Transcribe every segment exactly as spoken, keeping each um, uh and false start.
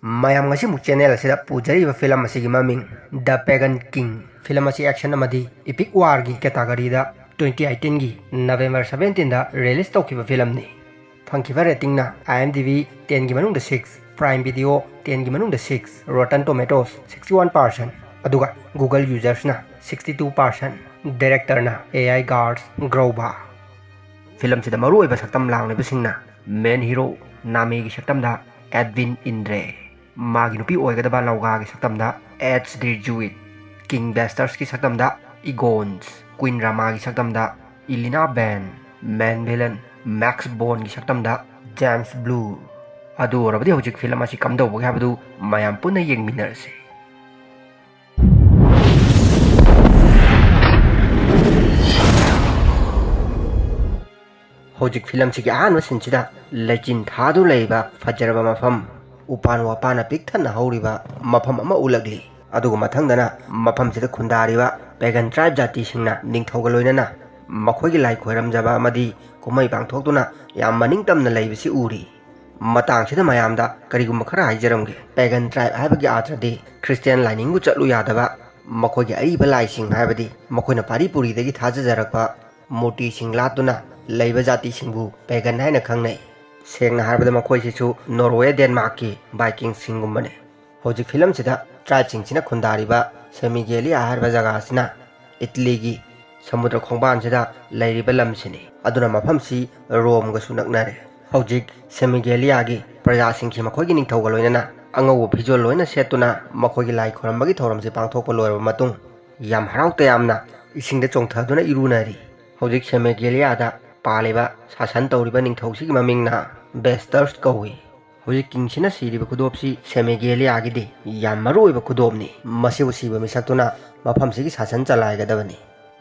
ꯃꯌꯥꯝ, ꯉꯁꯤꯃꯨꯛ ꯆꯦꯅꯦꯜ ꯑꯁꯤꯗ ꯄꯨꯖꯔꯤꯕ ꯐꯤꯂꯝ ꯑꯁꯤꯒꯤ ꯃꯃꯤꯡ The Pagan King꯫ ꯐꯤꯂꯝ ꯑꯁꯤ ꯑꯦꯛꯁꯟ ꯑꯃꯗꯤ ꯏꯄꯤꯛ ꯋꯥꯔꯒꯤ ꯀꯦꯇꯥꯒꯣꯔꯤꯗ ꯇ꯭ꯋꯦꯟꯇꯤ ꯑꯩꯠꯇꯤꯟꯒꯤ ꯅꯕꯦꯝꯕꯔ ꯁꯕꯦꯟꯇꯤꯟꯗ ꯔꯤꯂꯤꯁ ꯇꯧꯈꯤꯕ ꯐꯤꯂꯝꯅꯤ꯫ ꯐꯪꯈꯤꯕ ꯔꯦꯇꯤꯡꯅ IMDb ꯇꯦꯟꯒꯤ ꯃꯅꯨꯡꯗ ꯁꯤꯛꯁ, Prime Video ꯇꯦꯟꯒꯤ ꯃꯅꯨꯡꯗ six, Rotten Tomatoes sixty one percent, ꯑꯗꯨꯒ Google ꯌꯨꯖꯔꯁꯅ ꯁꯤꯛꯁꯇꯤ ꯇꯨ ꯄꯥꯔꯁꯦꯟ꯫ ꯗꯥꯏꯔꯦꯛꯇꯔꯅ A I Gars Grover꯫ ꯐꯤꯂꯝꯁꯤꯗ ꯃꯔꯨꯑꯣꯏꯕ ꯁꯛꯇꯝ ꯂꯥꯡꯂꯤꯕꯁꯤꯡꯅ ꯃꯦꯟ ꯍꯤꯔꯣ ꯅꯥꯃꯤꯒꯤ ꯁꯛꯇꯝꯗ ꯑꯦꯗꯋꯤꯟ ꯏꯟꯗ꯭ꯔꯦ, ꯃꯥꯒꯤ ꯅꯨꯄꯤ ꯑꯣꯏꯒꯗꯕ ꯂꯧꯒꯥꯒꯤ ꯁꯛꯇꯝꯗ ꯑꯦꯠꯁ ꯗꯤ ꯖꯨꯏꯠ, ꯀꯤꯡ ꯕꯦꯁꯇꯔꯁꯀꯤ ꯁꯛꯇꯝꯗ ꯏꯒꯣꯟꯁ, ꯀ꯭ꯋꯤꯟ ꯔꯥꯃꯥꯒꯤ ꯁꯛꯇꯝꯗ ꯏꯂꯤꯅꯥ ꯕꯦꯟ, ꯃꯦꯟ ꯚꯤꯂꯟ ꯃꯦꯛꯁ ꯕꯣꯟꯒꯤ ꯁꯛꯇꯝꯗ ꯖꯦꯝꯁ ꯕ꯭ꯂꯨ꯫ ꯑꯗꯨ ꯑꯣꯏꯔꯕꯗꯤ ꯍꯧꯖꯤꯛ ꯐꯤꯂꯝ ꯑꯁꯤ ꯀꯝꯗꯧꯕꯒꯦ ꯍꯥꯏꯕꯗꯨ ꯃꯌꯥꯝ ꯄꯨꯟꯅ ꯌꯦꯡꯃꯤꯟꯅꯔꯁꯤ꯫ ꯍꯧꯖꯤꯛ ꯐꯤꯂꯝꯁꯤꯒꯤ ꯑꯍꯥꯟꯕ ꯁꯤꯟꯁꯤꯗ ꯂꯩꯆꯤꯟ ꯊꯥꯗꯨꯅ ꯂꯩꯕ ꯐꯖꯔꯕ ꯃꯐꯝ, ꯎꯄꯥꯟ ꯋꯥꯄꯥꯟꯅ ꯄꯤꯛ ꯊꯟꯅ ꯍꯧꯔꯤꯕ ꯃꯐꯝ ꯑꯃ ꯎꯠꯂꯛꯂꯤ꯫ ꯑꯗꯨꯒ ꯃꯊꯪꯗꯅ ꯃꯐꯝꯁꯤꯗ ꯈꯨꯟꯗꯥꯔꯤꯕ ꯄꯦꯒꯟ ꯇ꯭ꯔꯥꯏꯕ ꯖꯥꯇꯤꯁꯤꯡꯅ ꯅꯤꯡꯊꯧꯒ ꯂꯣꯏꯅꯅ ꯃꯈꯣꯏꯒꯤ ꯂꯥꯏ ꯈꯣꯏꯔꯝꯖꯕ ꯑꯃꯗꯤ ꯀꯨꯝꯍꯩ ꯄꯥꯡꯊꯣꯛꯇꯨꯅ ꯌꯥꯝ ꯃꯅꯤꯡ ꯇꯝꯅ ꯂꯩꯕꯁꯤ ꯎꯔꯤ꯫ ꯃꯇꯥꯡꯁꯤꯗ ꯃꯌꯥꯝꯗ ꯀꯔꯤꯒꯨꯝꯕ ꯈꯔ ꯍꯥꯏꯖꯔꯝꯒꯦ꯫ ꯄꯦꯒꯟ ꯇ꯭ꯔꯥꯏꯕ ꯍꯥꯏꯕꯒꯤ ꯑꯥꯔꯊꯗꯤ ꯈ꯭ꯔꯤꯁꯇꯤꯌꯥꯟ ꯂꯥꯏꯅꯤꯡꯕꯨ ꯆꯠꯂꯨ ꯌꯥꯗꯕ, ꯃꯈꯣꯏꯒꯤ ꯑꯔꯤꯕ ꯂꯥꯏꯁꯤꯡ, ꯍꯥꯏꯕꯗꯤ ꯃꯈꯣꯏꯅ ꯄꯥꯔꯤ ꯄꯨꯔꯤꯗꯒꯤ ꯊꯥꯖꯖꯔꯛꯄ ꯃꯨꯔꯇꯤꯁꯤꯡ ꯂꯥꯠꯇꯨꯅ ꯂꯩꯕ ꯖꯥꯇꯤꯁꯤꯡꯕꯨ ꯄꯦꯒꯟ ꯍꯥꯏꯅ ꯈꯪꯅꯩ꯫ ꯁꯦꯡꯅ ꯍꯥꯏꯔꯕꯗ ꯃꯈꯣꯏꯁꯤꯁꯨ ꯅꯣꯔꯋꯦ, ꯗꯦꯟꯃꯥꯔꯛꯀꯤ ꯚꯥꯏꯀꯤꯡꯁꯤꯡꯒꯨꯝꯕꯅꯤ꯫ ꯍꯧꯖꯤꯛ ꯐꯤꯂꯝꯁꯤꯗ ꯇ꯭ꯔꯥꯏꯕꯁꯤꯡꯁꯤꯅ ꯈꯨꯟꯗꯥꯔꯤꯕ ꯁꯦꯃꯤꯒꯦꯂꯤꯌꯥ ꯍꯥꯏꯔꯤꯕ ꯖꯒꯥ ꯑꯁꯤꯅ ꯏꯇꯂꯤꯒꯤ ꯁꯃꯨꯗ꯭ꯔ ꯈꯣꯡꯕꯥꯟꯁꯤꯗ ꯂꯩꯔꯤꯕ ꯂꯝꯁꯤꯅꯤ꯫ ꯑꯗꯨꯅ ꯃꯐꯝꯁꯤ ꯔꯣꯝꯒꯁꯨ ꯅꯛꯅꯔꯦ꯫ ꯍꯧꯖꯤꯛ ꯁꯦꯃꯤꯒꯦꯂꯤꯌꯥꯒꯤ ꯄ꯭ꯔꯖꯥꯁꯤꯡꯁꯤ ꯃꯈꯣꯏꯒꯤ ꯅꯤꯡꯊꯧꯒ ꯂꯣꯏꯅꯅ ꯑꯉꯧꯕ ꯐꯤꯖꯣꯜ ꯂꯣꯏꯅ ꯁꯦꯠꯇꯨꯅ ꯃꯈꯣꯏꯒꯤ ꯂꯥꯏ ꯈꯨꯔꯝꯕꯒꯤ ꯊꯧꯔꯝꯁꯤ ꯄꯥꯡꯊꯣꯛꯄ ꯂꯣꯏꯔꯕ ꯃꯇꯨꯡ, ꯌꯥꯝ ꯍꯔꯥꯎ ꯇꯌꯥꯝꯅ ꯏꯁꯤꯡꯗ ꯆꯣꯡꯊꯗꯨꯅ ꯏꯔꯨꯅꯔꯤ꯫ ꯍꯧꯖꯤꯛ ꯁꯦꯃꯦꯒꯦꯂꯤꯌꯥꯗ ꯄꯥꯜꯂꯤꯕ ꯁꯥꯁꯟ ꯇꯧꯔꯤꯕ ꯅꯤꯡꯊꯧꯁꯤꯒꯤ ꯃꯃꯤꯡꯅ ꯕꯦꯁꯇꯔꯁ ꯀꯧꯏ꯫ ꯍꯧꯖꯤꯛ ꯀꯤꯡꯁꯤꯅ ꯁꯤꯔꯤꯕ ꯈꯨꯗꯣꯞꯁꯤ ꯁꯦꯃꯦꯒꯦꯂꯤꯌꯥꯒꯤꯗꯤ ꯌꯥꯝ ꯃꯔꯨ ꯑꯣꯏꯕ ꯈꯨꯗꯣꯞꯅꯤ꯫ ꯃꯁꯤꯕꯨ ꯁꯤꯕ ꯃꯤꯁꯛꯇꯨꯅ ꯃꯐꯝꯁꯤꯒꯤ ꯁꯥꯁꯟ ꯆꯂꯥꯏꯒꯗꯕꯅꯤ꯫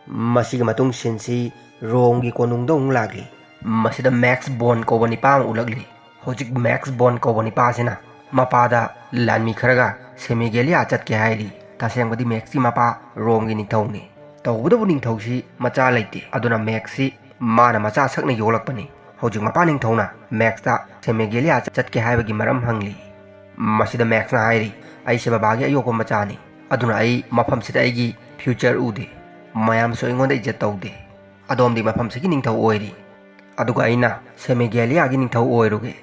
ꯃꯁꯤꯒꯤ ꯃꯇꯨꯡ ꯁꯤꯟꯁꯤ ꯔꯣꯝꯒꯤ ꯀꯣꯅꯨꯡꯗ ꯑꯃꯨꯛ ꯂꯥꯛꯂꯤ꯫ ꯃꯁꯤꯗ ꯃꯦꯛꯁ ꯕꯣꯟ ꯀꯧꯕ ꯅꯤꯄꯥ ꯑꯃ ꯎꯠꯂꯛꯂꯤ꯫ ꯍꯧꯖꯤꯛ ꯃꯦꯛꯁ ꯕꯣꯟ ꯀꯧꯕ ꯅꯤꯄꯥꯁꯤꯅ ꯃꯄꯥꯗ ꯂꯥꯟꯃꯤ ꯈꯔꯒ ꯁꯦꯃꯤꯒꯦꯂꯤꯌꯥ ꯆꯠꯀꯦ ꯍꯥꯏꯔꯤ꯫ ꯇꯁꯦꯡꯕꯗꯤ ꯃꯦꯛꯁꯀꯤ ꯃꯄꯥ ꯔꯣꯝꯒꯤ ꯅꯤꯡꯊꯧꯅꯤ꯫ ꯇꯧꯕꯇꯕꯨ ꯅꯤꯡꯊꯧꯁꯤ ꯃꯆꯥ ꯂꯩꯇꯦ, ꯑꯗꯨꯅ ꯃꯦꯛꯁꯁꯤ ꯃꯥꯅ ꯃꯆꯥ ꯁꯛꯅ ꯌꯣꯛꯂꯛꯄꯅꯤ꯫ ꯍꯧꯖꯤꯛ ꯃꯄꯥ ꯅꯤꯡꯊꯧꯅ ꯃꯦꯛꯁꯇ ꯁꯦꯃꯦꯒꯦꯂꯤꯌꯥ ꯆꯠꯀꯦ ꯍꯥꯏꯕꯒꯤ ꯃꯔꯝ ꯍꯪꯂꯤ꯫ ꯃꯁꯤꯗ ꯃꯦꯛꯁꯅ ꯍꯥꯏꯔꯤ, "ꯑꯩꯁꯦ ꯕꯕꯥꯒꯤ ꯑꯌꯣꯛꯄ ꯃꯆꯥꯅꯤ, ꯑꯗꯨꯅ ꯑꯩ ꯃꯐꯝꯁꯤꯗ ꯑꯩꯒꯤ ꯐ꯭ꯌꯨꯆꯔ ꯎꯗꯦ꯫ ꯃꯌꯥꯝꯁꯨ ꯑꯩꯉꯣꯟꯗ ꯏꯖꯠ ꯇꯧꯗꯦ꯫ ꯑꯗꯣꯝꯗꯤ ꯃꯐꯝꯁꯤꯒꯤ ꯅꯤꯡꯊꯧ ꯑꯣꯏꯔꯤ, ꯑꯗꯨꯒ ꯑꯩꯅ ꯁꯦꯃꯤꯒꯦꯂꯤꯌꯥꯒꯤ ꯅꯤꯡꯊꯧ ꯑꯣꯏꯔꯨꯒꯦ꯫"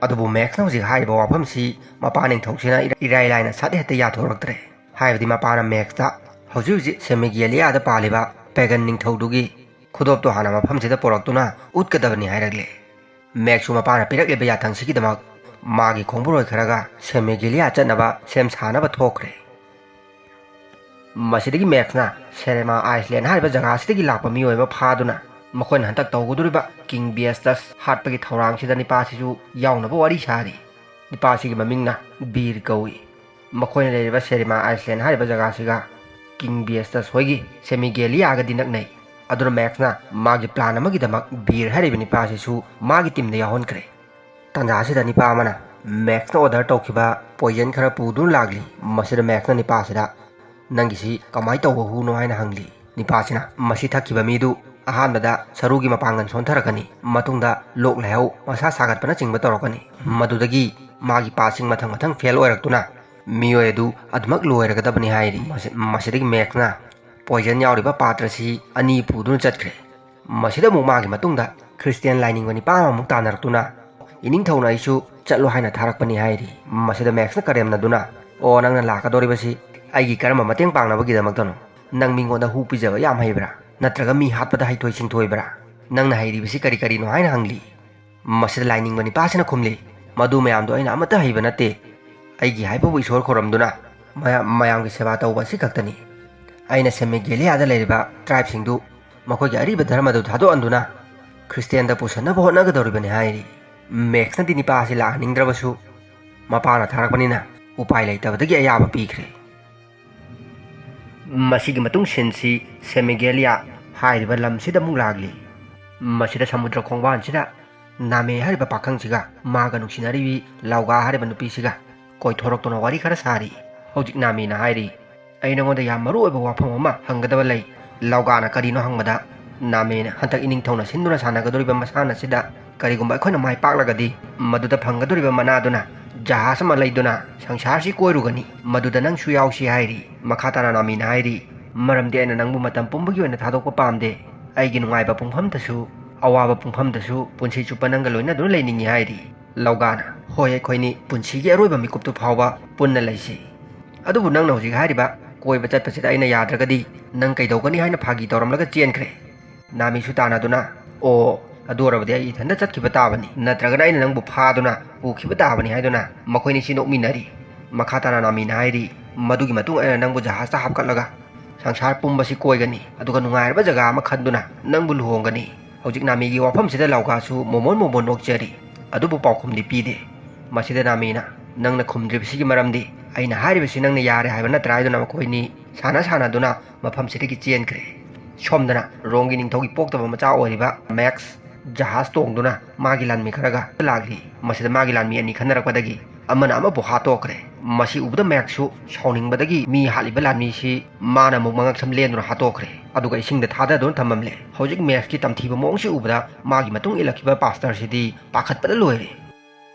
ꯑꯗꯨꯕꯨ ꯃꯦꯛꯁꯅ ꯍꯧꯖꯤꯛ ꯍꯥꯏꯔꯤꯕ ꯋꯥꯐꯝꯁꯤ ꯃꯄꯥ ꯅꯤꯡꯊꯧꯁꯤꯅ ꯏꯔꯥꯏ ꯂꯥꯏꯅ ꯁꯠ ꯍꯦꯛꯇ ꯌꯥꯊꯣꯔꯛꯇ꯭ꯔꯦ꯫ ꯍꯥꯏꯕꯗꯤ ꯃꯄꯥꯅ ꯃꯦꯛꯁꯇ ꯍꯧꯖꯤꯛ ꯍꯧꯖꯤꯛ ꯁꯦꯃꯤꯒꯦꯂꯤꯌꯥꯗ ꯄꯥꯜꯂꯤꯕ ꯄꯦꯒꯟ ꯅꯤꯡꯊꯧꯗꯨꯒꯤ ꯈꯨꯗꯣꯞꯇꯣ ꯍꯥꯟꯅ ꯃꯐꯝꯁꯤꯗ ꯄꯨꯔꯛꯇꯨꯅ ꯎꯠꯀꯗꯕꯅꯤ ꯍꯥꯏꯔꯛꯂꯦ꯫ ꯃꯦꯛꯁꯁꯨ ꯃꯄꯥꯅ ꯄꯤꯔꯛꯂꯤꯕ ꯌꯥꯊꯪꯁꯤꯒꯤꯗꯃꯛ ꯃꯥꯒꯤ ꯈꯣꯡꯕꯨꯔꯣꯏ ꯈꯔꯒ ꯁꯦꯃꯤꯒꯦꯂꯤꯌꯥ ꯆꯠꯅꯕ ꯁꯦꯝ ꯁꯥꯅꯕ ꯊꯣꯛꯈ꯭ꯔꯦ꯫ ꯃꯁꯤꯗꯒꯤ ꯃꯦꯛꯁꯅ ꯁꯦꯔꯦꯃꯥ ꯑꯥꯏꯁꯂꯦꯟ ꯍꯥꯏꯔꯤꯕ ꯖꯒꯥꯁꯤꯗꯒꯤ ꯂꯥꯛꯄ ꯃꯤꯑꯣꯏ ꯑꯃ ꯐꯥꯗꯨꯅ ꯃꯈꯣꯏꯅ ꯍꯟꯗꯛ ꯇꯧꯒꯗꯧꯔꯤꯕ ꯀꯤꯡ ꯕꯤꯌꯁꯇꯁ ꯍꯥꯠꯄꯒꯤ ꯊꯧꯔꯥꯡꯁꯤꯗ ꯅꯤꯄꯥꯁꯤꯁꯨ ꯌꯥꯎꯅꯕ ꯋꯥꯔꯤ ꯁꯥꯔꯤ꯫ ꯅꯤꯄꯥꯁꯤꯒꯤ ꯃꯃꯤꯡꯅ ꯕꯤꯔ ꯀꯧꯏ꯫ ꯃꯈꯣꯏꯅ ꯂꯩꯔꯤꯕ ꯁꯦꯔꯦꯃꯥ ꯑꯥꯏꯁꯂꯦꯟ ꯍꯥꯏꯔꯤꯕ ꯖꯒꯥꯁꯤꯒ ꯀꯤꯡ ꯕꯤꯌꯁꯇꯁ ꯍꯣꯏꯒꯤ ꯁꯦꯃꯤꯒꯦꯂꯤꯌꯥꯒꯗꯤ ꯅꯛꯅꯩ꯫ ꯑꯗꯨꯅ ꯃꯦꯛꯁꯅ ꯃꯥꯒꯤ ꯄ꯭ꯂꯥꯟ ꯑꯃꯒꯤꯗꯃꯛ ꯕꯤꯔ ꯍꯥꯏꯔꯤꯕ ꯅꯤꯄꯥꯁꯤꯁꯨ ꯃꯥꯒꯤ ꯇꯤꯝꯗ ꯌꯥꯎꯍꯟꯈ꯭ꯔꯦ꯫ ꯇꯥꯟꯖꯥ ꯑꯁꯤꯗ ꯅꯤꯄꯥ ꯑꯃꯅ ꯃꯦꯛꯁꯅ ꯑꯣꯔꯗꯔ ꯇꯧꯈꯤꯕ ꯄꯣꯏꯖꯟ ꯈꯔ ꯄꯨꯗꯨꯅ ꯂꯥꯛꯂꯤ꯫ ꯃꯁꯤꯗ ꯃꯦꯛꯁꯅ ꯅꯤꯄꯥꯁꯤꯗ, "ꯅꯪꯒꯤꯁꯤ ꯀꯃꯥꯏꯅ ꯇꯧꯕ ꯍꯨꯅꯣ?" ꯍꯥꯏꯅ ꯍꯪꯂꯤ꯫ ꯅꯤꯄꯥꯁꯤꯅ, "ꯃꯁꯤ ꯊꯛꯈꯤꯕ ꯃꯤꯗꯨ ꯑꯍꯥꯟꯕꯗ ꯁꯔꯨꯒꯤ ꯃꯄꯥꯡꯒꯜ ꯁꯣꯟꯊꯔꯛꯀꯅꯤ, ꯃꯇꯨꯡꯗ ꯂꯣꯛ ꯂꯥꯏꯍꯧ, ꯃꯁꯥ ꯁꯥꯒꯠꯄꯅꯆꯤꯡꯕ ꯇꯧꯔꯛꯀꯅꯤ꯫ ꯃꯗꯨꯗꯒꯤ ꯃꯥꯒꯤ ꯄꯥꯁꯁꯤꯡ ꯃꯊꯪ ꯃꯊꯪ ꯐꯦꯜ ꯑꯣꯏꯔꯛꯇꯨꯅ ꯃꯤꯑꯣꯏ ꯑꯗꯨ ꯑꯗꯨꯃꯛ ꯂꯣꯏꯔꯒꯗꯕꯅꯤ" ꯍꯥꯏꯔꯤ꯫ ꯃꯁꯤ-, ꯃꯁꯤꯗꯒꯤ ꯃꯦꯛꯁꯅ ꯄꯣꯏꯖꯟ ꯌꯥꯎꯔꯤꯕ ꯄꯥꯇ꯭ꯔꯁꯤ ꯑꯅꯤ ꯄꯨꯗꯨꯅ ꯆꯠꯈ꯭ꯔꯦ꯫ ꯃꯁꯤꯗ ꯑꯃꯨꯛ ꯃꯥꯒꯤ ꯃꯇꯨꯡꯗ ꯈ꯭ꯔꯤꯁꯇꯤꯌꯥꯟ ꯂꯥꯏꯅꯤꯡꯕ ꯅꯤꯄꯥ ꯑꯃꯃꯨꯛ ꯇꯥꯟꯅꯔꯛꯇꯨꯅ, "ꯏꯅꯤꯡꯊꯧꯅ ꯑꯩꯁꯨ ꯆꯠꯂꯣ ꯍꯥꯏꯅ ꯊꯥꯔꯛꯄꯅꯤ" ꯍꯥꯏꯔꯤ꯫ ꯃꯁꯤꯗ ꯃꯦꯛꯁꯅ ꯀꯔꯦꯝꯅꯗꯨꯅ, "ꯑꯣ, ꯅꯪꯅ ꯂꯥꯛꯀꯗꯧꯔꯤꯕꯁꯤ ꯑꯩꯒꯤ ꯀꯔꯝꯕ ꯃꯇꯦꯡ ꯄꯥꯡꯅꯕꯒꯤꯗꯃꯛꯇꯅꯣ? ꯅꯪ ꯃꯤꯉꯣꯟꯗ ꯍꯨ ꯄꯤꯖꯕ ꯌꯥꯝ ꯍꯩꯕ꯭ꯔꯥ? ꯅꯠꯇ꯭ꯔꯒ ꯃꯤ ꯍꯥꯠꯄꯗ ꯍꯩꯊꯣꯏ ꯁꯤꯡꯊꯣꯏꯕ꯭ꯔꯥ? ꯅꯪꯅ ꯍꯩꯔꯤꯕꯁꯤ ꯀꯔꯤ ꯀꯔꯤꯅꯣ?" ꯍꯥꯏꯅ ꯍꯪꯂꯤ꯫ ꯃꯁꯤꯗ ꯂꯥꯏꯅꯤꯡꯕ ꯅꯤꯄꯥꯁꯤꯅ ꯈꯨꯝꯂꯤ, "ꯃꯗꯨ ꯃꯌꯥꯝꯗꯣ ꯑꯩꯅ ꯑꯃꯠꯇ ꯍꯩꯕ ꯅꯠꯇꯦ꯫ ꯑꯩꯒꯤ ꯍꯥꯏꯕꯕꯨ ꯏꯁꯣꯔ ꯈꯣꯏꯔꯝꯗꯨꯅ ꯃꯌꯥꯝ, ꯃꯌꯥꯝꯒꯤ ꯁꯦꯕꯥ ꯇꯧꯕ ꯑꯁꯤ ꯈꯛꯇꯅꯤ꯫ ꯑꯩꯅ ꯁꯦꯃꯤꯒꯦꯂꯤꯌꯥꯗ ꯂꯩꯔꯤꯕ ꯇ꯭ꯔꯥꯏꯕꯁꯤꯡꯗꯨ ꯃꯈꯣꯏꯒꯤ ꯑꯔꯤꯕ ꯙꯔꯃꯗꯨ ꯊꯥꯗꯣꯛꯍꯟꯗꯨꯅ ꯈ꯭ꯔꯤꯁꯇꯤꯌꯥꯟꯗ ꯄꯨꯁꯟꯅꯕ ꯍꯣꯠꯅꯒꯗꯧꯔꯤꯕꯅꯤ" ꯍꯥꯏꯔꯤ꯫ ꯃꯦꯛꯁꯅꯗꯤ ꯅꯤꯄꯥ ꯑꯁꯤ ꯂꯥꯛꯍꯟꯅꯤꯡꯗ꯭ꯔꯕꯁꯨ ꯃꯄꯥꯅ ꯊꯥꯔꯛꯄꯅꯤꯅ ꯎꯄꯥꯏ ꯂꯩꯇꯕꯗꯒꯤ ꯑꯌꯥꯕ ꯄꯤꯈ꯭ꯔꯦ꯫ ꯃꯁꯤꯒꯤ ꯃꯇꯨꯡ ꯁꯤꯟꯁꯤ ꯁꯦꯃꯤꯒꯦꯂꯤꯌꯥ ꯍꯥꯏꯔꯤꯕ ꯂꯝꯁꯤꯗ ꯑꯃꯨꯛ ꯂꯥꯛꯂꯤ꯫ ꯃꯁꯤꯗ ꯁꯃꯨꯗ꯭ꯔ ꯈꯣꯡꯕꯥꯟꯁꯤꯗ ꯅꯥꯃꯦ ꯍꯥꯏꯔꯤꯕ ꯄꯥꯈꯪꯁꯤꯒ ꯃꯥꯒ ꯅꯨꯡꯁꯤꯅꯔꯤꯕꯤ ꯂꯥꯎꯒꯥ ꯍꯥꯏꯔꯤꯕ ꯅꯨꯄꯤꯁꯤꯒ ꯀꯣꯏꯊꯣꯔꯛꯇꯨꯅ ꯋꯥꯔꯤ ꯈꯔ ꯁꯥꯔꯤ꯫ ꯍꯧꯖꯤꯛ ꯅꯥꯃꯦꯅ ꯍꯥꯏꯔꯤ, "ꯑꯩ ꯅꯉꯣꯟꯗ ꯌꯥꯝ ꯃꯔꯨ ꯑꯣꯏꯕ ꯋꯥꯐꯝ ꯑꯃ ꯍꯪꯒꯗꯕ ꯂꯩ꯫" ꯂꯥꯎꯒꯥꯅ ꯀꯔꯤꯅꯣ ꯍꯪꯕꯗ, ꯅꯥꯃꯦꯅ ꯍꯟꯗꯛ ꯏꯅꯤꯡꯊꯧꯅ ꯁꯤꯟꯗꯨꯅ ꯁꯥꯟꯅꯒꯗꯧꯔꯤꯕ ꯃꯁꯥꯟꯅ ꯑꯁꯤꯗ ꯀꯔꯤꯒꯨꯝꯕ ꯑꯩꯈꯣꯏꯅ ꯃꯥꯏ ꯄꯥꯛꯂꯒꯗꯤ ꯃꯗꯨꯗ ꯐꯪꯒꯗꯧꯔꯤꯕ ꯃꯅꯥꯗꯨꯅ ꯖꯍꯥꯖ ꯑꯃ ꯂꯩꯗꯨꯅ ꯁꯪꯁꯥꯔꯁꯤ ꯀꯣꯏꯔꯨꯒꯅꯤ, ꯃꯗꯨꯗ ꯅꯪꯁꯨ ꯌꯥꯎꯁꯤ ꯍꯥꯏꯔꯤ꯫ ꯃꯈꯥ ꯇꯥꯅ ꯅꯥꯃꯤꯅ ꯍꯥꯏꯔꯤ, "ꯃꯔꯝꯗꯤ ꯑꯩꯅ ꯅꯪꯕꯨ ꯃꯇꯝ ꯄꯨꯝꯕꯒꯤ ꯑꯣꯏꯅ ꯊꯥꯗꯣꯛꯄ ꯄꯥꯝꯗꯦ꯫ ꯑꯩꯒꯤ ꯅꯨꯡꯉꯥꯏꯕ ꯄꯨꯡꯐꯝꯗꯁꯨ, ꯑꯋꯥꯕ ꯄꯨꯡꯐꯝꯗꯁꯨ ꯄꯨꯟꯁꯤ ꯆꯨꯞꯄ ꯅꯪꯒ ꯂꯣꯏꯅꯗꯨꯅ ꯂꯩꯅꯤꯡꯏ" ꯍꯥꯏꯔꯤ꯫ ꯂꯧꯒꯥꯅ, "ꯍꯣꯏ, ꯑꯩꯈꯣꯏꯅꯤ ꯄꯨꯟꯁꯤꯒꯤ ꯑꯔꯣꯏꯕ ꯃꯤꯀꯨꯞꯇꯨ ꯐꯥꯎꯕ ꯄꯨꯟꯅ ꯂꯩꯁꯤ꯫ ꯑꯗꯨꯕꯨ ꯅꯪꯅ ꯍꯧꯖꯤꯛ ꯍꯥꯏꯔꯤꯕ ꯀꯣꯏꯕ ꯆꯠꯄꯁꯤꯗ ꯑꯩꯅ ꯌꯥꯗ꯭ꯔꯒꯗꯤ ꯅꯪ ꯀꯩꯗꯧꯒꯅꯤ?" ꯍꯥꯏꯅ ꯐꯥꯒꯤ ꯇꯧꯔꯝꯂꯒ ꯆꯦꯟꯈ꯭ꯔꯦ꯫ ꯅꯥꯃꯤꯁꯨ ꯇꯥꯟꯅꯗꯨꯅ, "ꯑꯣ, ꯑꯗꯨ ꯑꯣꯏꯔꯕꯗꯤ ꯑꯩ ꯏꯊꯟꯇ ꯆꯠꯈꯤꯕ ꯇꯥꯕꯅꯤ, ꯅꯠꯇ꯭ꯔꯒꯅ ꯑꯩꯅ ꯅꯪꯕꯨ ꯐꯥꯗꯨꯅ ꯄꯨꯈꯤꯕ ꯇꯥꯕꯅꯤ" ꯍꯥꯏꯗꯨꯅ ꯃꯈꯣꯏꯅꯤꯁꯤ ꯅꯣꯛꯃꯤꯟꯅꯔꯤ꯫ ꯃꯈꯥ ꯇꯥꯅ ꯅꯥꯃꯤꯅ ꯍꯥꯏꯔꯤ, "ꯃꯗꯨꯒꯤ ꯃꯇꯨꯡ ꯑꯩꯅ ꯅꯪꯕꯨ ꯖꯍꯥꯖꯇ ꯍꯥꯞꯀꯠꯂꯒ ꯁꯪꯁꯥꯔ ꯄꯨꯝꯕꯁꯤ ꯀꯣꯏꯒꯅꯤ, ꯑꯗꯨꯒ ꯅꯨꯡꯉꯥꯏꯔꯕ ꯖꯒꯥ ꯑꯃ ꯈꯟꯗꯨꯅ ꯅꯪꯕꯨ ꯂꯨꯍꯣꯡꯒꯅꯤ꯫ ꯍꯧꯖꯤꯛ ꯅꯥꯃꯤꯒꯤ ꯋꯥꯐꯝꯁꯤꯗ ꯂꯧꯒꯥꯁꯨ ꯃꯣꯃꯣꯟ ꯃꯣꯃꯣꯟ ꯅꯣꯛꯆꯔꯤ, ꯑꯗꯨꯕꯨ ꯄꯥꯎꯈꯨꯝꯗꯤ ꯄꯤꯗꯦ꯫ ꯃꯁꯤꯗ ꯅꯥꯃꯤꯅ, "ꯅꯪꯅ ꯈꯨꯝꯗ꯭ꯔꯤꯕꯁꯤꯒꯤ ꯃꯔꯝꯗꯤ ꯑꯩꯅ ꯍꯥꯏꯔꯤꯕꯁꯤ ꯅꯪꯅ ꯌꯥꯔꯦ ꯍꯥꯏꯕ ꯅꯠꯇ꯭ꯔꯥ?" ꯍꯥꯏꯗꯨꯅ ꯃꯈꯣꯏꯅꯤ ꯁꯥꯟꯅ ꯁꯥꯟꯅꯗꯨꯅ ꯃꯐꯝꯁꯤꯗꯒꯤ ꯆꯦꯟꯈ꯭ꯔꯦ꯫ ꯁꯣꯝꯗꯅ ꯔꯣꯝꯒꯤ ꯅꯤꯡꯊꯧꯒꯤ ꯄꯣꯛꯇꯕ ꯃꯆꯥ ꯑꯣꯏꯔꯤꯕ ꯃꯦꯛꯁ ꯖꯍꯥꯖ ꯇꯣꯡꯗꯨꯅ ꯃꯥꯒꯤ ꯂꯥꯟꯃꯤ ꯈꯔꯒ ꯂꯥꯛꯂꯤ꯫ ꯃꯁꯤꯗ ꯃꯥꯒꯤ ꯂꯥꯟꯃꯤ ꯑꯅꯤ ꯈꯟꯅꯔꯛꯄꯗꯒꯤ ꯑꯃꯅ ꯑꯃꯕꯨ ꯍꯥꯠꯇꯣꯛꯈ꯭ꯔꯦ꯫ ꯃꯁꯤ ꯎꯕꯗ ꯃꯦꯛꯁꯁꯨ ꯁꯥꯎꯅꯤꯡꯕꯗꯒꯤ ꯃꯤ ꯍꯥꯠꯂꯤꯕ ꯂꯥꯟꯃꯤꯁꯤ ꯃꯥꯅ ꯑꯃꯨꯛ ꯃꯉꯛꯁꯝ ꯂꯦꯟꯗꯨꯅ ꯍꯥꯠꯇꯣꯛꯈ꯭ꯔꯦ, ꯑꯗꯨꯒ ꯏꯁꯤꯡꯗ ꯊꯥꯗꯗꯨꯅ ꯊꯝꯃꯝꯂꯦ꯫ ꯍꯧꯖꯤꯛ ꯃꯦꯛꯁꯀꯤ ꯇꯝꯊꯤꯕ ꯃꯑꯣꯡꯁꯤ ꯎꯕꯗ ꯃꯥꯒꯤ ꯃꯇꯨꯡ ꯏꯜꯂꯛꯈꯤꯕ ꯄꯥꯁꯇꯔꯁꯤꯗꯤ ꯄꯥꯈꯠꯄꯗ ꯂꯣꯏꯔꯦ꯫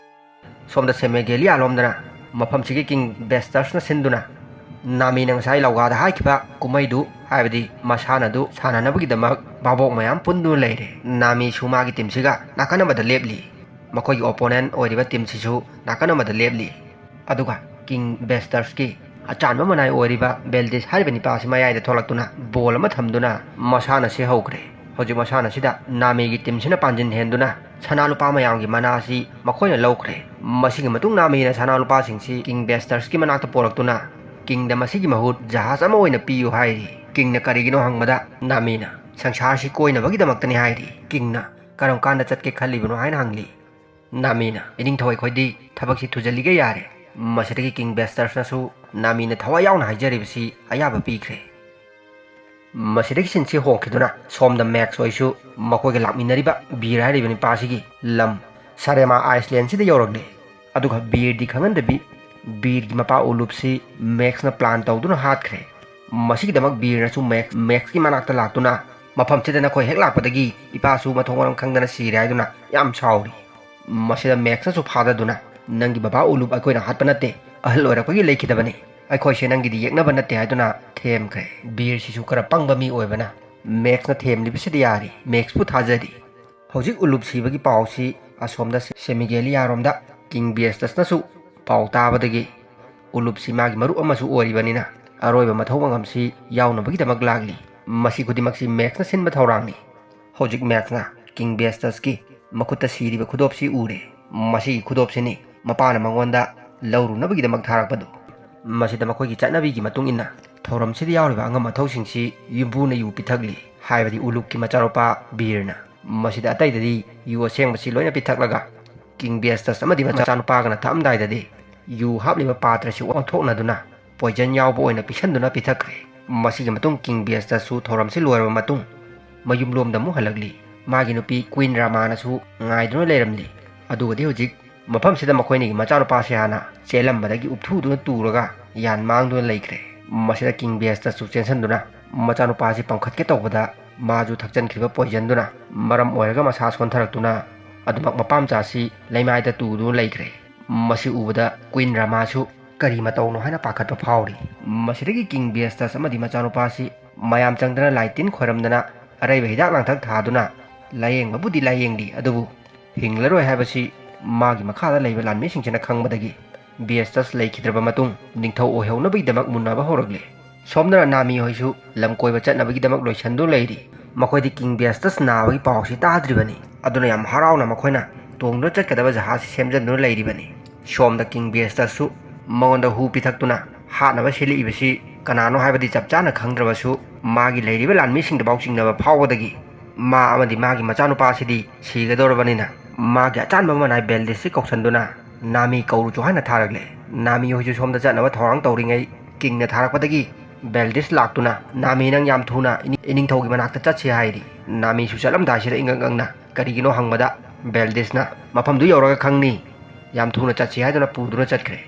ꯁꯣꯝꯗ ꯁꯦꯃꯦꯒꯦꯂꯤꯌꯥ ꯂꯣꯝꯗꯅ ꯃꯐꯝꯁꯤꯒꯤ ꯀꯤꯡ ꯕꯦꯁꯇꯔꯁꯅ ꯁꯤꯟꯗꯨꯅ ꯅꯥꯃꯤꯅ ꯉꯁꯥꯏ ꯂꯧꯒꯥꯗ ꯍꯥꯏꯈꯤꯕ ꯀꯨꯝꯍꯩꯗꯨ, ꯍꯥꯏꯕꯗꯤ ꯃꯁꯥꯟꯅꯗꯨ ꯁꯥꯟꯅꯅꯕꯒꯤꯗꯃꯛ ꯚꯥꯕꯣꯛ ꯃꯌꯥꯝ ꯄꯨꯟꯗꯨꯅ ꯂꯩꯔꯦ꯫ ꯅꯥꯃꯤꯁꯨ ꯃꯥꯒꯤ ꯇꯤꯝꯁꯤꯒ ꯅꯥꯀꯟ ꯑꯃꯗ ꯂꯦꯞꯂꯤ꯫ ꯃꯈꯣꯏꯒꯤ ꯑꯣꯄꯣꯅꯦꯟ ꯑꯣꯏꯔꯤꯕ ꯇꯤꯝꯁꯤꯁꯨ ꯅꯥꯀꯟ ꯑꯃꯗ ꯂꯦꯞꯂꯤ꯫ ꯑꯗꯨꯒ ꯀꯤꯡ ꯕꯦꯁꯇꯔꯁꯀꯤ ꯑꯆꯥꯟꯕ ꯃꯅꯥꯏ ꯑꯣꯏꯔꯤꯕ ꯕꯦꯜꯗꯤꯁ ꯍꯥꯏꯔꯤꯕ ꯅꯤꯄꯥ ꯑꯁꯤ ꯃꯌꯥꯏꯗ ꯊꯣꯛꯂꯛꯇꯨꯅ ꯕꯣꯜ ꯑꯃ ꯊꯝꯗꯨꯅ ꯃꯁꯥꯟꯅꯁꯤ ꯍꯧꯈ꯭ꯔꯦ꯫ ꯍꯧꯖꯤꯛ ꯃꯁꯥꯟꯅꯁꯤꯗ ꯅꯥꯃꯤꯒꯤ ꯇꯤꯝꯁꯤꯅ ꯄꯥꯟꯖꯤꯟ ꯍꯦꯟꯗꯨꯅ ꯁꯅꯥ ꯂꯨꯄꯥ ꯃꯌꯥꯝꯒꯤ ꯃꯅꯥ ꯑꯁꯤ ꯃꯈꯣꯏꯅ ꯂꯧꯈ꯭ꯔꯦ꯫ ꯃꯁꯤꯒꯤ ꯃꯇꯨꯡ ꯅꯥꯃꯤꯅ ꯁꯅꯥ ꯂꯨꯄꯥꯁꯤꯡꯁꯤ ꯀꯤꯡ ꯕꯦꯁꯇꯔꯁꯀꯤ ꯃꯅꯥꯛꯇ ꯄꯣꯔꯛꯇꯨꯅ ꯀꯤꯡꯗ ꯃꯁꯤꯒꯤ ꯃꯍꯨꯠ ꯖꯍꯥꯖ ꯑꯃ ꯑꯣꯏꯅ ꯄꯤꯌꯨ ꯍꯥꯏꯔꯤ꯫ ꯀꯤꯡꯅ ꯀꯔꯤꯒꯤꯅꯣ ꯍꯪꯕꯗ ꯅꯥꯃꯤꯅ ꯁꯪꯁꯥꯔꯁꯤ ꯀꯣꯏꯅꯕꯒꯤꯗꯃꯛꯇꯅꯤ ꯍꯥꯏꯔꯤ꯫ ꯀꯤꯡꯅ ꯀꯔꯝ ꯀꯥꯟꯗ ꯆꯠꯀꯦ ꯈꯜꯂꯤꯕꯅꯣ ꯍꯥꯏꯅ ꯍꯪꯂꯤ꯫ ꯅꯥꯃꯤꯅ, "ꯏꯅꯤꯡꯊꯧ, ꯑꯩꯈꯣꯏꯗꯤ ꯊꯕꯛꯁꯤ ꯊꯨꯖꯜꯂꯤꯒ ꯌꯥꯔꯦ"꯫ ꯃꯁꯤꯗꯒꯤ ꯀꯤꯡ ꯕꯦꯁꯇꯔꯁꯅꯁꯨ ꯅꯥꯃꯤꯅ ꯊꯋꯥꯏ ꯌꯥꯎꯅ ꯍꯥꯏꯖꯔꯤꯕꯁꯤ ꯑꯌꯥꯕ ꯄꯤꯈ꯭ꯔꯦ꯫ ꯃꯁꯤꯗꯒꯤ ꯁꯤꯟꯁꯤ ꯍꯣꯡꯈꯤꯗꯨꯅ ꯁꯣꯝꯗ ꯃꯦꯛꯁ ꯍꯣꯏꯁꯨ ꯃꯈꯣꯏꯒ ꯂꯥꯛꯃꯤꯟꯅꯔꯤꯕ ꯕꯤꯔ ꯍꯥꯏꯔꯤꯕ ꯅꯨꯄꯥꯁꯤꯒꯤ ꯂꯝ ꯁꯥꯔꯦꯃꯥ ꯑꯥꯏꯁꯂꯦꯟꯁꯤꯗ ꯌꯧꯔꯛꯂꯦ꯫ ꯑꯗꯨꯒ ꯕꯤꯔꯗꯤ ꯈꯪꯍꯟꯗꯕꯤ ꯕꯤꯔꯒꯤ ꯃꯄꯥ ꯎꯂꯨꯞꯁꯤ ꯃꯦꯛꯁꯅ ꯄ꯭ꯂꯥꯟ ꯇꯧꯗꯨꯅ ꯍꯥꯠꯈ꯭ꯔꯦ꯫ ꯃꯁꯤꯒꯤꯗꯃꯛ ꯕꯤꯔꯅꯁꯨ ꯃꯦꯛꯁ, ꯃꯦꯛꯁꯀꯤ ꯃꯅꯥꯛꯇ ꯂꯥꯛꯇꯨꯅ, "ꯃꯐꯝꯁꯤꯗ ꯅꯈꯣꯏ ꯍꯦꯛ ꯂꯥꯛꯄꯗꯒꯤ ꯏꯄꯥꯁꯨ ꯃꯊꯣꯡ ꯃꯔꯝ ꯈꯪꯗꯅ ꯁꯤꯔꯦ" ꯍꯥꯏꯗꯨꯅ ꯌꯥꯝ ꯁꯥꯎꯔꯤ꯫ ꯃꯁꯤꯗ ꯃꯦꯛꯁꯅꯁꯨ ꯐꯥꯗꯗꯨꯅ, "ꯅꯪꯒꯤ ꯕꯕꯥ ꯎꯂꯨꯞ ꯑꯩꯈꯣꯏꯅ ꯍꯥꯠꯄ ꯅꯠꯇꯦ, ꯑꯍꯜ ꯑꯣꯏꯔꯛꯄꯒꯤ ꯂꯩꯈꯤꯗꯕꯅꯤ, ꯑꯩꯈꯣꯏꯁꯦ ꯅꯪꯒꯤꯗꯤ ꯌꯦꯛꯅꯕ ꯅꯠꯇꯦ" ꯍꯥꯏꯗꯨꯅ ꯊꯦꯝꯈ꯭ꯔꯦ꯫ ꯕꯤꯔꯁꯤꯁꯨ ꯈꯔ ꯄꯪꯕ ꯃꯤ ꯑꯣꯏꯕꯅ ꯃꯦꯛꯁꯅ ꯊꯦꯝꯂꯤꯕꯁꯤꯗ ꯌꯥꯔꯤ, ꯃꯦꯛꯁꯄꯨ ꯊꯥꯖꯔꯤ꯫ ꯍꯧꯖꯤꯛ ꯎꯂꯨꯞ ꯁꯤꯕꯒꯤ ꯄꯥꯎꯁꯤ ꯑꯁꯣꯝꯗ ꯁꯦꯃꯤꯒꯦꯂꯤꯌꯥꯔꯣꯝꯗ ꯀꯤꯡ ꯕꯤꯌꯁꯇꯁꯅꯁꯨ ꯄꯥꯎ ꯇꯥꯕꯗꯒꯤ, ꯎꯂꯨꯞꯁꯤ ꯃꯥꯒꯤ ꯃꯔꯨꯞ ꯑꯃꯁꯨ ꯑꯣꯏꯔꯤꯕꯅꯤꯅ ꯑꯔꯣꯏꯕ ꯃꯊꯧ ꯃꯉꯝꯁꯤ ꯌꯥꯎꯅꯕꯒꯤꯗꯃꯛ ꯂꯥꯛꯂꯤ꯫ ꯃꯁꯤ ꯈꯨꯗꯤꯡꯃꯛꯁꯤ ꯃꯦꯛꯁꯅ ꯁꯤꯟꯕ ꯊꯧꯔꯥꯡꯅꯤ꯫ ꯍꯧꯖꯤꯛ ꯃꯦꯛꯁꯅ ꯀꯤꯡ ꯕꯤꯌꯁꯇꯁꯀꯤ ꯃꯈꯨꯠꯇ ꯁꯤꯔꯤꯕ ꯈꯨꯗꯣꯞꯁꯤ ꯎꯔꯦ꯫ ꯃꯁꯤꯒꯤ ꯈꯨꯗꯣꯞꯁꯤꯅꯤ ꯃꯄꯥꯅ ꯃꯉꯣꯟꯗ ꯂꯧꯔꯨꯅꯕꯒꯤꯗꯃꯛ ꯊꯥꯔꯛꯄꯗꯨ꯫ ꯃꯁꯤꯗ ꯃꯈꯣꯏꯒꯤ ꯆꯠꯅꯕꯤꯒꯤ ꯃꯇꯨꯡ ꯏꯟꯅ ꯊꯧꯔꯝꯁꯤꯗ ꯌꯥꯎꯔꯤꯕ ꯑꯉꯝ ꯑꯊꯧꯁꯤꯡꯁꯤ ꯌꯨꯝꯕꯨꯅ ꯌꯨ ꯄꯤꯊꯛꯂꯤ꯫ ꯍꯥꯏꯕꯗꯤ ꯎꯂꯨꯞꯀꯤ ꯃꯆꯥꯅꯨꯄꯥ ꯕꯤꯔꯅ꯫ ꯃꯁꯤꯗ ꯑꯇꯩꯗꯗꯤ ꯌꯨ ꯑꯁꯦꯡꯕꯁꯤ ꯂꯣꯏꯅ ꯄꯤꯊꯛꯂꯒ ꯀꯤꯡ ꯕꯤꯌꯁꯇꯁ ꯑꯃꯗꯤ ꯃꯆꯥꯅꯨꯄꯥꯒꯅ ꯊꯛꯑꯝꯗꯥꯏꯗꯗꯤ ꯌꯨ ꯍꯥꯞꯂꯤꯕ ꯄꯥꯇ꯭ꯔꯁꯤ ꯑꯣꯟꯊꯣꯛꯅꯗꯨꯅ ꯄꯣꯏꯖꯟ ꯌꯥꯎꯕ ꯑꯣꯏꯅ ꯄꯤꯁꯟꯗꯨꯅ ꯄꯤꯊꯛꯈ꯭ꯔꯦ꯫ ꯃꯁꯤꯒꯤ ꯃꯇꯨꯡ ꯀꯤꯡ ꯕꯤꯌꯁꯇꯁꯁꯨ ꯊꯧꯔꯝꯁꯤ ꯂꯣꯏꯔꯕ ꯃꯇꯨꯡ ꯃꯌꯨꯝꯂꯣꯝꯗ ꯑꯃꯨꯛ ꯍꯜꯂꯛꯂꯤ꯫ ꯃꯥꯒꯤ ꯅꯨꯄꯤ ꯀ꯭ꯋꯤꯟ ꯔꯥꯃꯥꯅꯁꯨ ꯉꯥꯏꯗꯨꯅ ꯂꯩꯔꯝꯂꯤ꯫ ꯑꯗꯨꯒꯗꯤ ꯍꯧꯖꯤꯛ ꯃꯐꯝꯁꯤꯗ ꯃꯈꯣꯏꯅꯤꯒꯤ ꯃꯆꯥꯅꯨꯄꯥꯁꯦ ꯍꯥꯟꯅ ꯆꯦꯜꯂꯝꯕꯗꯒꯤ ꯎꯞꯊꯨꯗꯨꯅ ꯇꯨꯔꯒ ꯌꯥꯟ ꯃꯥꯡꯗꯨꯅ ꯂꯩꯈ꯭ꯔꯦ꯫ ꯃꯁꯤꯗ ꯀꯤꯡ ꯕꯤꯌꯁꯇꯁꯁꯨ ꯆꯦꯟꯁꯤꯟꯗꯨꯅ ꯃꯆꯥꯅꯨꯄꯥꯁꯤ ꯄꯝꯈꯠꯀꯦ ꯇꯧꯕꯗ ꯃꯥꯁꯨ ꯊꯛꯆꯟꯈꯤꯕ ꯄꯣꯏꯖꯟꯗꯨꯅ ꯃꯔꯝ ꯑꯣꯏꯔꯒ ꯃꯁꯥ ꯁꯣꯟꯊꯔꯛꯇꯨꯅ ꯑꯗꯨꯃꯛ ꯃꯄꯥꯝꯆꯥꯁꯤ ꯂꯩꯃꯥꯏꯗ ꯇꯨꯗꯨꯅ ꯂꯩꯈ꯭ꯔꯦ꯫ ꯃꯁꯤ ꯎꯕꯗ ꯀ꯭ꯋꯤꯟ ꯔꯥꯃꯥꯁꯨ ꯀꯔꯤ ꯃꯇꯧꯅꯣ ꯍꯥꯏꯅ ꯄꯥꯈꯠꯄ ꯐꯥꯎꯔꯤ꯫ ꯃꯁꯤꯗꯒꯤ ꯀꯤꯡ ꯕꯤꯌꯁꯇꯁ ꯑꯃꯗꯤ ꯃꯆꯥꯅꯨꯄꯥꯁꯤ ꯃꯌꯥꯝ ꯆꯪꯗꯅ ꯂꯥꯏ ꯇꯤꯟ ꯈꯣꯏꯔꯝꯗꯅ ꯑꯔꯩꯕ ꯍꯤꯗꯥꯛ ꯂꯥꯡꯊꯛ ꯊꯥꯗꯨꯅ ꯂꯥꯌꯦꯡꯕꯕꯨꯗꯤ ꯂꯥꯌꯦꯡꯂꯤ, ꯑꯗꯨꯕꯨ ꯍꯤꯡꯂꯔꯣꯏ ꯍꯥꯏꯕꯁꯤ ꯃꯥꯒꯤ ꯃꯈꯥꯗ ꯂꯩꯕ ꯂꯥꯟꯃꯤꯁꯤꯡꯁꯤꯅ ꯈꯪꯕꯗꯒꯤ ꯕꯤꯌꯁꯇꯁ ꯂꯩꯈꯤꯗ꯭ꯔꯕ ꯃꯇꯨꯡ ꯅꯤꯡꯊꯧ ꯑꯣꯏꯍꯧꯅꯕꯒꯤꯗꯃꯛ ꯃꯨꯟꯅꯕ ꯍꯧꯔꯛꯂꯦ꯫ ꯁꯣꯝꯗꯅ ꯅꯥꯃꯤ ꯍꯣꯏꯁꯨ ꯂꯝ ꯀꯣꯏꯕ ꯆꯠꯅꯕꯒꯤꯗꯃꯛ ꯂꯣꯏꯁꯟꯗꯨꯅ ꯂꯩꯔꯤ꯫ ꯃꯈꯣꯏꯗꯤ ꯀꯤꯡ ꯕꯤꯌꯁꯇꯁ ꯅꯥꯕꯒꯤ ꯄꯥꯎꯁꯤ ꯇꯥꯗ꯭ꯔꯤꯕꯅꯤ꯫ ꯑꯗꯨꯅ ꯌꯥꯝ ꯍꯔꯥꯎꯅ ꯃꯈꯣꯏꯅ ꯇꯣꯡꯗꯨꯅ ꯆꯠꯀꯗꯕ ꯖꯍꯥꯖꯁꯤ ꯁꯦꯝꯖꯤꯟꯗꯨꯅ ꯂꯩꯔꯤꯕꯅꯤ꯫ ꯁꯣꯝꯗ ꯀꯤꯡ ꯕꯤꯌꯁꯇꯁꯁꯨ ꯃꯉꯣꯟꯗ ꯍꯨ ꯄꯤꯊꯛꯇꯨꯅ ꯍꯥꯠꯅꯕ ꯁꯤꯜꯂꯛꯏꯕꯁꯤ ꯀꯅꯥꯅꯣ ꯍꯥꯏꯕꯗꯤ ꯆꯞ ꯆꯥꯅ ꯈꯪꯗ꯭ꯔꯕꯁꯨ, ꯃꯥꯒꯤ ꯂꯩꯔꯤꯕ ꯂꯥꯟꯃꯤꯁꯤꯡꯗꯐꯥꯎ ꯆꯤꯡꯅꯕ ꯐꯥꯎꯕꯗꯒꯤ ꯃꯥ ꯑꯃꯗꯤ ꯃꯥꯒꯤ ꯃꯆꯥꯅꯨꯄꯥꯁꯤꯗꯤ ꯁꯤꯒꯗꯧꯔꯕꯅꯤꯅ, ꯃꯥꯒꯤ ꯑꯆꯥꯟꯕ ꯃꯅꯥꯏ ꯕꯦꯜꯗꯤꯁꯁꯤ ꯀꯧꯁꯟꯗꯨꯅ ꯅꯥꯃꯤ ꯀꯧꯔꯨꯆꯣ ꯍꯥꯏꯅ ꯊꯥꯔꯛꯂꯦ꯫ ꯅꯥꯃꯤ ꯍꯣꯏꯁꯨ ꯁꯣꯝꯗ ꯆꯠꯅꯕ ꯊꯧꯔꯥꯡ ꯇꯧꯔꯤꯉꯩ ꯀꯤꯡꯅ ꯊꯥꯔꯛꯄꯗꯒꯤ ꯕꯦꯜꯗꯤꯁ ꯂꯥꯛꯇꯨꯅ, "ꯅꯥꯃꯤ, ꯅꯪ ꯌꯥꯝ ꯊꯨꯅ ꯏꯅꯤ-, ꯏꯅꯤꯡꯊꯧꯒꯤ ꯃꯅꯥꯛꯇ ꯆꯠꯁꯤ" ꯍꯥꯏꯔꯤ꯫ ꯅꯥꯃꯤꯁꯨ ꯆꯠꯂꯝꯗꯥꯏꯁꯤꯗ ꯏꯉꯛ ꯉꯛꯅ ꯀꯔꯤꯒꯤꯅꯣ ꯍꯪꯕꯗ, ꯕꯦꯜꯗꯤꯁꯅ "ꯃꯐꯝꯗꯨ ꯌꯧꯔꯒ ꯈꯪꯅꯤ, ꯌꯥꯝ ꯊꯨꯅ ꯆꯠꯁꯤ" ꯍꯥꯏꯗꯨꯅ ꯄꯨꯗꯨꯅ ꯆꯠꯈ꯭ꯔꯦ꯫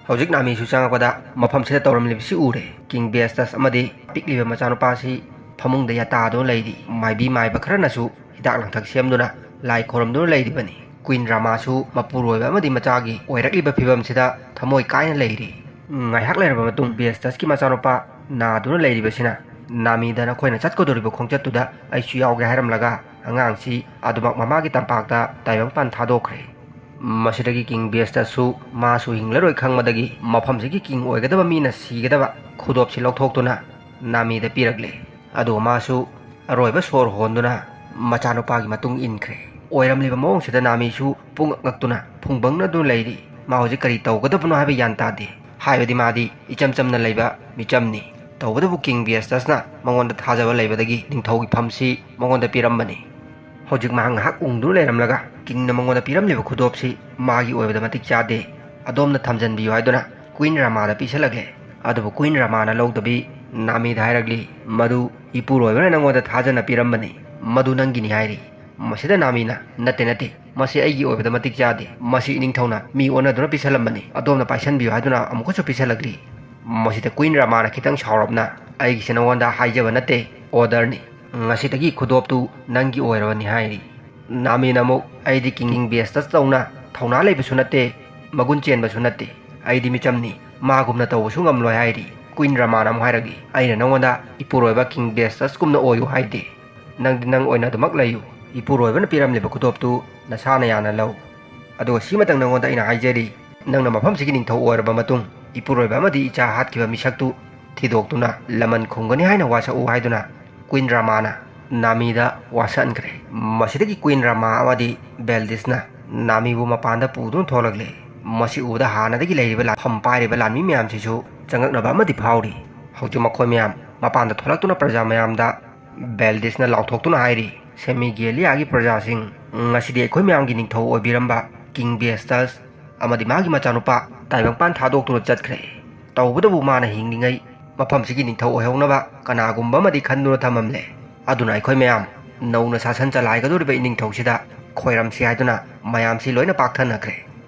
ꯍꯧꯖꯤꯛ ꯅꯥꯃꯤꯁꯨ ꯆꯪꯉꯛꯄꯗ ꯃꯐꯝꯁꯤꯗ ꯇꯧꯔꯝꯂꯤꯕꯁꯤ ꯎꯔꯦ꯫ ꯀꯤꯡ ꯕꯦꯁꯇꯁ ꯑꯃꯗꯤ ꯄꯤꯛꯂꯤꯕ ꯃꯆꯥꯅꯨꯄꯥꯁꯤ ꯐꯃꯨꯡꯗ ꯌꯥꯇꯥꯗꯨꯅ ꯂꯩꯔꯤ꯫ ꯃꯥꯏꯕꯤ ꯃꯥꯏꯕ ꯈꯔꯅꯁꯨ ꯍꯤꯗꯥꯛ ꯂꯥꯡꯊꯛ ꯁꯦꯝꯗꯨꯅ ꯂꯥꯏ ꯈꯣꯏꯔꯝꯗꯨꯅ ꯂꯩꯔꯤꯕꯅꯤ꯫ ꯀ꯭ꯋꯤꯟ ꯔꯥꯃꯥꯁꯨ ꯃꯄꯨꯔꯣꯏꯕ ꯑꯃꯗꯤ ꯃꯆꯥꯒꯤ ꯑꯣꯏꯔꯛꯂꯤꯕ ꯐꯤꯕꯝꯁꯤꯗ ꯊꯃꯣꯏ ꯀꯥꯏꯅ ꯂꯩꯔꯤ꯫ ꯉꯥꯏꯍꯥꯛ ꯂꯩꯔꯕ ꯃꯇꯨꯡ ꯕꯦꯁꯇꯁꯀꯤ ꯃꯆꯥꯅꯨꯄꯥ ꯅꯥꯗꯨꯅ ꯂꯩꯔꯤꯕꯁꯤꯅ ꯅꯥꯃꯤꯗ ꯅꯈꯣꯏꯅ ꯆꯠꯀꯗꯧꯔꯤꯕ ꯈꯣꯡꯆꯠꯇꯨꯗ ꯑꯩꯁꯨ ꯌꯥꯎꯒꯦ ꯍꯥꯏꯔꯝꯂꯒ ꯑꯉꯥꯡꯁꯤ ꯑꯗꯨꯃꯛ ꯃꯃꯥꯒꯤ ꯇꯝꯄꯥꯛꯇ ꯇꯥꯏꯕꯪꯄꯥꯟ ꯊꯥꯗꯣꯛꯈ꯭ꯔꯦ꯫ ꯃꯁꯤꯗꯒꯤ ꯀꯤꯡ ꯕꯦꯁꯇꯁꯁꯨ ꯃꯥꯁꯨ ꯍꯤꯡꯂꯔꯣꯏ ꯈꯪꯕꯗꯒꯤ ꯃꯐꯝꯁꯤꯒꯤ ꯀꯤꯡ ꯑꯣꯏꯒꯗꯕ ꯃꯤꯅ ꯁꯤꯒꯗꯕ ꯈꯨꯗꯣꯞꯁꯤ ꯂꯧꯊꯣꯛꯇꯨꯅ ꯅꯥꯃꯤꯗ ꯄꯤꯔꯛꯂꯦ꯫ ꯑꯗꯨꯒ ꯃꯥꯁꯨ ꯑꯔꯣꯏꯕ ꯁꯣꯔ ꯍꯣꯟꯗꯨꯅ ꯃꯆꯥꯅꯨꯄꯥꯒꯤ ꯃꯇꯨꯡ ꯏꯟꯈ꯭ꯔꯦ꯫ ꯑꯣꯏꯔꯝꯂꯤꯕ ꯃꯑꯣꯡꯁꯤꯗ ꯅꯥꯃꯤꯁꯨ ꯄꯨꯡꯉꯛ ꯉꯛꯇꯨꯅ ꯐꯨꯡꯕꯪꯅꯗꯨꯅ ꯂꯩꯔꯤ꯫ ꯃꯥ ꯍꯧꯖꯤꯛ ꯀꯔꯤ ꯇꯧꯒꯗꯕꯅꯣ ꯍꯥꯏꯕ ꯒ꯭ꯌꯥꯟ ꯇꯥꯗꯦ꯫ ꯍꯥꯏꯕꯗꯤ ꯃꯥꯗꯤ ꯏꯆꯝ ꯆꯝꯅ ꯂꯩꯕ ꯃꯤꯆꯝꯅꯤ꯫ ꯇꯧꯕꯇꯕꯨ ꯀꯤꯡ ꯕꯦꯁꯇꯁꯅ ꯃꯉꯣꯟꯗ ꯊꯥꯖꯕ ꯂꯩꯕꯗꯒꯤ ꯅꯤꯡꯊꯧꯒꯤ ꯐꯝꯁꯤ ꯃꯉꯣꯟꯗ ꯄꯤꯔꯝꯕꯅꯤ꯫ ꯍꯧꯖꯤꯛ ꯃꯍꯥꯛ ꯉꯥꯏꯍꯥꯛ ꯎꯪꯗꯨꯅ ꯂꯩꯔꯝꯂꯒ ꯀꯤꯡꯅ ꯃꯉꯣꯟꯗ ꯄꯤꯔꯝꯂꯤꯕ ꯈꯨꯗꯣꯞꯁꯤ ꯃꯥꯒꯤ ꯑꯣꯏꯕꯗ ꯃꯇꯤꯛ ꯆꯥꯗꯦ, ꯑꯗꯣꯝꯅ ꯊꯝꯖꯟꯕꯤꯌꯨ ꯍꯥꯏꯗꯨꯅ ꯀ꯭ꯋꯤꯟ ꯔꯃꯥꯗ ꯄꯤꯁꯜꯂꯛꯂꯦ꯫ ꯑꯗꯨꯕꯨ ꯀ꯭ꯋꯤꯟ ꯔꯃꯥꯅ ꯂꯧꯗꯕꯤ ꯅꯥꯃꯤꯗ ꯍꯥꯏꯔꯛꯂꯤ, "ꯃꯗꯨ ꯏꯄꯨꯔꯣꯏꯕꯅ ꯅꯪꯉꯣꯟꯗ ꯊꯥꯖꯅ ꯄꯤꯔꯝꯕꯅꯤ, ꯃꯗꯨ ꯅꯪꯒꯤꯅꯤ" ꯍꯥꯏꯔꯤ꯫ ꯃꯁꯤꯗ ꯅꯥꯃꯤꯅ, "ꯅꯠꯇꯦ, ꯅꯠꯇꯦ, ꯃꯁꯤ ꯑꯩꯒꯤ ꯑꯣꯏꯕꯗ ꯃꯇꯤꯛ ꯆꯥꯗꯦ, ꯃꯁꯤ ꯏꯅꯤꯡꯊꯧꯅ ꯃꯤ ꯑꯣꯟꯅꯗꯨꯅ ꯄꯤꯁꯜꯂꯝꯕꯅꯤ, ꯑꯗꯣꯝꯅ ꯄꯥꯏꯁꯟꯕꯤꯌꯨ" ꯍꯥꯏꯗꯨꯅ ꯑꯃꯨꯛꯀꯁꯨ ꯄꯤꯁꯜꯂꯛꯂꯤ꯫ ꯃꯁꯤꯗ ꯀ꯭ꯋꯤꯟ ꯔꯃꯥꯅ ꯈꯤꯇꯪ ꯁꯥꯎꯔꯞꯅ, "ꯑꯩꯒꯤꯁꯤ ꯅꯉꯣꯟꯗ ꯍꯥꯏꯖꯕ ꯅꯠꯇꯦ, ꯑꯣꯔꯗꯔꯅꯤ꯫ ꯉꯁꯤꯗꯒꯤ ꯈꯨꯗꯣꯞꯇꯨ ꯅꯪꯒꯤ ꯑꯣꯏꯔꯕꯅꯤ" ꯍꯥꯏꯔꯤ꯫ ꯅꯥꯃꯤꯅ ꯑꯃꯨꯛ, "ꯑꯩꯗꯤ ꯀꯤꯡ ꯕꯦꯁꯇꯁ ꯇꯧꯅ ꯊꯧꯅꯥ ꯂꯩꯕꯁꯨ ꯅꯠꯇꯦ, ꯃꯒꯨꯟ ꯆꯦꯟꯕꯁꯨ ꯅꯠꯇꯦ꯫ ꯑꯩꯗꯤ ꯃꯤꯆꯝꯅꯤ, ꯃꯥꯒꯨꯝꯅ ꯇꯧꯕꯁꯨ ꯉꯝꯂꯣꯏ" ꯍꯥꯏꯔꯤ꯫ ꯀ꯭ꯋꯤꯟ ꯔꯃꯥꯅ ꯑꯃꯨꯛ ꯍꯥꯏꯔꯛꯏ, "ꯑꯩꯅ ꯅꯉꯣꯟꯗ ꯏꯄꯨꯔꯣꯏꯕ ꯀꯤꯡ ꯕꯦꯁꯇꯁꯀꯨꯝꯅ ꯑꯣꯏꯌꯨ ꯍꯥꯏꯗꯦ꯫ ꯅꯪꯗꯤ ꯅꯪ ꯑꯣꯏꯅ ꯑꯗꯨꯃꯛ ꯂꯩꯌꯨ꯫ ꯏꯄꯨꯔꯣꯏꯕꯅ ꯄꯤꯔꯝꯂꯤꯕ ꯈꯨꯗꯣꯞꯇꯨ ꯅꯁꯥꯅ ꯌꯥꯅ ꯂꯧ꯫ ꯑꯗꯨꯒ ꯁꯤꯃꯇꯪ ꯅꯉꯣꯟꯗ ꯑꯩꯅ ꯍꯥꯏꯖꯔꯤ, ꯅꯪꯅ ꯃꯐꯝꯁꯤꯒꯤ ꯅꯤꯡꯊꯧ ꯑꯣꯏꯔꯕ ꯃꯇꯨꯡ, ꯏꯄꯨꯔꯣꯏꯕ ꯑꯃꯗꯤ ꯏꯆꯥ ꯍꯥꯠꯈꯤꯕ ꯃꯤꯁꯛꯇꯨ ꯊꯤꯗꯣꯛꯇꯨꯅ ꯂꯃꯟ ꯈꯨꯝꯒꯅꯤ ꯍꯥꯏꯅ ꯋꯥꯁꯛꯎ" ꯍꯥꯏꯗꯨꯅ ꯀ꯭ꯋꯤꯟ ꯔꯃꯥꯅ ꯅꯥꯃꯤꯗ ꯋꯥꯁꯛꯍꯟꯈ꯭ꯔꯦ꯫ ꯃꯁꯤꯗꯒꯤ ꯀ꯭ꯋꯤꯟ ꯔꯃꯥ ꯑꯃꯗꯤ ꯕꯦꯜꯗꯤꯁꯅ ꯅꯥꯃꯤꯕꯨ ꯃꯄꯥꯟꯗ ꯄꯨꯗꯨꯅ ꯊꯣꯛꯂꯛꯂꯦ꯫ ꯃꯁꯤ ꯎꯕꯗ ꯍꯥꯟꯅꯗꯒꯤ ꯂꯩꯔꯤꯕ ꯂꯥꯟꯐꯝ ꯄꯥꯏꯔꯤꯕ ꯂꯥꯟꯃꯤ ꯃꯌꯥꯝꯁꯤꯁꯨ ꯆꯪꯉꯛꯅꯕ ꯑꯃꯗꯤ ꯐꯥꯎꯔꯤ꯫ ꯍꯧꯖꯤꯛ ꯃꯈꯣꯏ ꯃꯌꯥꯝ ꯃꯄꯥꯟꯗ ꯊꯣꯛꯂꯛꯇꯨꯅ ꯄ꯭ꯔꯖꯥ ꯃꯌꯥꯝꯗ ꯕꯦꯜꯗꯤꯁꯅ ꯂꯥꯎꯊꯣꯛꯇꯨꯅ ꯍꯥꯏꯔꯤ, "ꯁꯦꯃꯤꯒꯦꯂꯤꯌꯥꯒꯤ ꯄ꯭ꯔꯖꯥꯁꯤꯡ, ꯉꯁꯤꯗꯤ ꯑꯩꯈꯣꯏ ꯃꯌꯥꯝꯒꯤ ꯅꯤꯡꯊꯧ ꯑꯣꯏꯕꯤꯔꯝꯕ ꯀꯤꯡ ꯕꯦꯁꯇꯁ ꯑꯃꯗꯤ ꯃꯥꯒꯤ ꯃꯆꯥꯅꯨꯄꯥ ꯇꯥꯏꯕꯪꯄꯥꯟ ꯊꯥꯗꯣꯛꯇꯨꯅ ꯆꯠꯈ꯭ꯔꯦ꯫ ꯇꯧꯕꯇꯕꯨ ꯃꯥꯅ ꯍꯤꯡꯂꯤꯉꯩ ꯃꯐꯝꯁꯤꯒꯤ ꯅꯤꯡꯊꯧ ꯑꯣꯏꯍꯧꯅꯕ ꯀꯅꯥꯒꯨꯝꯕ ꯑꯃꯗꯤ ꯈꯟꯗꯨꯅ ꯊꯝꯃꯝꯂꯦ꯫ ꯑꯗꯨꯅ ꯑꯩꯈꯣꯏ ꯃꯌꯥꯝ ꯅꯧꯅ ꯁꯥꯁꯟ ꯆꯂꯥꯏꯒꯗꯧꯔꯤꯕ ꯏꯅꯤꯡꯊꯧꯁꯤꯗ ꯈꯣꯏꯔꯝꯁꯤ" ꯍꯥꯏꯗꯨꯅ ꯃꯌꯥꯝꯁꯤ ꯂꯣꯏꯅ ꯄꯥꯛꯊꯅꯈ꯭ꯔꯦ꯫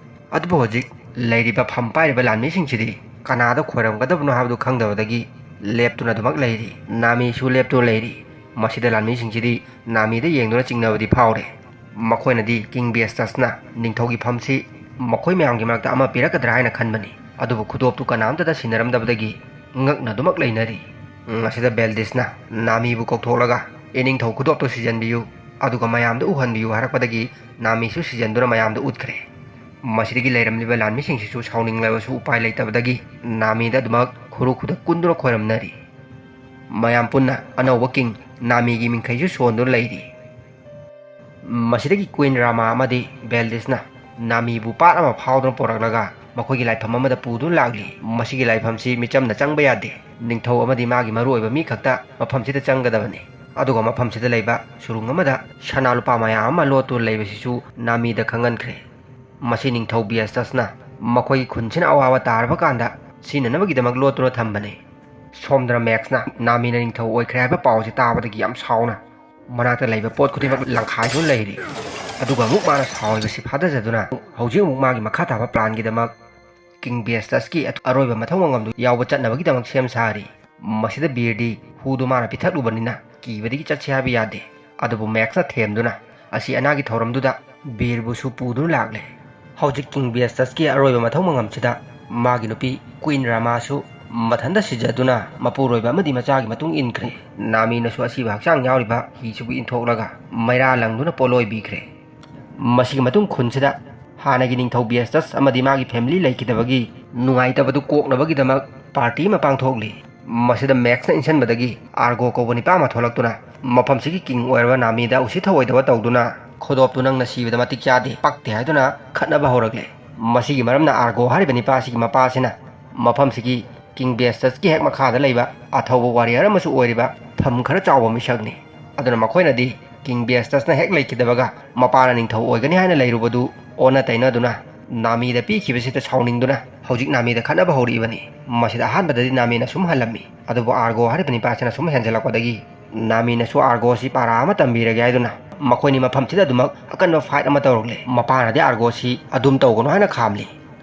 ꯑꯗꯨꯕꯨ ꯍꯧꯖꯤꯛ ꯂꯩꯔꯤꯕ ꯐꯝ ꯄꯥꯏꯔꯤꯕ ꯂꯥꯟꯃꯤꯁꯤꯡꯁꯤꯗꯤ ꯀꯅꯥꯗ ꯈꯣꯏꯔꯝꯒꯗꯕꯅꯣ ꯍꯥꯏꯕꯗꯨ ꯈꯪꯗꯕꯗꯒꯤ ꯂꯦꯞꯇꯨꯅ ꯑꯗꯨꯃꯛ ꯂꯩꯔꯤ꯫ ꯅꯥꯃꯤꯁꯨ ꯂꯦꯞꯇꯨꯅ ꯂꯩꯔꯤ꯫ ꯃꯁꯤꯗ ꯂꯥꯟꯃꯤꯁꯤꯡꯁꯤꯗꯤ ꯅꯥꯃꯤꯗ ꯌꯦꯡꯗꯨꯅ ꯆꯤꯡꯅꯕꯗꯤ ꯐꯥꯎꯔꯦ꯫ ꯃꯈꯣꯏꯅꯗꯤ ꯀꯤꯡ ꯕꯦꯁꯇꯁꯅ ꯅꯤꯡꯊꯧꯒꯤ ꯐꯝꯁꯤ ꯃꯈꯣꯏ ꯃꯌꯥꯝꯒꯤ ꯃꯔꯛꯇ ꯑꯃ ꯄꯤꯔꯛꯀꯗ꯭ꯔꯥ ꯍꯥꯏꯅ ꯈꯟꯕꯅꯤ, ꯑꯗꯨꯕꯨ ꯈꯨꯗꯣꯞꯇꯨ ꯀꯅꯥꯝꯇꯗ ꯁꯤꯟꯅꯔꯝꯗꯕꯗꯒꯤ ꯉꯛꯅꯗꯨꯃꯛ ꯂꯩꯅꯔꯤ꯫ ꯎꯝ, ꯑꯁꯤꯗ ꯕꯦꯜꯗꯤꯁꯅ ꯅꯥꯃꯤꯕꯨ ꯀꯧꯊꯣꯛꯂꯒ, "ꯏꯅꯤꯡꯊꯧ ꯈꯨꯗꯣꯞꯇꯨ ꯁꯤꯖꯟꯕꯤꯌꯨ, ꯑꯗꯨꯒ ꯃꯌꯥꯝꯗ ꯎꯍꯟꯕꯤꯌꯨ" ꯍꯥꯏꯔꯛꯄꯗꯒꯤ ꯅꯥꯃꯤꯁꯨ ꯁꯤꯖꯟꯗꯨꯅ ꯃꯌꯥꯝꯗ ꯎꯠꯈ꯭ꯔꯦ꯫ ꯃꯁꯤꯗꯒꯤ ꯂꯩꯔꯝꯂꯤꯕ ꯂꯥꯟꯃꯤꯁꯤꯡꯁꯤꯁꯨ ꯁꯥꯎꯅꯤꯡꯂꯕꯁꯨ ꯎꯄꯥꯏ ꯂꯩꯇꯕꯗꯒꯤ ꯅꯥꯃꯤꯗ ꯑꯗꯨꯃꯛ ꯈꯨꯔꯨ ꯈꯨꯗꯛ ꯀꯨꯟꯗꯨꯅ ꯈꯣꯏꯔꯝꯅꯔꯤ꯫ ꯃꯌꯥꯝ ꯄꯨꯟꯅ ꯑꯅꯧꯕ ꯀꯤꯡ ꯅꯥꯃꯤꯒꯤ ꯃꯤꯡꯈꯩꯁꯨ ꯁꯣꯟꯗꯨꯅ ꯂꯩꯔꯤ꯫ ꯃꯁꯤꯗꯒꯤ ꯀ꯭ꯋꯤꯟ ꯔꯥꯃꯥ ꯑꯃꯗꯤ ꯕꯦꯜꯗꯤꯁꯅ ꯅꯥꯃꯤꯕꯨ ꯄꯥꯠ ꯑꯃ ꯐꯥꯎꯗꯨꯅ ꯄꯨꯔꯛꯂꯒ ꯃꯈꯣꯏꯒꯤ ꯂꯥꯏꯐꯝ ꯑꯃꯗ ꯄꯨꯗꯨꯅ ꯂꯥꯛꯂꯤ꯫ ꯃꯁꯤꯒꯤ ꯂꯥꯏꯐꯝꯁꯤ ꯃꯤꯆꯝꯅ ꯆꯪꯕ ꯌꯥꯗꯦ꯫ ꯅꯤꯡꯊꯧ ꯑꯃꯗꯤ ꯃꯥꯒꯤ ꯃꯔꯨꯑꯣꯏꯕ ꯃꯤ ꯈꯛꯇ ꯃꯐꯝꯁꯤꯗ ꯆꯪꯒꯗꯕꯅꯤ꯫ ꯑꯗꯨꯒ ꯃꯐꯝꯁꯤꯗ ꯂꯩꯕ ꯁꯨꯔꯨꯡ ꯑꯃꯗ ꯁꯅꯥ ꯂꯨꯄꯥ ꯃꯌꯥꯝ ꯑꯃ ꯂꯣꯠꯇꯨꯅ ꯂꯩꯕꯁꯤꯁꯨ ꯅꯥꯃꯤꯗ ꯈꯪꯍꯟꯈ꯭ꯔꯦ꯫ ꯃꯁꯤ ꯅꯤꯡꯊꯧ ꯕꯤꯌꯁꯇꯁꯅ ꯃꯈꯣꯏꯒꯤ ꯈꯨꯟꯁꯤꯅ ꯑꯋꯥꯕ ꯇꯥꯔꯕ ꯀꯥꯟꯗ ꯁꯤꯖꯤꯟꯅꯅꯕꯒꯤꯗꯃꯛ ꯂꯣꯠꯇꯨꯅ ꯊꯝꯕꯅꯤ꯫ ꯁꯣꯝꯗꯅ ꯃꯦꯛꯁꯅ ꯅꯥꯃꯤꯅ ꯅꯤꯡꯊꯧ ꯑꯣꯏꯈ꯭ꯔꯦ ꯍꯥꯏꯕ ꯄꯥꯎꯁꯤ ꯇꯥꯕꯗꯒꯤ ꯌꯥꯝ ꯁꯥꯎꯅ ꯃꯅꯥꯛꯇ ꯂꯩꯕ ꯄꯣꯠ ꯈꯨꯗꯤꯡꯃꯛ ꯂꯪꯈꯥꯏꯗꯨꯅ ꯂꯩꯔꯤ꯫ ꯑꯗꯨꯒ ꯑꯃꯨꯛ ꯃꯥꯅ ꯁꯥꯎꯔꯤꯕꯁꯤ ꯐꯥꯊꯖꯗꯨꯅ ꯍꯧꯖꯤꯛ ꯑꯃꯨꯛ ꯃꯥꯒꯤ ꯃꯈꯥ ꯇꯥꯕ ꯄ꯭ꯂꯥꯟꯒꯤꯗꯃꯛ ꯀꯤꯡ ꯕꯦꯁꯇꯁꯀꯤ ꯑꯔꯣꯏꯕ ꯃꯊꯧ ꯃꯉꯝꯗꯨ ꯌꯥꯎꯕ ꯆꯠꯅꯕꯒꯤꯗꯃꯛ ꯁꯦꯝ ꯁꯥꯔꯤ꯫ ꯃꯁꯤꯗ ꯕꯤꯔꯗꯤ ꯍꯨꯗꯨ ꯃꯥꯅ ꯄꯤꯊꯛꯂꯨꯕꯅꯤꯅ ꯀꯤꯕꯗꯒꯤ ꯆꯠꯁꯤ ꯍꯥꯏꯕ ꯌꯥꯗꯦ꯫ ꯑꯗꯨꯕꯨ ꯃꯦꯛꯁꯅ ꯊꯦꯝꯗꯨꯅ ꯑꯁꯤ ꯑꯅꯥꯒꯤ ꯊꯧꯔꯝꯗꯨꯗ ꯕꯤꯔꯕꯨꯁꯨ ꯄꯨꯗꯨꯅ ꯂꯥꯛꯂꯦ꯫ ꯍꯧꯖꯤꯛ ꯀꯤꯡ ꯕꯦꯁꯇꯁꯀꯤ ꯑꯔꯣꯏꯕ ꯃꯊꯧ ꯃꯉꯝꯁꯤꯗ ꯃꯥꯒꯤ ꯅꯨꯄꯤ ꯀ꯭ꯋꯤꯟ ꯔꯥꯃꯥꯁꯨ ꯃꯊꯟꯇ ꯁꯤꯖꯗꯨꯅ ꯃꯄꯨꯔꯣꯏꯕ ꯑꯃꯗꯤ ꯃꯆꯥꯒꯤ ꯃꯇꯨꯡ ꯏꯟꯈ꯭ꯔꯦ꯫ ꯅꯥꯃꯤꯅꯁꯨ ꯑꯁꯤꯕ ꯍꯛꯆꯥꯡ ꯌꯥꯎꯔꯤꯕ ꯍꯤꯁꯤꯕꯨ ꯏꯟꯊꯣꯛꯂꯒ ꯃꯩꯔꯥ ꯂꯪꯗꯨꯅ ꯄꯣꯠꯂꯣꯏꯕꯤꯈ꯭ꯔꯦ꯫ ꯃꯁꯤꯒꯤ ꯃꯇꯨꯡ ꯈꯨꯟꯁꯤꯗ ꯍꯥꯟꯅꯒꯤ ꯅꯤꯡꯊꯧ ꯕꯦꯁꯇꯁ ꯑꯃꯗꯤ ꯃꯥꯒꯤ ꯐꯦꯃꯤꯂꯤ ꯂꯩꯈꯤꯗꯕꯒꯤ ꯅꯨꯡꯉꯥꯏꯇꯕꯗꯨ ꯀꯣꯛꯅꯕꯒꯤꯗꯃꯛ ꯄꯥꯔꯇꯤ ꯑꯃ ꯄꯥꯡꯊꯣꯛꯂꯤ꯫ ꯃꯁꯤꯗ ꯃꯦꯛꯁꯅ ꯏꯟꯁꯤꯟꯕꯗꯒꯤ ꯑꯥꯔꯒꯣ ꯀꯧꯕ ꯅꯤꯄꯥ ꯑꯃ ꯊꯣꯛꯂꯛꯇꯨꯅ ꯃꯐꯝꯁꯤꯒꯤ ꯀꯤꯡ ꯑꯣꯏꯔꯕ ꯅꯥꯃꯤꯗ ꯎꯁꯤꯠ ꯊꯑꯣꯏꯗꯕ ꯇꯧꯗꯨꯅ, "ꯈꯨꯗꯣꯞꯇꯨ ꯅꯪꯅ ꯁꯤꯕꯗ ꯃꯇꯤꯛ ꯆꯥꯗꯦ, ꯄꯛꯇꯦ" ꯍꯥꯏꯗꯨꯅ ꯈꯠꯅꯕ ꯍꯧꯔꯛꯂꯦ꯫ ꯃꯁꯤꯒꯤ ꯃꯔꯝꯅ ꯑꯥꯔꯒꯣ ꯍꯥꯏꯔꯤꯕ ꯅꯤꯄꯥꯁꯤꯒꯤ ꯃꯄꯥꯁꯤꯅ ꯃꯐꯝꯁꯤꯒꯤ ꯀꯤꯡ ꯕꯦꯁꯇꯁꯀꯤ ꯍꯦꯛ ꯃꯈꯥꯗ ꯂꯩꯕ ꯑꯊꯧꯕ ꯋꯥꯔꯤꯌꯔ ꯑꯃꯁꯨ ꯑꯣꯏꯔꯤꯕ ꯐꯝ ꯈꯔ ꯆꯥꯎꯕ ꯃꯤꯁꯛꯅꯤ꯫ ꯑꯗꯨꯅ ꯃꯈꯣꯏꯅꯗꯤ ꯀꯤꯡ ꯕꯦꯁꯇꯁꯅ ꯍꯦꯛ ꯂꯩꯈꯤꯗꯕꯒ ꯃꯄꯥꯅ ꯅꯤꯡꯊꯧ ꯑꯣꯏꯒꯅꯤ ꯍꯥꯏꯅ ꯂꯩꯔꯨꯕꯗꯨ ꯑꯣꯟꯅ ꯇꯩꯅꯗꯨꯅ ꯅꯥꯃꯤꯗ ꯄꯤꯈꯤꯕꯁꯤꯗ ꯁꯥꯎꯅꯤꯡꯗꯨꯅ ꯍꯧꯖꯤꯛ ꯅꯥꯃꯤꯗ ꯈꯠꯅꯕ ꯍꯧꯔꯛꯏꯕꯅꯤ꯫ ꯃꯁꯤꯗ ꯑꯍꯥꯟꯕꯗꯗꯤ ꯅꯥꯃꯤꯅ ꯁꯨꯝ ꯍꯜꯂꯝꯃꯤ, ꯑꯗꯨꯕꯨ ꯑꯥꯔꯒꯣ ꯍꯥꯏꯔꯤꯕ ꯅꯤꯄꯥꯁꯤꯅ ꯁꯨꯝ ꯍꯦꯟꯖꯜꯂꯛꯄꯗꯒꯤ ꯅꯥꯃꯤꯅꯁꯨ ꯑꯥꯔꯒꯣꯁꯤ ꯄꯥꯔꯥ ꯑꯃ ꯇꯝꯕꯤꯔꯒꯦ ꯍꯥꯏꯗꯨꯅ ꯃꯈꯣꯏꯅꯤ ꯃꯐꯝꯁꯤꯗ ꯑꯗꯨꯃꯛ ꯑꯀꯟꯕ ꯐꯥꯏꯠ ꯑꯃ ꯇꯧꯔꯛꯂꯦ꯫ ꯃꯄꯥꯅꯗꯤ ꯑꯥꯔꯒꯣꯁꯤ ꯑꯗꯨꯝ ꯇꯧꯒꯅꯨ ꯍꯥꯏꯅ ꯈꯥꯝꯂꯤ꯫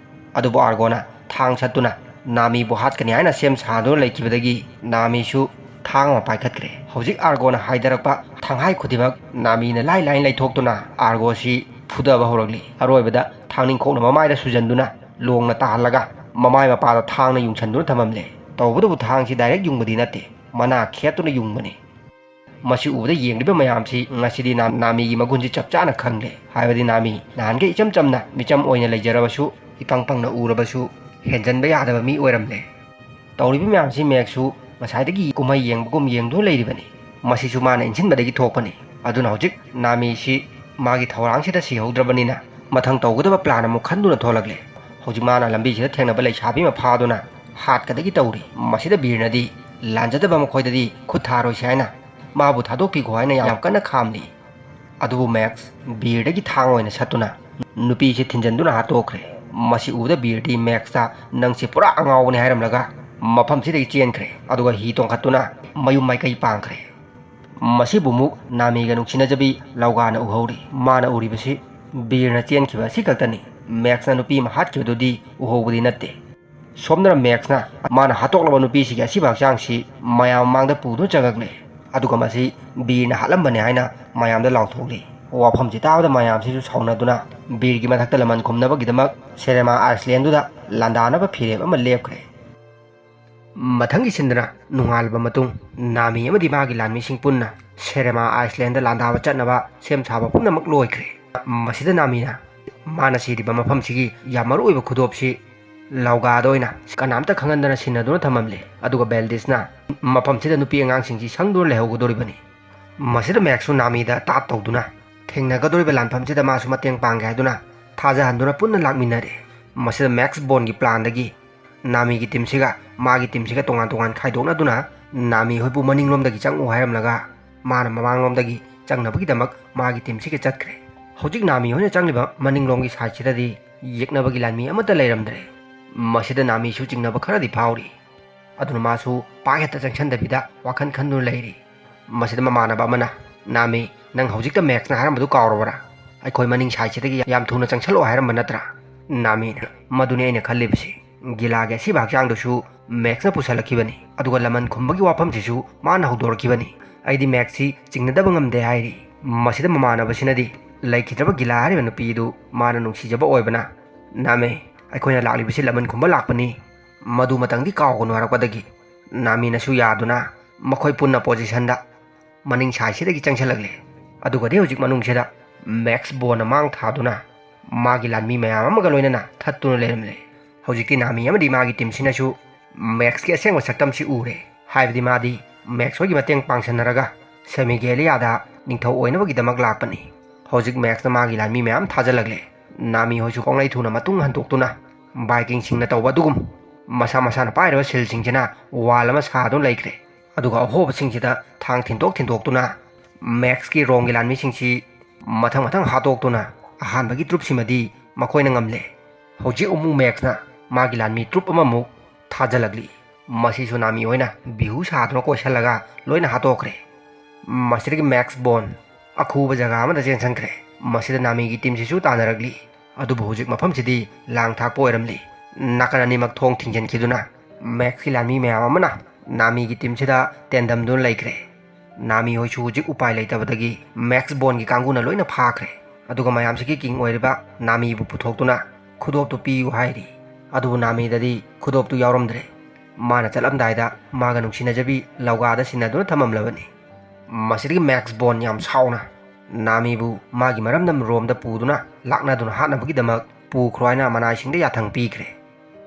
ꯑꯗꯨꯕꯨ ꯑꯥꯔꯒꯣꯅ ꯊꯥꯡ ꯁꯠꯇꯨꯅ ꯅꯥꯃꯤꯕꯨ ꯍꯥꯠꯀꯅꯤ ꯍꯥꯏꯅ ꯁꯦꯝ ꯁꯥꯗꯨꯅ ꯂꯩꯈꯤꯕꯗꯒꯤ ꯅꯥꯃꯤꯁꯨ ꯊꯥꯡ ꯑꯃ ꯄꯥꯏꯈꯠꯈ꯭ꯔꯦ꯫ ꯍꯧꯖꯤꯛ ꯑꯥꯔꯒꯣꯅ ꯍꯥꯏꯗꯔꯛꯄ ꯊꯥꯡꯍꯥꯏ ꯈꯨꯗꯤꯡꯃꯛ ꯅꯥꯃꯤꯅ ꯂꯥꯏ ꯂꯥꯏꯅ ꯂꯩꯊꯣꯛꯇꯨꯅ ꯑꯥꯔꯒꯣꯁꯤ ꯐꯨꯗꯕ ꯍꯧꯔꯛꯂꯤ꯫ ꯑꯔꯣꯏꯕꯗ ꯊꯥꯡꯅꯤꯡꯈꯣꯛꯅ ꯃꯃꯥꯏꯗ ꯁꯨꯖꯟꯗꯨꯅ ꯂꯣꯡꯅ ꯇꯥꯍꯜꯂꯒ ꯃꯃꯥꯏ ꯃꯄꯥꯗ ꯊꯥꯡꯅ ꯌꯨꯡꯁꯟꯗꯨꯅ ꯊꯝꯃꯝꯂꯦ꯫ ꯇꯧꯕꯇꯕꯨ ꯊꯥꯡꯁꯤ ꯗꯥꯏꯔꯦꯛ ꯌꯨꯡꯕꯗꯤ ꯅꯠꯇꯦ, ꯃꯅꯥ ꯈꯦꯠꯇꯨꯅ ꯌꯨꯡꯕꯅꯤ꯫ ꯃꯁꯤ ꯎꯕꯗ ꯌꯦꯡꯂꯤꯕ ꯃꯌꯥꯝꯁꯤ ꯉꯁꯤꯗꯤ ꯅꯥ-, ꯅꯥꯃꯤꯒꯤ ꯃꯒꯨꯟꯁꯤ ꯆꯞ ꯆꯥꯅ ꯈꯪꯂꯦ꯫ ꯍꯥꯏꯕꯗꯤ ꯅꯥꯃꯤ ꯅꯍꯥꯟꯒꯩ ꯏꯆꯝ ꯆꯝꯅ ꯃꯤꯆꯝ ꯑꯣꯏꯅ ꯂꯩꯖꯔꯕꯁꯨ, ꯏꯄꯪ ꯄꯪꯅ ꯎꯔꯕꯁꯨ ꯍꯦꯟꯖꯟꯕ ꯌꯥꯗꯕ ꯃꯤ ꯑꯣꯏꯔꯝꯂꯦ꯫ ꯇꯧꯔꯤꯕ ꯃꯌꯥꯝꯁꯤ ꯃꯦꯛꯁꯁꯨ ꯉꯁꯥꯏꯗꯒꯤ ꯀꯨꯝꯍꯩ ꯌꯦꯡꯕꯒꯨꯝ ꯌꯦꯡꯗꯨꯅ ꯂꯩꯔꯤꯕꯅꯤ꯫ ꯃꯁꯤꯁꯨ ꯃꯥꯅ ꯏꯟꯁꯤꯟꯕꯗꯒꯤ ꯊꯣꯛꯄꯅꯤ꯫ ꯑꯗꯨꯅ ꯍꯧꯖꯤꯛ ꯅꯥꯃꯤꯁꯤ ꯃꯥꯒꯤ ꯊꯧꯔꯥꯡꯁꯤꯗ ꯁꯤꯍꯧꯗ꯭ꯔꯕꯅꯤꯅ ꯃꯊꯪ ꯇꯧꯒꯗꯕ ꯄ꯭ꯂꯥꯟ ꯑꯃꯨꯛ ꯈꯟꯗꯨꯅ ꯊꯣꯛꯂꯛꯂꯦ꯫ ꯍꯧꯖꯤꯛ ꯃꯥꯅ ꯂꯝꯕꯤꯁꯤꯗ ꯊꯦꯡꯅꯕ ꯂꯩꯁꯥꯕꯤ ꯑꯃ ꯐꯥꯗꯨꯅ ꯍꯥꯠꯀꯗꯒꯤ ꯇꯧꯔꯤ꯫ ꯃꯁꯤꯗ ꯕꯤꯔꯅꯗꯤ ꯂꯥꯟꯖꯗꯕ ꯃꯈꯣꯏꯗꯗꯤ ꯈꯨꯠ ꯊꯥꯔꯣꯏꯁꯤ ꯍꯥꯏꯅ ꯃꯥꯕꯨ ꯊꯥꯗꯣꯛꯄꯤꯈꯣ ꯍꯥꯏꯅ ꯌꯥꯝ ꯀꯟꯅ ꯈꯥꯝꯂꯤ꯫ ꯑꯗꯨꯕꯨ ꯃꯦꯛꯁ ꯕꯤꯔꯗꯒꯤ ꯊꯥꯡ ꯑꯣꯏꯅ ꯁꯠꯇꯨꯅ ꯅꯨꯄꯤꯁꯤ ꯊꯤꯟꯖꯟꯗꯨꯅ ꯍꯥꯠꯇꯣꯛꯈ꯭ꯔꯦ꯫ ꯃꯁꯤ ꯎꯕꯗ ꯕꯤꯔꯗꯤ ꯃꯦꯛꯁꯇ "ꯅꯪꯁꯤ ꯄꯨꯔꯥ ꯑꯉꯥꯎꯕꯅꯤ" ꯍꯥꯏꯔꯝꯂꯒ ꯃꯐꯝꯁꯤꯗꯒꯤ ꯆꯦꯟꯈ꯭ꯔꯦ꯫ ꯑꯗꯨꯒ ꯍꯤ ꯇꯣꯡꯈꯠꯇꯨꯅ ꯃꯌꯨꯝ ꯃꯥꯏꯀꯩ ꯄꯥꯡꯈ꯭ꯔꯦ꯫ ꯃꯁꯤꯕꯨ ꯑꯃꯨꯛ ꯅꯥꯃꯤꯒ ꯅꯨꯡꯁꯤꯅꯖꯕꯤ ꯂꯧꯒꯥꯅ ꯎꯍꯧꯔꯤ꯫ ꯃꯥꯅ ꯎꯔꯤꯕꯁꯤ ꯕꯤꯔꯅ ꯆꯦꯟꯈꯤꯕ ꯑꯁꯤ ꯈꯛꯇꯅꯤ꯫ ꯃꯦꯛꯁꯅ ꯅꯨꯄꯤ ꯑꯃ ꯍꯥꯠꯈꯤꯕꯗꯨꯗꯤ ꯎꯍꯧꯕꯗꯤ ꯅꯠꯇꯦ꯫ ꯁꯣꯝꯗꯅ ꯃꯦꯛꯁꯅ ꯃꯥꯅ ꯍꯥꯠꯇꯣꯛꯂꯕ ꯅꯨꯄꯤꯁꯤꯒꯤ ꯑꯁꯤꯕ ꯍꯛꯆꯥꯡꯁꯤ ꯃꯌꯥꯝ ꯃꯃꯥꯡꯗ ꯄꯨꯗꯨꯅ ꯆꯪꯉꯛꯂꯦ꯫ ꯑꯗꯨꯒ ꯃꯁꯤ ꯕꯤꯔꯅ ꯍꯥꯠꯂꯝꯕꯅꯤ ꯍꯥꯏꯅ ꯃꯌꯥꯝꯗ ꯂꯥꯎꯊꯣꯛꯂꯤ꯫ ꯋꯥꯐꯝꯁꯤ ꯇꯥꯕꯗ ꯃꯌꯥꯝꯁꯤꯁꯨ ꯁꯥꯎꯅꯗꯨꯅ ꯕꯤꯔꯒꯤ ꯃꯊꯛꯇ ꯂꯃꯟ ꯈꯨꯝꯅꯕꯒꯤꯗꯃꯛ ꯁꯦꯔꯦꯃꯥ ꯑꯥꯏꯁꯂꯦꯟꯗꯨꯗ ꯂꯥꯟꯗꯥꯅꯕ ꯐꯤꯔꯦꯞ ꯑꯃ ꯂꯦꯞꯈ꯭ꯔꯦ꯫ ꯃꯊꯪꯒꯤ ꯁꯤꯟꯗꯅ ꯅꯣꯡꯉꯥꯜꯂꯕ ꯃꯇꯨꯡ ꯅꯥꯃꯤ ꯑꯃꯗꯤ ꯃꯥꯒꯤ ꯂꯥꯟꯃꯤꯁꯤꯡ ꯄꯨꯟꯅ ꯁꯦꯔꯦꯃꯥ ꯑꯥꯏꯁꯂꯦꯟꯗ ꯂꯥꯟꯗꯥꯕ ꯆꯠꯅꯕ ꯁꯦꯝ ꯁꯥꯕ ꯄꯨꯝꯅꯃꯛ ꯂꯣꯏꯈ꯭ꯔꯦ꯫ ꯃꯁꯤꯗ ꯅꯥꯃꯤꯅ ꯃꯥꯅ ꯁꯤꯔꯤꯕ ꯃꯐꯝꯁꯤꯒꯤ ꯌꯥꯝ ꯃꯔꯨ ꯑꯣꯏꯕ ꯈꯨꯗꯣꯞꯁꯤ ꯂꯧꯒꯥꯗ ꯑꯣꯏꯅ ꯀꯅꯥꯝꯇ ꯈꯪꯍꯟꯗꯅ ꯁꯤꯟꯅꯗꯨꯅ ꯊꯝꯃꯝꯂꯦ꯫ ꯑꯗꯨꯒ ꯕꯦꯜꯗꯤꯁꯅ ꯃꯐꯝꯁꯤꯗ ꯅꯨꯄꯤ ꯑꯉꯥꯡꯁꯤꯡꯁꯤ ꯁꯪꯗꯨꯅ ꯂꯩꯍꯧꯒꯗꯧꯔꯤꯕꯅꯤ꯫ ꯃꯁꯤꯗ ꯃꯦꯛꯁꯁꯨ ꯅꯥꯃꯤꯗ ꯇꯥꯠ ꯇꯧꯗꯨꯅ ꯊꯦꯡꯅꯒꯗꯧꯔꯤꯕ ꯂꯥꯟꯐꯝꯁꯤꯗ ꯃꯥꯁꯨ ꯃꯇꯦꯡ ꯄꯥꯡꯒꯦ ꯍꯥꯏꯗꯨꯅ ꯊꯥꯖꯍꯟꯗꯨꯅ ꯄꯨꯟꯅ ꯂꯥꯛꯃꯤꯟꯅꯔꯦ꯫ ꯃꯁꯤꯗ ꯃꯦꯛꯁ ꯕꯣꯟꯒꯤ ꯄ꯭ꯂꯥꯟꯗꯒꯤ ꯅꯥꯃꯤꯒꯤ ꯇꯤꯝꯁꯤꯒ ꯃꯥꯒꯤ ꯇꯤꯝꯁꯤꯒ ꯇꯣꯉꯥꯟ ꯇꯣꯉꯥꯟ ꯈꯥꯏꯗꯣꯛꯅꯗꯨꯅ ꯅꯥꯃꯤ ꯍꯣꯏꯕꯨ ꯃꯅꯤꯡꯂꯣꯝꯗꯒꯤ ꯆꯪꯉꯨ ꯍꯥꯏꯔꯝꯂꯒ ꯃꯥꯅ ꯃꯃꯥꯡꯂꯣꯝꯗꯒꯤ ꯆꯪꯅꯕꯒꯤꯗꯃꯛ ꯃꯥꯒꯤ ꯇꯤꯝꯁꯤꯒ ꯆꯠꯈ꯭ꯔꯦ꯫ ꯍꯧꯖꯤꯛ ꯅꯥꯃꯤ ꯍꯣꯏꯅ ꯆꯪꯂꯤꯕ ꯃꯅꯤꯡꯂꯣꯝꯒꯤ ꯁꯥꯏꯠꯁꯤꯗꯗꯤ ꯌꯦꯛꯅꯕꯒꯤ ꯂꯥꯟꯃꯤ ꯑꯃꯠꯇ ꯂꯩꯔꯝꯗ꯭ꯔꯦ꯫ ꯃꯁꯤꯗ ꯅꯥꯃꯤꯁꯨ ꯆꯤꯡꯅꯕ ꯈꯔꯗꯤ ꯐꯥꯎꯔꯤ꯫ ꯑꯗꯨꯅ ꯃꯥꯁꯨ ꯄꯥꯛ ꯍꯦꯛꯇ ꯆꯪꯁꯟꯗꯕꯤꯗ ꯋꯥꯈꯜ ꯈꯟꯗꯨꯅ ꯂꯩꯔꯤ꯫ ꯃꯁꯤꯗ ꯃꯃꯥꯟꯅꯕ ꯑꯃꯅ, "ꯅꯥꯃꯤ, ꯅꯪ ꯍꯧꯖꯤꯛꯇ ꯃꯦꯛꯁꯅ ꯍꯥꯏꯔꯝꯕꯗꯨ ꯀꯥꯎꯔꯕ꯭ꯔꯥ? ꯑꯩꯈꯣꯏ ꯃꯅꯤꯡ ꯁꯥꯏꯠꯁꯤꯗꯒꯤ ꯌꯥꯝ ꯊꯨꯅ ꯆꯪꯁꯜꯂꯛꯑꯣ ꯍꯥꯏꯔꯝꯕ ꯅꯠꯇ꯭ꯔꯥ?" ꯅꯥꯃꯤꯅ, "ꯃꯗꯨꯅꯤ ꯑꯩꯅ ꯈꯜꯂꯤꯕꯁꯤ꯫ ꯒꯤꯂꯥꯒꯤ ꯑꯁꯤꯕ ꯍꯛꯆꯥꯡꯗꯨꯁꯨ ꯃꯦꯛꯁꯅ ꯄꯨꯁꯜꯂꯛꯈꯤꯕꯅꯤ꯫ ꯑꯗꯨꯒ ꯂꯃꯟ ꯈꯨꯝꯕꯒꯤ ꯋꯥꯐꯝꯁꯤꯁꯨ ꯃꯥꯅ ꯍꯧꯗꯣꯔꯛꯈꯤꯕꯅꯤ꯫ "ꯑꯩꯗꯤ ꯃꯦꯛꯁꯁꯤ ꯆꯤꯡꯅꯗꯕ ꯉꯝꯗꯦ" ꯍꯥꯏꯔꯤ꯫ ꯃꯁꯤꯗ ꯃꯃꯥꯟꯅꯕꯁꯤꯅꯗꯤ ꯂꯩꯈꯤꯗ꯭ꯔꯕ ꯒꯤꯂꯥ ꯍꯥꯏꯔꯤꯕ ꯅꯨꯄꯤꯗꯨ ꯃꯥꯅ ꯅꯨꯡꯁꯤꯖꯕ ꯑꯣꯏꯕꯅ, "ꯅꯥꯃꯤ, ꯑꯩꯈꯣꯏꯅ ꯂꯥꯛꯂꯤꯕꯁꯤ ꯂꯃꯟ ꯈꯨꯝꯕ ꯂꯥꯛꯄꯅꯤ, ꯃꯗꯨꯃꯇꯪꯗꯤ ꯀꯥꯎꯒꯅꯨ" ꯍꯥꯏꯔꯛꯄꯗꯒꯤ ꯅꯥꯃꯤꯅꯁꯨ ꯌꯥꯗꯨꯅ ꯃꯈꯣꯏ ꯄꯨꯟꯅ ꯄꯣꯖꯤꯁꯟꯗ ꯃꯅꯤꯡ ꯁꯥꯏꯁꯤꯗꯒꯤ ꯆꯪꯁꯤꯜꯂꯛꯂꯦ꯫ ꯑꯗꯨꯒꯗꯤ ꯍꯧꯖꯤꯛ ꯃꯅꯨꯡꯁꯤꯗ ꯃꯦꯛꯁ ꯕꯣꯟꯅ ꯃꯥꯡ ꯊꯥꯗꯨꯅ ꯃꯥꯒꯤ ꯂꯥꯟꯃꯤ ꯃꯌꯥꯝ ꯑꯃꯒ ꯂꯣꯏꯅꯅ ꯊꯠꯇꯨꯅ ꯂꯩꯔꯝꯂꯦ꯫ ꯍꯧꯖꯤꯛꯇꯤ ꯅꯥꯃꯤ ꯑꯃꯗꯤ ꯃꯥꯒꯤ ꯇꯤꯝꯁꯤꯅꯁꯨ ꯃꯦꯛꯁꯀꯤ ꯑꯁꯦꯡꯕ ꯁꯛꯇꯝꯁꯤ ꯎꯔꯦ꯫ ꯍꯥꯏꯕꯗꯤ ꯃꯥꯗꯤ ꯃꯦꯛꯁ ꯍꯣꯏꯒꯤ ꯃꯇꯦꯡ ꯄꯥꯡꯁꯤꯟꯅꯔꯒ ꯁꯦꯃꯤꯒꯦꯂꯤꯌꯥꯗ ꯅꯤꯡꯊꯧ ꯑꯣꯏꯅꯕꯒꯤꯗꯃꯛ ꯂꯥꯛꯄꯅꯤ꯫ ꯍꯧꯖꯤꯛ ꯃꯦꯛꯁꯅ ꯃꯥꯒꯤ ꯂꯥꯟꯃꯤ ꯃꯌꯥꯝ ꯊꯥꯖꯤꯜꯂꯛꯂꯦ꯫ ꯅꯥꯃꯤ ꯍꯣꯏꯁꯨ ꯈꯣꯡꯂꯩ ꯊꯨꯅ ꯃꯇꯨꯡ ꯍꯟꯗꯣꯛꯇꯨꯅ ꯚꯥꯏꯀꯤꯡꯁꯤꯡꯅ ꯇꯧꯕ ꯑꯗꯨꯒꯨꯝ ꯃꯁꯥ ꯃꯁꯥꯅ ꯄꯥꯏꯔꯤꯕ ꯁꯤꯜꯁꯤꯡꯁꯤꯅ ꯋꯥꯜ ꯑꯃ ꯁꯥꯗꯨꯅ ꯂꯩꯈ꯭ꯔꯦ꯫ ꯑꯗꯨꯒ ꯑꯍꯣꯕꯁꯤꯡꯁꯤꯗ ꯊꯥꯡ ꯊꯤꯟꯗꯣꯛ ꯊꯤꯟꯗꯣꯛꯇꯨꯅ ꯃꯦꯛꯁꯀꯤ ꯔꯣꯝꯒꯤ ꯂꯥꯟꯃꯤꯁꯤꯡꯁꯤ ꯃꯊꯪ ꯃꯊꯪ ꯍꯥꯠꯇꯣꯛꯇꯨꯅ ꯑꯍꯥꯟꯕꯒꯤ ꯇ꯭ꯔꯨꯞꯁꯤꯃꯗꯤ ꯃꯈꯣꯏꯅ ꯉꯝꯂꯦ꯫ ꯍꯧꯖꯤꯛ ꯑꯃꯨꯛ ꯃꯦꯛꯁꯅ ꯃꯥꯒꯤ ꯂꯥꯟꯃꯤ ꯇ꯭ꯔꯨꯞ ꯑꯃꯃꯨꯛ ꯊꯥꯖꯤꯜꯂꯛꯂꯤ꯫ ꯃꯁꯤꯁꯨ ꯅꯥꯃꯤ ꯍꯣꯏꯅ ꯕꯤꯍꯨ ꯁꯥꯗꯨꯅ ꯀꯣꯏꯁꯤꯜꯂꯒ ꯂꯣꯏꯅ ꯍꯥꯠꯇꯣꯛꯈ꯭ꯔꯦ꯫ ꯃꯁꯤꯗꯒꯤ ꯃꯦꯛꯁ ꯕꯣꯟ ꯑꯈꯨꯕ ꯖꯒꯥ ꯑꯃꯗ ꯆꯦꯟꯁꯤꯟꯈ꯭ꯔꯦ꯫ ꯃꯁꯤꯗ ꯅꯥꯃꯤꯒꯤ ꯇꯤꯝꯁꯤꯁꯨ ꯇꯥꯟꯅꯔꯛꯂꯤ꯫ ꯑꯗꯨꯕꯨ ꯍꯧꯖꯤꯛ ꯃꯐꯝꯁꯤꯗꯤ ꯂꯥꯡ ꯊꯥꯛꯄ ꯑꯣꯏꯔꯝꯂꯤ꯫ ꯅꯥꯀꯟ ꯑꯅꯤꯃꯛ ꯊꯣꯡ ꯊꯤꯡꯖꯤꯟꯈꯤꯗꯨꯅ ꯃꯦꯛꯁꯀꯤ ꯂꯥꯟꯃꯤ ꯃꯌꯥꯝ ꯑꯃꯅ ꯅꯥꯃꯤꯒꯤ ꯇꯤꯝꯁꯤꯗ ꯇꯦꯟꯗꯝꯗꯨꯅ ꯂꯩꯈ꯭ꯔꯦ꯫ ꯅꯥꯃꯤ ꯍꯣꯏꯁꯨ ꯍꯧꯖꯤꯛ ꯎꯄꯥꯏ ꯂꯩꯇꯕꯗꯒꯤ ꯃꯦꯛꯁ ꯕꯣꯟꯒꯤ ꯀꯥꯡꯕꯨꯅ ꯂꯣꯏꯅ ꯐꯥꯈ꯭ꯔꯦ꯫ ꯑꯗꯨꯒ ꯃꯌꯥꯝꯁꯤꯒꯤ ꯀꯤꯡ ꯑꯣꯏꯔꯤꯕ ꯅꯥꯃꯤꯕꯨ ꯄꯨꯊꯣꯛꯇꯨꯅ ꯈꯨꯗꯣꯞꯇꯨ ꯄꯤꯌꯨ ꯍꯥꯏꯔꯤ꯫ ꯑꯗꯨꯕꯨ ꯅꯥꯃꯤꯗꯗꯤ ꯈꯨꯗꯣꯞꯇꯨ ꯌꯥꯎꯔꯝꯗ꯭ꯔꯦ꯫ ꯃꯥꯅ ꯆꯠꯂꯝꯗꯥꯏꯗ ꯃꯥꯒ ꯅꯨꯡꯁꯤꯅꯖꯕꯤ ꯂꯧꯒꯥꯗ ꯁꯤꯟꯅꯗꯨꯅ ꯊꯝꯃꯝꯂꯕꯅꯤ꯫ ꯃꯁꯤꯗꯒꯤ ꯃꯦꯛꯁ ꯕꯣꯟ ꯌꯥꯝ ꯁꯥꯎꯅ ꯅꯥꯃꯤꯕꯨ ꯃꯥꯒꯤ ꯃꯔꯝꯗꯝ ꯔꯣꯝꯗ ꯄꯨꯗꯨꯅ ꯂꯥꯛꯅꯗꯨꯅ ꯍꯥꯠꯅꯕꯒꯤꯗꯃꯛ ꯄꯨꯈ꯭ꯔꯣ ꯍꯥꯏꯅ ꯃꯅꯥꯏꯁꯤꯡꯗ ꯌꯥꯊꯪ ꯄꯤꯈ꯭ꯔꯦ꯫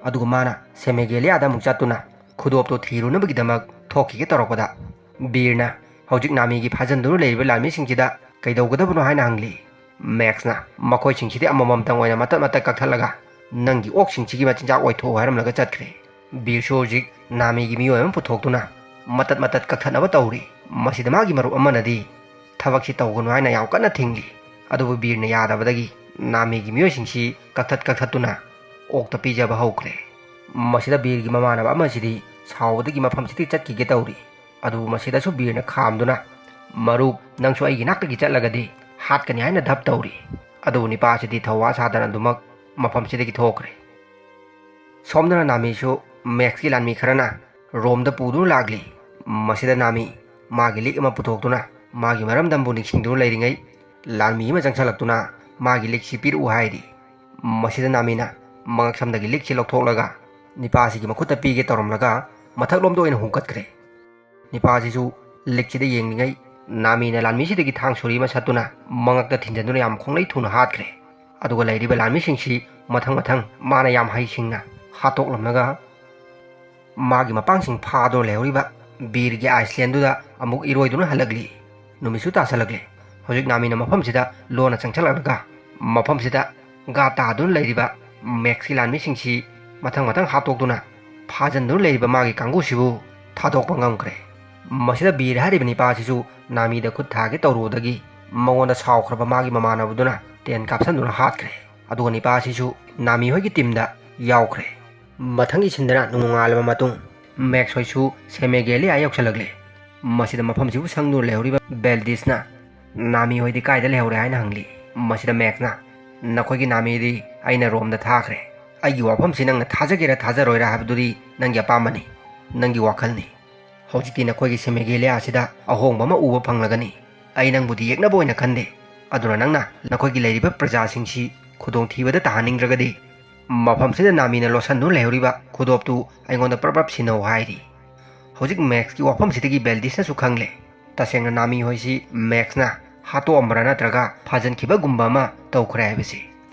ꯑꯗꯨꯒ ꯃꯥꯅ ꯁꯦꯃꯦꯒꯦꯂꯤꯌꯥꯗ ꯑꯃꯨꯛ ꯆꯠꯇꯨꯅ ꯈꯨꯗꯣꯞꯇꯨ ꯊꯤꯔꯨꯅꯕꯒꯤꯗꯃꯛ ꯊꯣꯛꯈꯤꯒꯦ ꯇꯧꯔꯛꯄꯗ, ꯕꯤꯔꯅ ꯍꯧꯖꯤꯛ ꯅꯥꯃꯤꯒꯤ ꯐꯥꯖꯟꯗꯨꯅ ꯂꯩꯔꯤꯕ ꯂꯥꯟꯃꯤꯁꯤꯡꯁꯤꯗ ꯀꯩꯗꯧꯒꯗꯕꯅꯣ ꯍꯥꯏꯅ ꯍꯪꯂꯤ꯫ ꯃꯦꯛꯁꯅ ꯃꯈꯣꯏꯁꯤꯡꯁꯤꯗꯤ ꯑꯃꯃꯝꯇꯪ ꯑꯣꯏꯅ ꯃꯇꯠ ꯃꯇꯠ ꯀꯛꯊꯠꯂꯒ ꯅꯪꯒꯤ ꯑꯣꯛꯁꯤꯡꯁꯤꯒꯤ ꯃꯆꯤꯟꯖꯥꯛ ꯑꯣꯏꯊꯣꯛꯎ ꯍꯥꯏꯔꯝꯂꯒ ꯆꯠꯈ꯭ꯔꯦ꯫ ꯕꯤꯔꯁꯨ ꯍꯧꯖꯤꯛ ꯅꯥꯃꯤꯒꯤ ꯃꯤꯑꯣꯏ ꯑꯃ ꯄꯨꯊꯣꯛꯇꯨꯅ ꯃꯇꯠ ꯃꯇꯠ ꯀꯛꯊꯠꯅꯕ ꯇꯧꯔꯤ꯫ ꯃꯁꯤꯗ ꯃꯥꯒꯤ ꯃꯔꯨꯞ ꯑꯃꯅꯗꯤ ꯊꯕꯛꯁꯤ ꯇꯧꯒꯅꯨ ꯍꯥꯏꯅ ꯌꯥꯝ ꯀꯟꯅ ꯊꯤꯡꯂꯤ꯫ ꯑꯗꯨꯕꯨ ꯕꯤꯔꯅ ꯌꯥꯗꯕꯗꯒꯤ ꯅꯥꯃꯤꯒꯤ ꯃꯤꯑꯣꯏꯁꯤꯡꯁꯤ ꯀꯛꯊꯠ ꯀꯛꯊꯠꯇꯨꯅ ꯑꯣꯛꯇ ꯄꯤꯖꯕ ꯍꯧꯈ꯭ꯔꯦ꯫ ꯃꯁꯤꯗ ꯕꯤꯔꯒꯤ ꯃꯃꯥꯟꯅꯕ ꯑꯃꯁꯤꯗꯤ ꯁꯥꯎꯕꯗꯒꯤ ꯃꯐꯝꯁꯤꯗꯒꯤ ꯆꯠꯈꯤꯒꯦ ꯇꯧꯔꯤ꯫ ꯑꯗꯨꯕꯨ ꯃꯁꯤꯗꯁꯨ ꯕꯤꯔꯅ ꯈꯥꯝꯗꯨꯅ, "ꯃꯔꯨꯞ, ꯅꯪꯁꯨ ꯑꯩꯒꯤ ꯅꯥꯛꯇꯒꯤ ꯆꯠꯂꯒꯗꯤ ꯍꯥꯠꯀꯅꯤ" ꯍꯥꯏꯅ ꯙꯞ ꯇꯧꯔꯤ꯫ ꯑꯗꯨꯕꯨ ꯅꯤꯄꯥꯁꯤꯗꯤ ꯊꯧꯋꯥ ꯁꯥꯗꯅ ꯑꯗꯨꯃꯛ ꯃꯐꯝꯁꯤꯗꯒꯤ ꯊꯣꯛꯈ꯭ꯔꯦ꯫ ꯁꯣꯝꯗꯅ ꯅꯥꯃꯤꯁꯨ ꯃꯦꯛꯁꯀꯤ ꯂꯥꯟꯃꯤ ꯈꯔꯅ ꯔꯣꯝꯗ ꯄꯨꯗꯨꯅ ꯂꯥꯛꯂꯤ꯫ ꯃꯁꯤꯗ ꯅꯥꯃꯤ ꯃꯥꯒꯤ ꯂꯤꯛ ꯑꯃ ꯄꯨꯊꯣꯛꯇꯨꯅ ꯃꯥꯒꯤ ꯃꯔꯝꯗꯝꯕꯨ ꯅꯤꯡꯁꯤꯡꯗꯨꯅ ꯂꯩꯔꯤꯉꯩ, ꯂꯥꯟꯃꯤ ꯑꯃ ꯆꯪꯁꯜꯂꯛꯇꯨꯅ ꯃꯥꯒꯤ ꯂꯤꯛꯁꯤ ꯄꯤꯔꯛꯎ ꯍꯥꯏꯔꯤ꯫ ꯃꯁꯤꯗ ꯅꯥꯃꯤꯅ ꯃꯉꯛꯁꯝꯗꯒꯤ ꯂꯤꯛꯁꯤ ꯂꯧꯊꯣꯛꯂꯒ ꯅꯤꯄꯥꯁꯤꯒꯤ ꯃꯈꯨꯠꯇ ꯄꯤꯒꯦ ꯇꯧꯔꯝꯂꯒ ꯃꯊꯛꯂꯣꯝꯗ ꯑꯣꯏꯅ ꯍꯨꯝꯀꯠꯈ꯭ꯔꯦ꯫ ꯅꯤꯄꯥꯁꯤꯁꯨ ꯂꯤꯛꯁꯤꯗ ꯌꯦꯡꯂꯤꯉꯩ, ꯅꯥꯃꯤꯅ ꯂꯥꯟꯃꯤꯁꯤꯗꯒꯤ ꯊꯥꯡ ꯁꯣꯔꯤ ꯑꯃ ꯁꯠꯇꯨꯅ ꯃꯉꯛꯇ ꯊꯤꯟꯖꯤꯟꯗꯨꯅ ꯌꯥꯝ ꯈꯣꯡꯂꯩ ꯊꯨꯅ ꯍꯥꯠꯈ꯭ꯔꯦ꯫ ꯑꯗꯨꯒ ꯂꯩꯔꯤꯕ ꯂꯥꯟꯃꯤꯁꯤꯡꯁꯤ ꯃꯊꯪ ꯃꯊꯪ ꯃꯥꯅ ꯌꯥꯝ ꯍꯩꯁꯤꯡꯅ ꯍꯥꯠꯇꯣꯛꯂꯝꯂꯒ, ꯃꯥꯒꯤ ꯃꯄꯥꯡꯁꯤꯡ ꯐꯥꯗꯨꯅ ꯂꯩꯍꯧꯔꯤꯕ ꯕꯤꯔꯒꯤ ꯑꯥꯏꯁꯂꯦꯟꯗꯨꯗ ꯑꯃꯨꯛ ꯏꯔꯣꯏꯗꯨꯅ ꯍꯜꯂꯛꯂꯤ꯫ ꯅꯨꯃꯤꯠꯁꯨ ꯇꯥꯁꯜꯂꯛꯂꯦ꯫ ꯍꯧꯖꯤꯛ ꯅꯥꯃꯤꯅ ꯃꯐꯝꯁꯤꯗ ꯂꯣꯟꯅ ꯆꯪꯁꯜꯂꯛꯂꯒ, ꯃꯐꯝꯁꯤꯗ ꯒꯥ ꯇꯥꯗꯨꯅ ꯂꯩꯔꯤꯕ ꯃꯦꯛꯁꯀꯤ ꯂꯥꯟꯃꯤꯁꯤꯡꯁꯤ ꯃꯊꯪ ꯃꯊꯪ ꯍꯥꯠꯇꯣꯛꯇꯨꯅ ꯐꯥꯖꯤꯟꯗꯨꯅ ꯂꯩꯔꯤꯕ ꯃꯥꯒꯤ ꯀꯥꯡꯕꯨꯁꯤꯕꯨ ꯊꯥꯗꯣꯛꯄ ꯉꯝꯈ꯭ꯔꯦ꯫ ꯃꯁꯤꯗ ꯕꯤꯔ ꯍꯥꯏꯔꯤꯕ ꯅꯤꯄꯥꯁꯤꯁꯨ ꯅꯥꯃꯤꯗ ꯈꯨꯠ ꯊꯥꯒꯦ ꯇꯧꯔꯨꯕꯗꯒꯤ ꯃꯉꯣꯟꯗ ꯁꯥꯎꯈ꯭ꯔꯕ ꯃꯥꯒꯤ ꯃꯃꯥꯟꯅꯕꯗꯨꯅ ꯇꯦꯟ ꯀꯥꯞꯁꯤꯟꯗꯨꯅ ꯍꯥꯠꯈ꯭ꯔꯦ꯫ ꯑꯗꯨꯒ ꯅꯤꯄꯥꯁꯤꯁꯨ ꯅꯥꯃꯤ ꯍꯣꯏꯒꯤ ꯇꯤꯝꯗ ꯌꯥꯎꯈ꯭ꯔꯦ꯫ ꯃꯊꯪꯒꯤ ꯁꯤꯟꯗꯅ ꯅꯣꯡꯉꯥꯜꯂꯕ ꯃꯇꯨꯡ ꯃꯦꯛꯁ ꯍꯣꯏꯁꯨ ꯁꯦꯃꯦꯒꯦꯂꯤꯌꯥ ꯌꯧꯁꯜꯂꯛꯂꯦ꯫ ꯃꯁꯤꯗ ꯃꯐꯝꯁꯤꯕꯨ ꯁꯪꯗꯨꯅ ꯂꯩꯍꯧꯔꯤꯕ ꯕꯦꯜꯗꯤꯁꯅ ꯅꯥꯃꯤ ꯍꯣꯏꯗꯤ ꯀꯥꯏꯗ ꯂꯩꯍꯧꯔꯦ ꯍꯥꯏꯅ ꯍꯪꯂꯤ꯫ ꯃꯁꯤꯗ ꯃꯦꯛꯁꯅ, "ꯅꯈꯣꯏꯒꯤ ꯅꯥꯃꯤꯗꯤ ꯑꯩꯅ ꯔꯣꯝꯗ ꯊꯥꯈ꯭ꯔꯦ꯫ ꯑꯩꯒꯤ ꯋꯥꯐꯝꯁꯤ ꯅꯪꯅ ꯊꯥꯖꯒꯦꯔꯥ ꯊꯥꯖꯔꯣꯏꯔꯥ ꯍꯥꯏꯕꯗꯨꯗꯤ ꯅꯪꯒꯤ ꯑꯄꯥꯝꯕꯅꯤ, ꯅꯪꯒꯤ ꯋꯥꯈꯜꯅꯤ꯫ ꯍꯧꯖꯤꯛꯇꯤ ꯅꯈꯣꯏꯒꯤ ꯁꯦꯃꯦꯒꯦꯂꯤꯌꯥ ꯑꯁꯤꯗ ꯑꯍꯣꯡꯕ ꯑꯃ ꯎꯕ ꯐꯪꯂꯒꯅꯤ꯫ ꯑꯩ ꯅꯪꯕꯨꯗꯤ ꯌꯦꯛꯅꯕ ꯑꯣꯏꯅ ꯈꯟꯗꯦ꯫ ꯑꯗꯨꯅ ꯅꯪꯅ ꯅꯈꯣꯏꯒꯤ ꯂꯩꯔꯤꯕ ꯄ꯭ꯔꯖꯥꯁꯤꯡꯁꯤ ꯈꯨꯗꯣꯡꯊꯤꯕꯗ ꯇꯥꯍꯟꯅꯤꯡꯗ꯭ꯔꯒꯗꯤ, ꯃꯐꯝꯁꯤꯗ ꯅꯥꯃꯤꯅ ꯂꯣꯠꯁꯟꯗꯨꯅ ꯂꯩꯍꯧꯔꯤꯕ ꯈꯨꯗꯣꯞꯇꯨ ꯑꯩꯉꯣꯟꯗ ꯄ꯭ꯔꯞ ꯄ꯭ꯔꯞ ꯁꯤꯟꯅꯧ" ꯍꯥꯏꯔꯤ꯫ ꯍꯧꯖꯤꯛ ꯃꯦꯛꯁꯀꯤ ꯋꯥꯐꯝꯁꯤꯗꯒꯤ ꯕꯦꯜꯗꯤꯁꯅꯁꯨ ꯈꯪꯂꯦ꯫ ꯇꯁꯦꯡꯅ ꯅꯥꯃꯤ ꯍꯣꯏꯁꯤ ꯃꯦꯛꯁꯅ ꯍꯥꯠꯇꯣꯛꯑꯝꯕ꯭ꯔꯥ ꯅꯠꯇ꯭ꯔꯒ ꯐꯥꯖꯤꯟꯈꯤꯕꯒꯨꯝꯕ ꯑꯃ ꯇꯧꯈ꯭ꯔꯦ ꯍꯥꯏꯕꯁꯤ꯫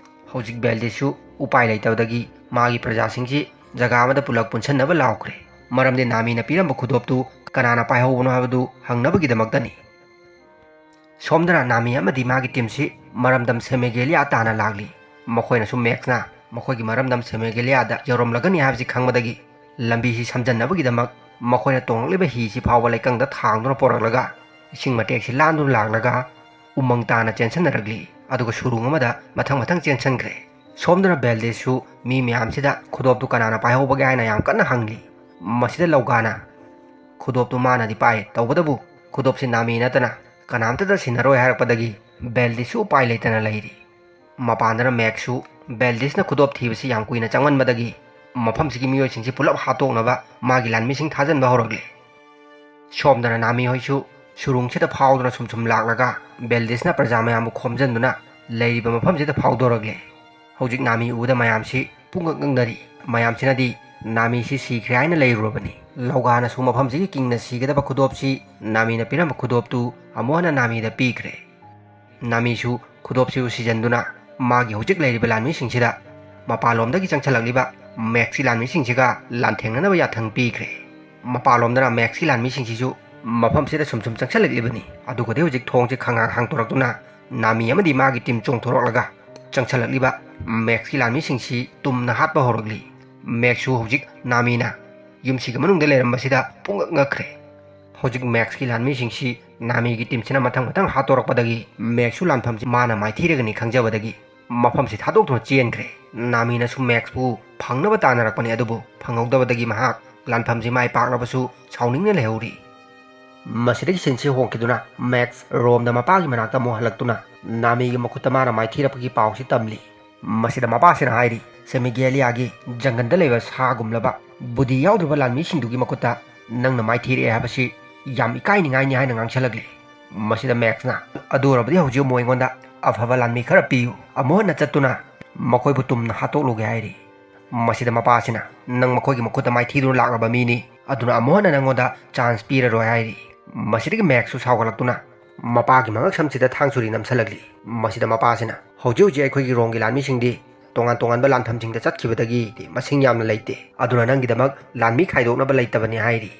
ꯍꯧꯖꯤꯛ ꯕꯦꯜꯗꯤꯁꯁꯨ ꯎꯄꯥꯏ ꯂꯩꯇꯕꯗꯒꯤ ꯃꯥꯒꯤ ꯄ꯭ꯔꯖꯥꯁꯤꯡꯁꯤ ꯖꯒꯥ ꯑꯃꯗ ꯄꯨꯂꯞ ꯄꯨꯟꯁꯟꯅꯕ ꯂꯥꯎꯈ꯭ꯔꯦ꯫ ꯃꯔꯝꯗꯤ ꯅꯥꯃꯤꯅ ꯄꯤꯔꯝꯕ ꯈꯨꯗꯣꯞꯇꯨ ꯀꯅꯥꯅ ꯄꯥꯏꯍꯧꯕꯅꯣ ꯍꯥꯏꯕꯗꯨ ꯍꯪꯅꯕꯒꯤꯗꯃꯛꯇꯅꯤ꯫ ꯁꯣꯝꯗꯅ ꯅꯥꯃꯤ ꯑꯃꯗꯤ ꯃꯥꯒꯤ ꯇꯤꯝꯁꯤ ꯃꯔꯝꯗꯝ ꯁꯦꯃꯦꯒꯦꯂꯤꯌꯥ ꯇꯥꯟꯅ ꯂꯥꯛꯂꯤ꯫ ꯃꯈꯣꯏꯅꯁꯨ ꯃꯦꯛꯁꯅ ꯃꯈꯣꯏꯒꯤ ꯃꯔꯝꯗꯝ ꯁꯦꯃꯦꯒꯦꯂꯤꯌꯥꯗ ꯌꯧꯔꯝꯂꯒꯅꯤ ꯍꯥꯏꯕꯁꯤ ꯈꯪꯕꯗꯒꯤ, ꯂꯝꯕꯤꯁꯤ ꯁꯝꯖꯟꯅꯕꯒꯤꯗꯃꯛ ꯃꯈꯣꯏꯅ ꯇꯣꯡꯂꯛꯂꯤꯕ ꯍꯤꯁꯤ ꯐꯥꯎꯕ ꯂꯩꯀꯪꯗ ꯊꯥꯡꯗꯨꯅ ꯄꯣꯔꯛꯂꯒ ꯏꯁꯤꯡ ꯃꯇꯦꯛꯁꯤ ꯂꯥꯟꯗꯨꯅ ꯂꯥꯛꯂꯒ ꯎꯃꯪ ꯇꯥꯅ ꯆꯦꯟꯁꯤꯟꯅꯔꯛꯂꯤ꯫ ꯑꯗꯨꯒ ꯁꯨꯔꯨꯡ ꯑꯃꯗ ꯃꯊꯪ ꯃꯊꯪ ꯆꯦꯟꯁꯤꯟꯈ꯭ꯔꯦ꯫ ꯁꯣꯝꯗꯅ ꯕꯦꯜꯗꯤꯁꯁꯨ ꯃꯤ ꯃꯌꯥꯝꯁꯤꯗ ꯈꯨꯗꯣꯞꯇꯨ ꯀꯅꯥꯅ ꯄꯥꯏꯍꯧꯕꯒꯦ ꯍꯥꯏꯅ ꯌꯥꯝ ꯀꯟꯅ ꯍꯪꯂꯤ꯫ ꯃꯁꯤꯗ ꯂꯧꯒꯥꯅ, "ꯈꯨꯗꯣꯞꯇꯨ ꯃꯥꯅꯗꯤ ꯄꯥꯏ, ꯇꯧꯕꯇꯕꯨ ꯈꯨꯗꯣꯞꯁꯤ ꯅꯥꯃꯤ ꯅꯠꯇꯅ ꯀꯅꯥꯝꯇꯗ ꯁꯤꯟꯅꯔꯣꯏ" ꯍꯥꯏꯔꯛꯄꯗꯒꯤ ꯕꯦꯜꯗꯤꯁꯁꯨ ꯎꯄꯥꯏ ꯂꯩꯇꯅ ꯂꯩꯔꯤ꯫ ꯃꯄꯥꯟꯗꯅ ꯃꯦꯛꯁꯁꯨ ꯕꯦꯜꯗꯤꯁꯅ ꯈꯨꯗꯣꯞ ꯊꯤꯕꯁꯤ ꯌꯥꯝ ꯀꯨꯏꯅ ꯆꯪꯃꯟꯕꯗꯒꯤ ꯃꯐꯝꯁꯤꯒꯤ ꯃꯤꯑꯣꯏꯁꯤꯡꯁꯤ ꯄꯨꯂꯞ ꯍꯥꯠꯇꯣꯛꯅꯕ ꯃꯥꯒꯤ ꯂꯥꯟꯃꯤꯁꯤꯡ ꯊꯥꯖꯟꯕ ꯍꯧꯔꯛꯂꯦ꯫ ꯁꯣꯝꯗꯅ ꯅꯥꯃꯤ ꯍꯣꯏꯁꯨ ꯁꯨꯔꯨꯡꯁꯤꯗ ꯐꯥꯎꯗꯨꯅ ꯁꯨꯝ ꯁꯨꯝ ꯂꯥꯛꯂꯒ ꯕꯦꯜꯗꯤꯁꯅ ꯄ꯭ꯔꯖꯥ ꯃꯌꯥꯝꯕꯨ ꯈꯣꯝꯖꯤꯟꯗꯨꯅ ꯂꯩꯔꯤꯕ ꯃꯐꯝꯁꯤꯗ ꯐꯥꯎꯗꯣꯔꯛꯂꯦ꯫ ꯍꯧꯖꯤꯛ ꯅꯥꯃꯤ ꯎꯕꯗ ꯃꯌꯥꯝꯁꯤ ꯄꯨꯡꯉꯛ ꯉꯛꯅꯔꯤ꯫ ꯃꯌꯥꯝꯁꯤꯅꯗꯤ ꯅꯥꯃꯤꯁꯤ ꯁꯤꯈ꯭ꯔꯦ ꯍꯥꯏꯅ ꯂꯩꯔꯨꯔꯕꯅꯤ꯫ ꯂꯧꯒꯥꯅꯁꯨ ꯃꯐꯝꯁꯤꯒꯤ ꯀꯤꯡꯅ ꯁꯤꯒꯗꯕ ꯈꯨꯗꯣꯞꯁꯤ ꯅꯥꯃꯤꯅ ꯄꯤꯔꯝꯕ ꯈꯨꯗꯣꯞꯇꯨ ꯑꯃꯨꯛ ꯍꯟꯅ ꯅꯥꯃꯤꯗ ꯄꯤꯈ꯭ꯔꯦ꯫ ꯅꯥꯃꯤꯁꯨ ꯈꯨꯗꯣꯞꯁꯤꯕꯨ ꯁꯤꯖꯟꯗꯨꯅ ꯃꯥꯒꯤ ꯍꯧꯖꯤꯛ ꯂꯩꯔꯤꯕ ꯂꯥꯟꯃꯤꯁꯤꯡꯁꯤꯗ ꯃꯄꯥꯟꯂꯣꯝꯗꯒꯤ ꯆꯪꯁꯤꯜꯂꯛꯂꯤꯕ ꯃꯦꯛꯁꯀꯤ ꯂꯥꯟꯃꯤꯁꯤꯡꯁꯤꯒ ꯂꯥꯟꯊꯦꯡꯅꯅꯕ ꯌꯥꯊꯪ ꯄꯤꯈ꯭ꯔꯦ꯫ ꯃꯄꯥꯟꯂꯣꯝꯗꯅ ꯃꯦꯛꯁꯀꯤ ꯂꯥꯟꯃꯤꯁꯤꯡꯁꯤꯁꯨ ꯃꯐꯝꯁꯤꯗ ꯁꯨꯝ ꯁꯨꯝ ꯆꯪꯁꯤꯜꯂꯛꯂꯤꯕꯅꯤ꯫ ꯑꯗꯨꯒꯗꯤ ꯍꯧꯖꯤꯛ ꯊꯣꯡꯁꯦ ꯈꯪꯍꯥꯡ ꯍꯥꯡꯗꯣꯔꯛꯇꯨꯅ ꯅꯥꯃꯤ ꯑꯃꯗꯤ ꯃꯥꯒꯤ ꯇꯤꯝ ꯆꯣꯡꯊꯣꯔꯛꯂꯒ ꯆꯪꯁꯤꯜꯂꯛꯂꯤꯕ ꯃꯦꯛꯁꯀꯤ ꯂꯥꯟꯃꯤꯁꯤꯡꯁꯤ ꯇꯨꯝꯅ ꯍꯥꯠꯄ ꯍꯧꯔꯛꯂꯤ꯫ ꯃꯦꯛꯁꯁꯨ ꯍꯧꯖꯤꯛ ꯅꯥꯃꯤꯅ ꯌꯨꯝꯁꯤꯒꯤ ꯃꯅꯨꯡꯗ ꯂꯩꯔꯝꯕꯁꯤꯗ ꯄꯨꯡꯉꯛ ꯉꯛꯈ꯭ꯔꯦ꯫ ꯍꯧꯖꯤꯛ ꯃꯦꯛꯁꯀꯤ ꯂꯥꯟꯃꯤꯁꯤꯡꯁꯤ ꯅꯥꯃꯤꯒꯤ ꯇꯤꯝꯁꯤꯅ ꯃꯊꯪ ꯃꯊꯪ ꯍꯥꯠꯇꯣꯔꯛꯄꯗꯒꯤ ꯃꯦꯛꯁꯁꯨ ꯂꯥꯟꯐꯝꯁꯤ ꯃꯥꯅ ꯃꯥꯏꯊꯤꯔꯒꯅꯤ ꯈꯪꯖꯕꯗꯒꯤ ꯃꯐꯝꯁꯤ ꯊꯥꯗꯣꯛꯇꯨꯅ ꯆꯦꯟꯈ꯭ꯔꯦ꯫ ꯅꯥꯃꯤꯅꯁꯨ ꯃꯦꯛꯁꯄꯨ ꯐꯪꯅꯕ ꯇꯥꯟꯅꯔꯛꯄꯅꯤ, ꯑꯗꯨꯕꯨ ꯐꯪꯍꯧꯗꯕꯗꯒꯤ ꯃꯍꯥꯛ ꯂꯥꯟꯐꯝꯁꯤ ꯃꯥꯏ ꯄꯥꯛꯂꯕꯁꯨ ꯁꯥꯎꯅꯤꯡꯅ ꯂꯩꯍꯧꯔꯤ꯫ ꯃꯁꯤꯗꯒꯤ ꯁꯤꯟꯁꯤ ꯍꯣꯡꯈꯤꯗꯨꯅ ꯃꯦꯛꯁ ꯔꯣꯝꯗ ꯃꯄꯥꯒꯤ ꯃꯅꯥꯛꯇ ꯑꯃꯨꯛ ꯍꯜꯂꯛꯇꯨꯅ ꯅꯥꯃꯤꯒꯤ ꯃꯈꯨꯠꯇ ꯃꯥꯅ ꯃꯥꯏꯊꯤꯔꯛꯄꯒꯤ ꯄꯥꯎꯁꯤ ꯇꯝꯂꯤ꯫ ꯃꯁꯤꯗ ꯃꯄꯥꯁꯤꯅ ꯍꯥꯏꯔꯤ, "ꯁꯦꯃꯤꯒꯦꯂꯤꯌꯥꯒꯤ ꯖꯪꯒꯟꯗ ꯂꯩꯕ ꯁꯥꯒꯨꯝꯂꯕ ꯕꯨꯙꯤ ꯌꯥꯎꯗ꯭ꯔꯕ ꯂꯥꯟꯃꯤꯁꯤꯡꯗꯨꯒꯤ ꯃꯈꯨꯠꯇ ꯅꯪꯅ ꯃꯥꯏꯊꯤꯔꯛꯑꯦ ꯍꯥꯏꯕꯁꯤ ꯌꯥꯝ ꯏꯀꯥꯏꯅꯤꯡꯉꯥꯏꯅꯤ" ꯍꯥꯏꯅ ꯉꯥꯡꯁꯜꯂꯛꯂꯤ꯫ ꯃꯁꯤꯗ ꯃꯦꯛꯁꯅ, "ꯑꯗꯨ ꯑꯣꯏꯔꯕꯗꯤ ꯍꯧꯖꯤꯛ ꯑꯃꯨꯛ ꯑꯩꯉꯣꯟꯗ ꯑꯐꯕ ꯂꯥꯟꯃꯤ ꯈꯔ ꯄꯤꯌꯨ, ꯑꯃꯨꯛ ꯍꯟꯅ ꯆꯠꯇꯨꯅ ꯃꯈꯣꯏꯕꯨ ꯇꯨꯝꯅ ꯍꯥꯠꯇꯣꯛꯂꯨꯒꯦ" ꯍꯥꯏꯔꯤ꯫ ꯃꯁꯤꯗ ꯃꯄꯥꯁꯤꯅ, "ꯅꯪ ꯃꯈꯣꯏꯒꯤ ꯃꯈꯨꯠꯇ ꯃꯥꯏꯊꯤꯗꯨꯅ ꯂꯥꯛꯂꯕ ꯃꯤꯅꯤ, ꯑꯗꯨꯅ ꯑꯃꯨꯛ ꯍꯟꯅ ꯅꯪꯉꯣꯟꯗ ꯆꯥꯟꯁ ꯄꯤꯔꯔꯣꯏ" ꯍꯥꯏꯔꯤ꯫ ꯃꯁꯤꯗꯒꯤ ꯃꯦꯛꯁꯁꯨ ꯁꯥꯎꯒꯠꯂꯛꯇꯨꯅ ꯃꯄꯥꯒꯤ ꯃꯉꯛꯁꯝꯁꯤꯗ ꯊꯥꯡ ꯁꯨꯔꯤ ꯅꯝꯁꯤꯜꯂꯛꯂꯤ꯫ ꯃꯁꯤꯗ ꯃꯄꯥꯁꯤꯅ, "ꯍꯧꯖꯤꯛ ꯍꯧꯖꯤꯛ ꯑꯩꯈꯣꯏꯒꯤ ꯔꯣꯝꯒꯤ ꯂꯥꯟꯃꯤꯁꯤꯡꯗꯤ ꯇꯣꯉꯥꯟ ꯇꯣꯉꯥꯟꯕ ꯂꯥꯟꯐꯝꯁꯤꯡꯗ ꯆꯠꯈꯤꯕꯗꯒꯤ ꯃꯁꯤꯡ ꯌꯥꯝꯅ ꯂꯩꯇꯦ, ꯑꯗꯨꯅ ꯅꯪꯒꯤꯗꯃꯛ ꯂꯥꯟꯃꯤ ꯈꯥꯏꯗꯣꯛꯅꯕ ꯂꯩꯇꯕꯅꯤ" ꯍꯥꯏꯔꯤ꯫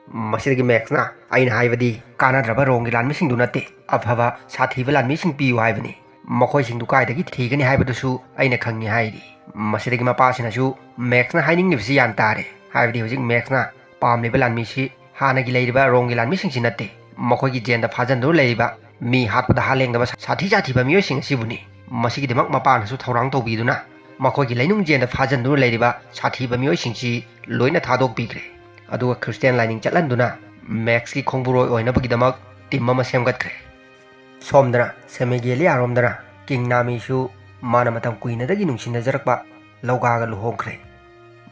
ꯃꯁꯤꯗꯒꯤ ꯃꯦꯛꯁꯅ, "ꯑꯩꯅ ꯍꯥꯏꯕꯗꯤ ꯀꯥꯟꯅꯗ꯭ꯔꯕ ꯔꯣꯝꯒꯤ ꯂꯥꯟꯃꯤꯁꯤꯡꯗꯨ ꯅꯠꯇꯦ, ꯑꯐꯕ ꯁꯥꯊꯤꯕ ꯂꯥꯟꯃꯤꯁꯤꯡ ꯄꯤꯌꯨ ꯍꯥꯏꯕꯅꯤ꯫ ꯃꯈꯣꯏꯁꯤꯡꯗꯨ ꯀꯥꯏꯗꯒꯤ ꯊꯤꯒꯅꯤ ꯍꯥꯏꯕꯗꯨꯁꯨ ꯑꯩꯅ ꯈꯪꯉꯤ" ꯍꯥꯏꯔꯤ꯫ ꯃꯁꯤꯗꯒꯤ ꯃꯄꯥꯁꯤꯅꯁꯨ ꯃꯦꯛꯁꯅ ꯍꯥꯏꯅꯤꯡꯂꯤꯕꯁꯤ ꯒ꯭ꯌꯥꯟ ꯇꯥꯔꯦ, ꯍꯥꯏꯕꯗꯤ ꯍꯧꯖꯤꯛ ꯃꯦꯛꯁꯅ ꯄꯥꯝꯂꯤꯕ ꯂꯥꯟꯃꯤꯁꯤ ꯍꯥꯟꯅꯒꯤ ꯂꯩꯔꯤꯕ ꯔꯣꯝꯒꯤ ꯂꯥꯟꯃꯤꯁꯤꯡꯁꯤ ꯅꯠꯇꯦ, ꯃꯈꯣꯏꯒꯤ ꯖꯦꯟꯗ ꯐꯥꯖꯤꯟꯗꯨꯅ ꯂꯩꯔꯤꯕ ꯃꯤ ꯍꯥꯠꯄꯗ ꯍꯥ ꯂꯦꯡꯗꯕ ꯁꯥꯊꯤ ꯁꯥꯊꯤꯕ ꯃꯤꯑꯣꯏꯁꯤꯡ ꯑꯁꯤꯕꯨꯅꯤ꯫ ꯃꯁꯤꯒꯤꯗꯃꯛ ꯃꯄꯥꯅꯁꯨ ꯊꯧꯔꯥꯡ ꯇꯧꯕꯤꯗꯨꯅ ꯃꯈꯣꯏꯒꯤ ꯂꯩꯅꯨꯡ ꯖꯦꯟꯗ ꯐꯥꯖꯤꯟꯗꯨꯅ ꯂꯩꯔꯤꯕ ꯁꯥꯊꯤꯕ ꯃꯤꯑꯣꯏꯁꯤꯡꯁꯤ ꯂꯣꯏꯅ ꯊꯥꯗꯣꯛꯄꯤꯈ꯭ꯔꯦ꯫ ꯑꯗꯨꯒ ꯈ꯭ꯔꯤꯁꯇꯤꯌꯥꯟ ꯂꯥꯏꯅꯤꯡ ꯆꯠꯍꯟꯗꯨꯅ ꯃꯦꯛꯁꯀꯤ ꯈꯣꯡꯕꯨꯔꯣꯏ ꯑꯣꯏꯅꯕꯒꯤꯗꯃꯛ ꯇꯤꯝ ꯑꯃ ꯁꯦꯝꯒꯠꯈ꯭ꯔꯦ꯫ ꯁꯣꯝꯗꯅ ꯁꯦꯃꯤꯒꯦꯂꯤꯌꯥꯔꯣꯝꯗꯅ ꯀꯤꯡ ꯅꯥꯃꯤꯁꯨ ꯃꯥꯅ ꯃꯇꯝ ꯀꯨꯏꯅꯗꯒꯤ ꯅꯨꯡꯁꯤꯅꯖꯔꯛꯄ ꯂꯧꯒꯥꯒ ꯂꯨꯍꯣꯡꯈ꯭ꯔꯦ꯫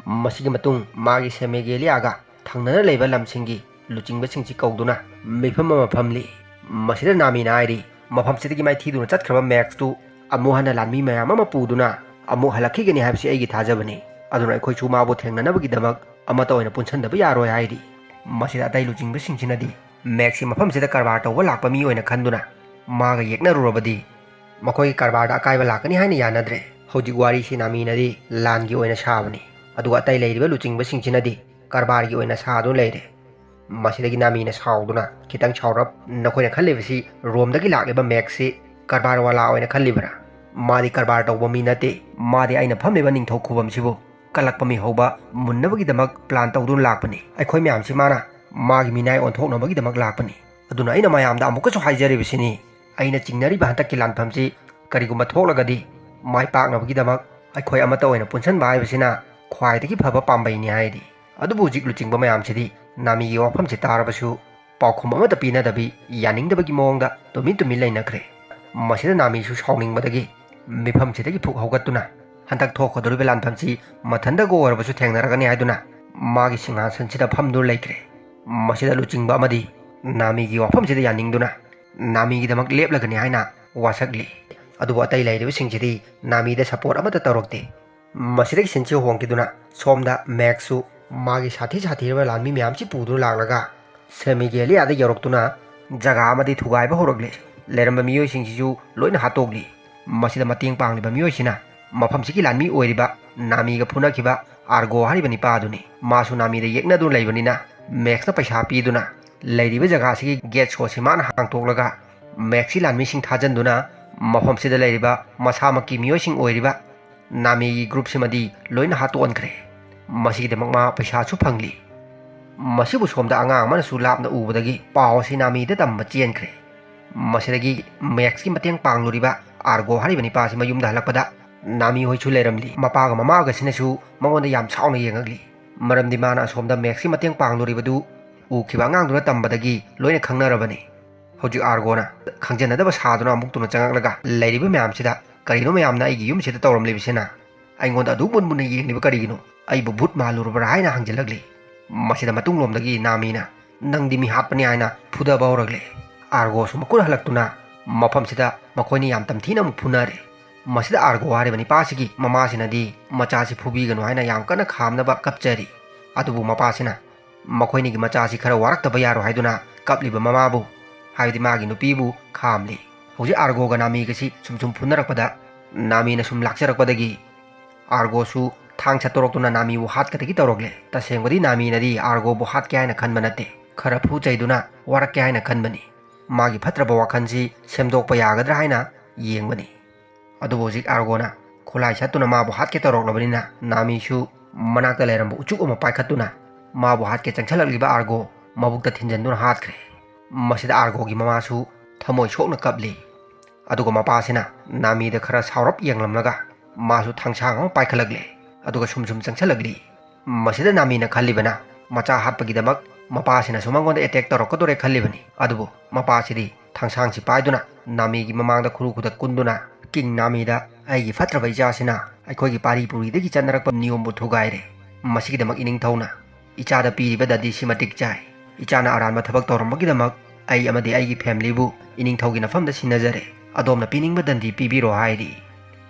ꯃꯁꯤꯒꯤ ꯃꯇꯨꯡ ꯃꯥꯒꯤ ꯁꯦꯃꯦꯒꯦꯂꯤꯌꯥꯒ ꯊꯪꯅꯅ ꯂꯩꯕ ꯂꯝꯁꯤꯡꯒꯤ ꯂꯨꯆꯤꯡꯕꯁꯤꯡꯁꯤ ꯀꯧꯗꯨꯅ ꯃꯤꯐꯝ ꯑꯃ ꯐꯝꯂꯤ꯫ ꯃꯁꯤꯗ ꯅꯥꯃꯤꯅ ꯍꯥꯏꯔꯤ, ꯃꯐꯝꯁꯤꯗꯒꯤ ꯃꯥꯏꯊꯤꯗꯨꯅ ꯆꯠꯈ꯭ꯔꯕ ꯃꯦꯛꯁꯇꯨ ꯑꯃꯨꯛ ꯍꯟꯅ ꯂꯥꯟꯃꯤ ꯃꯌꯥꯝ ꯑꯃ ꯄꯨꯗꯨꯅ ꯑꯃꯨꯛ ꯍꯜꯂꯛꯈꯤꯒꯅꯤ ꯍꯥꯏꯕꯁꯤ ꯑꯩꯒꯤ ꯊꯥꯖꯕꯅꯤ꯫ ꯑꯗꯨꯅ ꯑꯩꯈꯣꯏꯁꯨ ꯃꯥꯕꯨ ꯊꯦꯡꯅꯅꯕꯒꯤꯗꯃꯛ ꯑꯃꯠꯇ ꯑꯣꯏꯅ ꯄꯨꯟꯁꯟꯗꯕ ꯌꯥꯔꯣꯏ ꯍꯥꯏꯔꯤ꯫ ꯃꯁꯤꯗ ꯑꯇꯩ ꯂꯨꯆꯤꯡꯕꯁꯤꯡꯁꯤꯅꯗꯤ ꯃꯦꯛꯁꯤ ꯃꯐꯝꯁꯤꯗ ꯀꯔꯕꯥꯔ ꯇꯧꯕ ꯂꯥꯛꯄ ꯃꯤ ꯑꯣꯏꯅ ꯈꯟꯗꯨꯅ ꯃꯥꯒ ꯌꯦꯛꯅꯔꯨꯔꯕꯗꯤ ꯃꯈꯣꯏꯒꯤ ꯀꯔꯕꯥꯔꯗ ꯑꯀꯥꯏꯕ ꯂꯥꯛꯀꯅꯤ ꯍꯥꯏꯅ ꯌꯥꯅꯗ꯭ꯔꯦ꯫ ꯍꯧꯖꯤꯛ ꯋꯥꯔꯤꯁꯤ ꯅꯥꯃꯤꯅꯗꯤ ꯂꯥꯟꯒꯤ ꯑꯣꯏꯅ ꯁꯥꯕꯅꯤ, ꯑꯗꯨꯒ ꯑꯇꯩ ꯂꯩꯔꯤꯕ ꯂꯨꯆꯤꯡꯕꯁꯤꯡꯁꯤꯅꯗꯤ ꯀꯔꯕꯥꯔꯒꯤ ꯑꯣꯏꯅ ꯁꯥꯗꯨꯅ ꯂꯩꯔꯦ꯫ ꯃꯁꯤꯗꯒꯤ ꯅꯥꯃꯤꯅ ꯁꯥꯎꯗꯨꯅ, "ꯈꯤꯇꯪ ꯁꯥꯎꯔꯞ, ꯅꯈꯣꯏꯅ ꯈꯜꯂꯤꯕꯁꯤ ꯔꯣꯝꯗꯒꯤ ꯂꯥꯛꯂꯤꯕ ꯃꯦꯛꯁꯤ ꯀꯔꯕꯥꯔ ꯋꯥꯂꯥ ꯑꯣꯏꯅ ꯈꯜꯂꯤꯕ꯭ꯔꯥ? ꯃꯥꯗꯤ ꯀꯔꯕꯥꯔ ꯇꯧꯕ ꯃꯤ ꯅꯠꯇꯦ꯫ ꯃꯥꯗꯤ ꯑꯩꯅ ꯐꯝꯂꯤꯕ ꯅꯤꯡꯊꯧ ꯈꯨꯕꯝꯁꯤꯕꯨ ꯀꯜꯂꯛꯄ ꯃꯤ ꯍꯧꯕ ꯃꯨꯟꯅꯕꯒꯤꯗꯃꯛ ꯄ꯭ꯂꯥꯟ ꯇꯧꯗꯨꯅ ꯂꯥꯛꯄꯅꯤ꯫ ꯑꯩꯈꯣꯏ ꯃꯌꯥꯝꯁꯤ ꯃꯥꯅ ꯃꯥꯒꯤ ꯃꯤꯅꯥꯏ ꯑꯣꯟꯊꯣꯛꯅꯕꯒꯤꯗꯃꯛ ꯂꯥꯛꯄꯅꯤ꯫ ꯑꯗꯨꯅ ꯑꯩꯅ ꯃꯌꯥꯝꯗ ꯑꯃꯨꯛꯀꯁꯨ ꯍꯥꯏꯖꯔꯤꯕꯁꯤꯅꯤ, ꯑꯩꯅ ꯆꯤꯡꯅꯔꯤꯕ ꯍꯟꯗꯛꯀꯤ ꯂꯥꯟꯐꯝꯁꯤ ꯀꯔꯤꯒꯨꯝꯕ ꯊꯣꯛꯂꯒꯗꯤ ꯃꯥꯏ ꯄꯥꯛꯅꯕꯒꯤꯗꯃꯛ ꯑꯩꯈꯣꯏ ꯑꯃꯠꯇ ꯑꯣꯏꯅ ꯄꯨꯟꯁꯤꯟꯕ ꯍꯥꯏꯕꯁꯤꯅ ꯈ꯭ꯋꯥꯏꯗꯒꯤ ꯐꯕ ꯄꯥꯝꯕꯩꯅꯤ" ꯍꯥꯏꯔꯤ꯫ ꯑꯗꯨꯕꯨ ꯍꯧꯖꯤꯛ ꯂꯨꯆꯤꯡꯕ ꯃꯌꯥꯝꯁꯤꯗꯤ ꯅꯥꯃꯤꯒꯤ ꯋꯥꯐꯝꯁꯤ ꯇꯥꯔꯕꯁꯨ ꯄꯥꯎꯈꯨꯝ ꯑꯃꯠꯇ ꯄꯤꯅꯗꯕꯤ ꯌꯥꯅꯤꯡꯗꯕꯒꯤ ꯃꯑꯣꯡꯗ ꯇꯨꯃꯤꯟ ꯇꯨꯃꯤꯟ ꯂꯩꯅꯈ꯭ꯔꯦ꯫ ꯃꯁꯤꯗ ꯅꯥꯃꯤꯁꯨ ꯁꯥꯎꯅꯤꯡꯕꯗꯒꯤ ꯃꯤꯐꯝꯁꯤꯗꯒꯤ ꯐꯨꯛ ꯍꯧꯒꯠꯇꯨꯅ ꯍꯟꯗꯛ ꯊꯣꯛꯀꯗꯧꯔꯤꯕ ꯂꯥꯟꯐꯝꯁꯤ ꯃꯊꯟꯇꯒ ꯑꯣꯏꯔꯕꯁꯨ ꯊꯦꯡꯅꯔꯒꯅꯤ ꯍꯥꯏꯗꯨꯅ ꯃꯥꯒꯤ ꯁꯤꯡꯍꯥꯁꯟꯁꯤꯗ ꯐꯝꯗꯨꯅ ꯂꯩꯈ꯭ꯔꯦ꯫ ꯃꯁꯤꯗ ꯂꯨꯆꯤꯡꯕ ꯑꯃꯗꯤ ꯅꯥꯃꯤꯒꯤ ꯋꯥꯐꯝꯁꯤꯗ ꯌꯥꯅꯤꯡꯗꯨꯅ ꯅꯥꯃꯤꯒꯤꯗꯃꯛ ꯂꯦꯞꯂꯒꯅꯤ ꯍꯥꯏꯅ ꯋꯥꯁꯛꯂꯤ꯫ ꯑꯗꯨꯕꯨ ꯑꯇꯩ ꯂꯩꯔꯤꯕꯁꯤꯡꯁꯤꯗꯤ ꯅꯥꯃꯤꯗ ꯁꯄꯣꯔꯠ ꯑꯃꯠꯇ ꯇꯧꯔꯛꯇꯦ꯫ ꯃꯁꯤꯗꯒꯤ ꯁꯤꯟꯁꯤ ꯍꯣꯡꯈꯤꯗꯨꯅ ꯁꯣꯝꯗ ꯃꯦꯛꯁꯁꯨ ꯃꯥꯒꯤ ꯁꯥꯊꯤ ꯁꯥꯊꯤꯔꯕ ꯂꯥꯟꯃꯤ ꯃꯌꯥꯝꯁꯤ ꯄꯨꯗꯨꯅ ꯂꯥꯛꯂꯒ ꯁꯦꯃꯤꯒꯦꯂꯤꯌꯥꯗ ꯌꯧꯔꯛꯇꯨꯅ ꯖꯒꯥ ꯑꯃꯗꯤ ꯊꯨꯒꯥꯏꯕ ꯍꯧꯔꯛꯂꯦ꯫ ꯂꯩꯔꯝꯕ ꯃꯤꯑꯣꯏꯁꯤꯡꯁꯤꯁꯨ ꯂꯣꯏꯅ ꯍꯥꯠꯇꯣꯛꯂꯤ꯫ ꯃꯁꯤꯗ ꯃꯇꯦꯡ ꯄꯥꯡꯂꯤꯕ ꯃꯤꯑꯣꯏꯁꯤꯅ ꯃꯐꯝꯁꯤꯒꯤ ꯂꯥꯟꯃꯤ ꯑꯣꯏꯔꯤꯕ ꯅꯥꯃꯤꯒ ꯐꯨꯅꯈꯤꯕ ꯑꯥꯔꯒꯣ ꯍꯥꯏꯔꯤꯕ ꯅꯤꯄꯥ ꯑꯗꯨꯅꯤ꯫ ꯃꯥꯁꯨ ꯅꯥꯃꯤꯗ ꯌꯦꯛꯅꯗꯨꯅ ꯂꯩꯕꯅꯤꯅ ꯃꯦꯛꯁꯅ ꯄꯩꯁꯥ ꯄꯤꯗꯨꯅ ꯂꯩꯔꯤꯕ ꯖꯒꯥꯁꯤꯒꯤ ꯒꯦꯠ ꯁꯣꯁꯤ ꯃꯥꯅ ꯍꯥꯡꯇꯣꯛꯂꯒ ꯃꯦꯛꯁꯀꯤ ꯂꯥꯟꯃꯤꯁꯤꯡ ꯊꯥꯖꯟꯗꯨꯅ ꯃꯐꯝꯁꯤꯗ ꯂꯩꯔꯤꯕ ꯃꯁꯥꯃꯛꯀꯤ ꯃꯤꯑꯣꯏꯁꯤꯡ ꯑꯣꯏꯔꯤꯕ ꯅꯥꯃꯤꯒꯤ ꯒ꯭ꯔꯨꯞꯁꯤꯃꯗꯤ ꯂꯣꯏꯅ ꯍꯥꯠꯇꯣꯛꯍꯟꯈ꯭ꯔꯦ꯫ ꯃꯁꯤꯒꯤꯗꯃꯛ ꯃꯥ ꯄꯩꯁꯥꯁꯨ ꯐꯪꯂꯤ꯫ ꯃꯁꯤꯕꯨ ꯁꯣꯝꯗ ꯑꯉꯥꯡ ꯑꯃꯅꯁꯨ ꯂꯥꯞꯅ ꯎꯕꯗꯒꯤ ꯄꯥꯎ ꯑꯁꯤ ꯅꯥꯃꯤꯗ ꯇꯝꯕ ꯆꯦꯟꯈ꯭ꯔꯦ꯫ ꯃꯁꯤꯗꯒꯤ ꯃꯦꯛꯁꯀꯤ ꯃꯇꯦꯡ ꯄꯥꯡꯂꯨꯔꯤꯕ ꯑꯥꯔꯒꯣ ꯍꯥꯏꯔꯤꯕ ꯅꯤꯄꯥꯁꯤ ꯃꯌꯨꯝꯗ ꯍꯜꯂꯛꯄꯗ ꯅꯥꯃꯤ ꯍꯣꯏꯁꯨ ꯂꯩꯔꯝꯂꯤ꯫ ꯃꯄꯥꯒ ꯃꯃꯥꯒꯁꯤꯅꯁꯨ ꯃꯉꯣꯟꯗ ꯌꯥꯝ ꯁꯥꯎꯅ ꯌꯦꯡꯉꯛꯂꯤ꯫ ꯃꯔꯝꯗꯤ ꯃꯥꯅ ꯑꯁꯣꯝꯗ ꯃꯦꯛꯁꯀꯤ ꯃꯇꯦꯡ ꯄꯥꯡꯂꯨꯔꯤꯕꯗꯨ ꯎꯈꯤꯕ ꯑꯉꯥꯡꯗꯨꯅ ꯇꯝꯕꯗꯒꯤ ꯂꯣꯏꯅ ꯈꯪꯅꯔꯕꯅꯤ꯫ ꯍꯧꯖꯤꯛ ꯑꯥꯔꯒꯣꯅ ꯈꯪꯖꯟꯅꯗꯕ ꯁꯥꯗꯨꯅ ꯑꯃꯨꯛꯇꯨꯅ ꯆꯪꯉꯛꯂꯒ ꯂꯩꯔꯤꯕ ꯃꯌꯥꯝꯁꯤꯗ, "ꯀꯔꯤꯅꯣ ꯃꯌꯥꯝꯅ ꯑꯩꯒꯤ ꯌꯨꯝꯁꯤꯗ ꯇꯧꯔꯝꯂꯤꯕꯁꯤꯅ? ꯑꯩꯉꯣꯟꯗ ꯑꯗꯨꯛ ꯃꯨꯟ ꯃꯨꯟꯅ ꯌꯦꯡꯂꯤꯕ ꯀꯔꯤꯒꯤꯅꯣ? ꯑꯩꯕꯨ ꯚꯨꯠ ꯃꯥꯜꯂꯨꯔꯕ꯭ꯔꯥ ꯍꯥꯏꯅ ꯍꯪꯖꯤꯜꯂꯛꯂꯤ꯫ ꯃꯁꯤꯗ ꯃꯇꯨꯡꯂꯣꯝꯗꯒꯤ ꯅꯥꯃꯤꯅ "ꯅꯪꯗꯤ ꯃꯤ ꯍꯥꯠꯄꯅꯤ" ꯍꯥꯏꯅ ꯐꯨꯗꯕ ꯍꯧꯔꯛꯂꯦ꯫ ꯑꯥꯔꯒꯣꯁꯨ ꯃꯈꯨꯠ ꯍꯜꯂꯛꯇꯨꯅ ꯃꯐꯝꯁꯤꯗ ꯃꯈꯣꯏꯅꯤ ꯌꯥꯝ ꯇꯝꯊꯤꯅ ꯑꯃꯨꯛ ꯐꯨꯅꯔꯦ꯫ ꯃꯁꯤꯗ ꯑꯥꯔꯒꯣ ꯍꯥꯏꯔꯤꯕ ꯅꯤꯄꯥꯁꯤꯒꯤ ꯃꯃꯥꯁꯤꯅꯗꯤ ꯃꯆꯥꯁꯤ ꯐꯨꯕꯤꯒꯅꯨ ꯍꯥꯏꯅ ꯌꯥꯝ ꯀꯟꯅ ꯈꯥꯝꯅꯕ ꯀꯞꯆꯔꯤ꯫ ꯑꯗꯨꯕꯨ ꯃꯄꯥꯁꯤꯅ ꯃꯈꯣꯏꯅꯤꯒꯤ ꯃꯆꯥꯁꯤ ꯈꯔ ꯋꯥꯔꯛꯇꯕ ꯌꯥꯔꯣꯏ ꯍꯥꯏꯗꯨꯅ ꯀꯞꯂꯤꯕ ꯃꯃꯥꯕꯨ, ꯍꯥꯏꯕꯗꯤ ꯃꯥꯒꯤ ꯅꯨꯄꯤꯕꯨ ꯈꯥꯝꯂꯤ꯫ ꯍꯧꯖꯤꯛ ꯑꯥꯔꯒꯣꯒ ꯅꯥꯃꯤꯒꯁꯤ ꯁꯨꯝ ꯁꯨꯝ ꯐꯨꯅꯔꯛꯄꯗ ꯅꯥꯃꯤꯅ ꯁꯨꯝ ꯂꯥꯛꯆꯔꯛꯄꯗꯒꯤ ꯑꯥꯔꯒꯣꯁꯨ ꯊꯥꯡ ꯁꯠꯇꯣꯔꯛꯇꯨꯅ ꯅꯥꯃꯤꯕꯨ ꯍꯥꯠꯀꯗꯒꯤ ꯇꯧꯔꯛꯂꯦ꯫ ꯇꯁꯦꯡꯕꯗꯤ ꯅꯥꯃꯤꯅꯗꯤ ꯑꯥꯔꯒꯣꯕꯨ ꯍꯥꯠꯀꯦ ꯍꯥꯏꯅ ꯈꯟꯕ ꯅꯠꯇꯦ, ꯈꯔ ꯐꯨ ꯆꯩꯗꯨꯅ ꯋꯥꯔꯛꯀꯦ ꯍꯥꯏꯅ ꯈꯟꯕꯅꯤ꯫ ꯃꯥꯒꯤ ꯐꯠꯇ꯭ꯔꯕ ꯋꯥꯈꯜꯁꯤ ꯁꯦꯝꯗꯣꯛꯄ ꯌꯥꯒꯗ꯭ꯔꯥ ꯍꯥꯏꯅ ꯌꯦꯡꯕꯅꯤ꯫ ꯑꯗꯨꯕꯨ ꯍꯧꯖꯤꯛ ꯑꯥꯔꯒꯣꯅ ꯈꯨꯠꯂꯥꯏ ꯁꯠꯇꯨꯅ ꯃꯥꯕꯨ ꯍꯥꯠꯀꯦ ꯇꯧꯔꯛꯂꯕꯅꯤꯅ ꯅꯥꯃꯤꯁꯨ ꯃꯅꯥꯛꯇ ꯂꯩꯔꯝꯕ ꯎꯆꯨꯛ ꯑꯃ ꯄꯥꯏꯈꯠꯇꯨꯅ ꯃꯥꯕꯨ ꯍꯥꯠꯀꯦ ꯆꯪꯁꯤꯜꯂꯛꯂꯤꯕ ꯑꯥꯔꯒꯣ ꯃꯕꯨꯛꯇ ꯊꯤꯟꯖꯤꯟꯗꯨꯅ ꯍꯥꯠꯈ꯭ꯔꯦ꯫ ꯃꯁꯤꯗ ꯑꯥꯔꯒꯣꯒꯤ ꯃꯃꯥꯁꯨ ꯊꯃꯣꯏ ꯁꯣꯛꯅ ꯀꯞꯂꯤ꯫ ꯑꯗꯨꯒ ꯃꯄꯥꯁꯤꯅ ꯅꯥꯃꯤꯗ ꯈꯔ ꯁꯥꯎꯔꯞ ꯌꯦꯡꯂꯝꯂꯒ ꯃꯥꯁꯨ ꯊꯥꯡꯁꯥꯡ ꯑꯃ ꯄꯥꯏꯈꯠꯂꯛꯂꯦ꯫ ꯑꯗꯨꯒ ꯁꯨꯝ ꯁꯨꯝ ꯆꯪꯁꯤꯜꯂꯛꯂꯤ꯫ ꯃꯁꯤꯗ ꯅꯥꯃꯤꯅ ꯈꯜꯂꯤꯕꯅ ꯃꯆꯥ ꯍꯥꯠꯄꯒꯤꯗꯃꯛ ꯃꯄꯥꯁꯤꯅꯁꯨ ꯃꯉꯣꯟꯗ ꯑꯦꯇꯦꯛ ꯇꯧꯔꯛꯀꯗꯣꯔꯦ ꯈꯜꯂꯤꯕꯅꯤ꯫ ꯑꯗꯨꯕꯨ ꯃꯄꯥꯁꯤꯗꯤ ꯊꯥꯡꯁꯥꯡꯁꯤ ꯄꯥꯏꯗꯨꯅ ꯅꯥꯃꯤꯒꯤ ꯃꯃꯥꯡꯗ ꯈꯨꯔꯨ ꯈꯨꯗꯛ ꯀꯨꯟꯗꯨꯅ, "ꯀꯤꯡ ꯅꯥꯃꯤꯗ, ꯑꯩꯒꯤ ꯐꯠꯇ꯭ꯔꯕ ꯏꯆꯥꯁꯤꯅ ꯑꯩꯈꯣꯏꯒꯤ ꯄꯥꯔꯤ ꯄꯨꯔꯤꯗꯒꯤ ꯆꯠꯅꯔꯛꯄ ꯅꯤꯌꯣꯝꯕꯨ ꯊꯨꯒꯥꯏꯔꯦ꯫ ꯃꯁꯤꯒꯤꯗꯃꯛ ꯏꯅꯤꯡꯊꯧꯅ ꯏꯆꯥꯗ ꯄꯤꯔꯤꯕ ꯗꯟꯗꯤꯁꯤ ꯃꯇꯤꯛ ꯆꯥꯏ꯫ ꯏꯆꯥꯅ ꯑꯔꯥꯟꯕ ꯊꯕꯛ ꯇꯧꯔꯝꯕꯒꯤꯗꯃꯛ ꯑꯩ ꯑꯃꯗꯤ ꯑꯩꯒꯤ ꯐꯦꯃꯤꯂꯤꯕꯨ ꯏꯅꯤꯡꯊꯧꯒꯤ ꯅꯐꯝꯗ ꯁꯤꯟꯅꯖꯔꯦ꯫ ꯑꯗꯣꯝꯅ ꯄꯤꯅꯤꯡꯕ ꯗꯟꯗꯤ ꯄꯤꯕꯤꯔꯣ" ꯍꯥꯏꯔꯤ꯫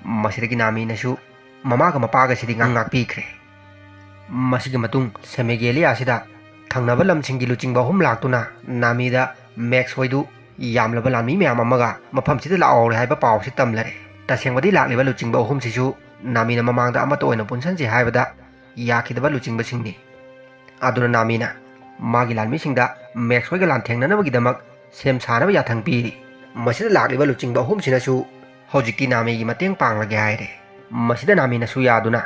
ꯃꯁꯤꯗꯒꯤ ꯅꯥꯃꯤꯅꯁꯨ ꯃꯃꯥꯒ ꯃꯄꯥꯒꯁꯤꯗꯤ ꯉꯥꯡ ꯉꯥꯛꯄꯤꯈ꯭ꯔꯦ꯫ ꯃꯁꯤꯒꯤ ꯃꯇꯨꯡ ꯁꯦꯃꯦꯒꯦꯂꯤꯌꯥꯁꯤꯗ ꯊꯪꯅꯕ ꯂꯝꯁꯤꯡꯒꯤ ꯂꯨꯆꯤꯡꯕ ꯑꯍꯨꯝ ꯂꯥꯛꯇꯨꯅ ꯅꯥꯃꯤꯗ ꯃꯦꯛꯁ ꯍꯣꯏꯗꯨ ꯌꯥꯝꯂꯕ ꯂꯥꯟꯃꯤ ꯃꯌꯥꯝ ꯑꯃꯒ ꯃꯐꯝꯁꯤꯗ ꯂꯥꯛꯍꯧꯔꯦ ꯍꯥꯏꯕ ꯄꯥꯎꯁꯤ ꯇꯝꯂꯔꯦ꯫ ꯇꯁꯦꯡꯕꯗꯤ ꯂꯥꯛꯂꯤꯕ ꯂꯨꯆꯤꯡꯕ ꯑꯍꯨꯝꯁꯤꯁꯨ ꯅꯥꯃꯤꯅ ꯃꯃꯥꯡꯗ ꯑꯃꯠꯇ ꯑꯣꯏꯅ ꯄꯨꯟꯁꯤꯟꯁꯤ ꯍꯥꯏꯕꯗ ꯌꯥꯈꯤꯗꯕ ꯂꯨꯆꯤꯡꯕꯁꯤꯡꯅꯤ꯫ ꯑꯗꯨꯅ ꯅꯥꯃꯤꯅ ꯃꯥꯒꯤ ꯂꯥꯟꯃꯤꯁꯤꯡꯗ ꯃꯦꯛꯁ ꯍꯣꯏꯒ ꯂꯥꯟꯊꯦꯡꯅꯅꯕꯒꯤꯗꯃꯛ ꯁꯦꯝ ꯁꯥꯅꯕ ꯌꯥꯊꯪ ꯄꯤꯔꯤ꯫ ꯃꯁꯤꯗ ꯂꯥꯛꯂꯤꯕ ꯂꯨꯆꯤꯡꯕ ꯑꯍꯨꯝꯁꯤꯅꯁꯨ ꯍꯧꯖꯤꯛꯇꯤ ꯅꯥꯃꯤꯒꯤ ꯃꯇꯦꯡ ꯄꯥꯡꯂꯒꯦ ꯍꯥꯏꯔꯦ꯫ ꯃꯁꯤꯗ ꯅꯥꯃꯤꯅꯁꯨ ꯌꯥꯗꯨꯅ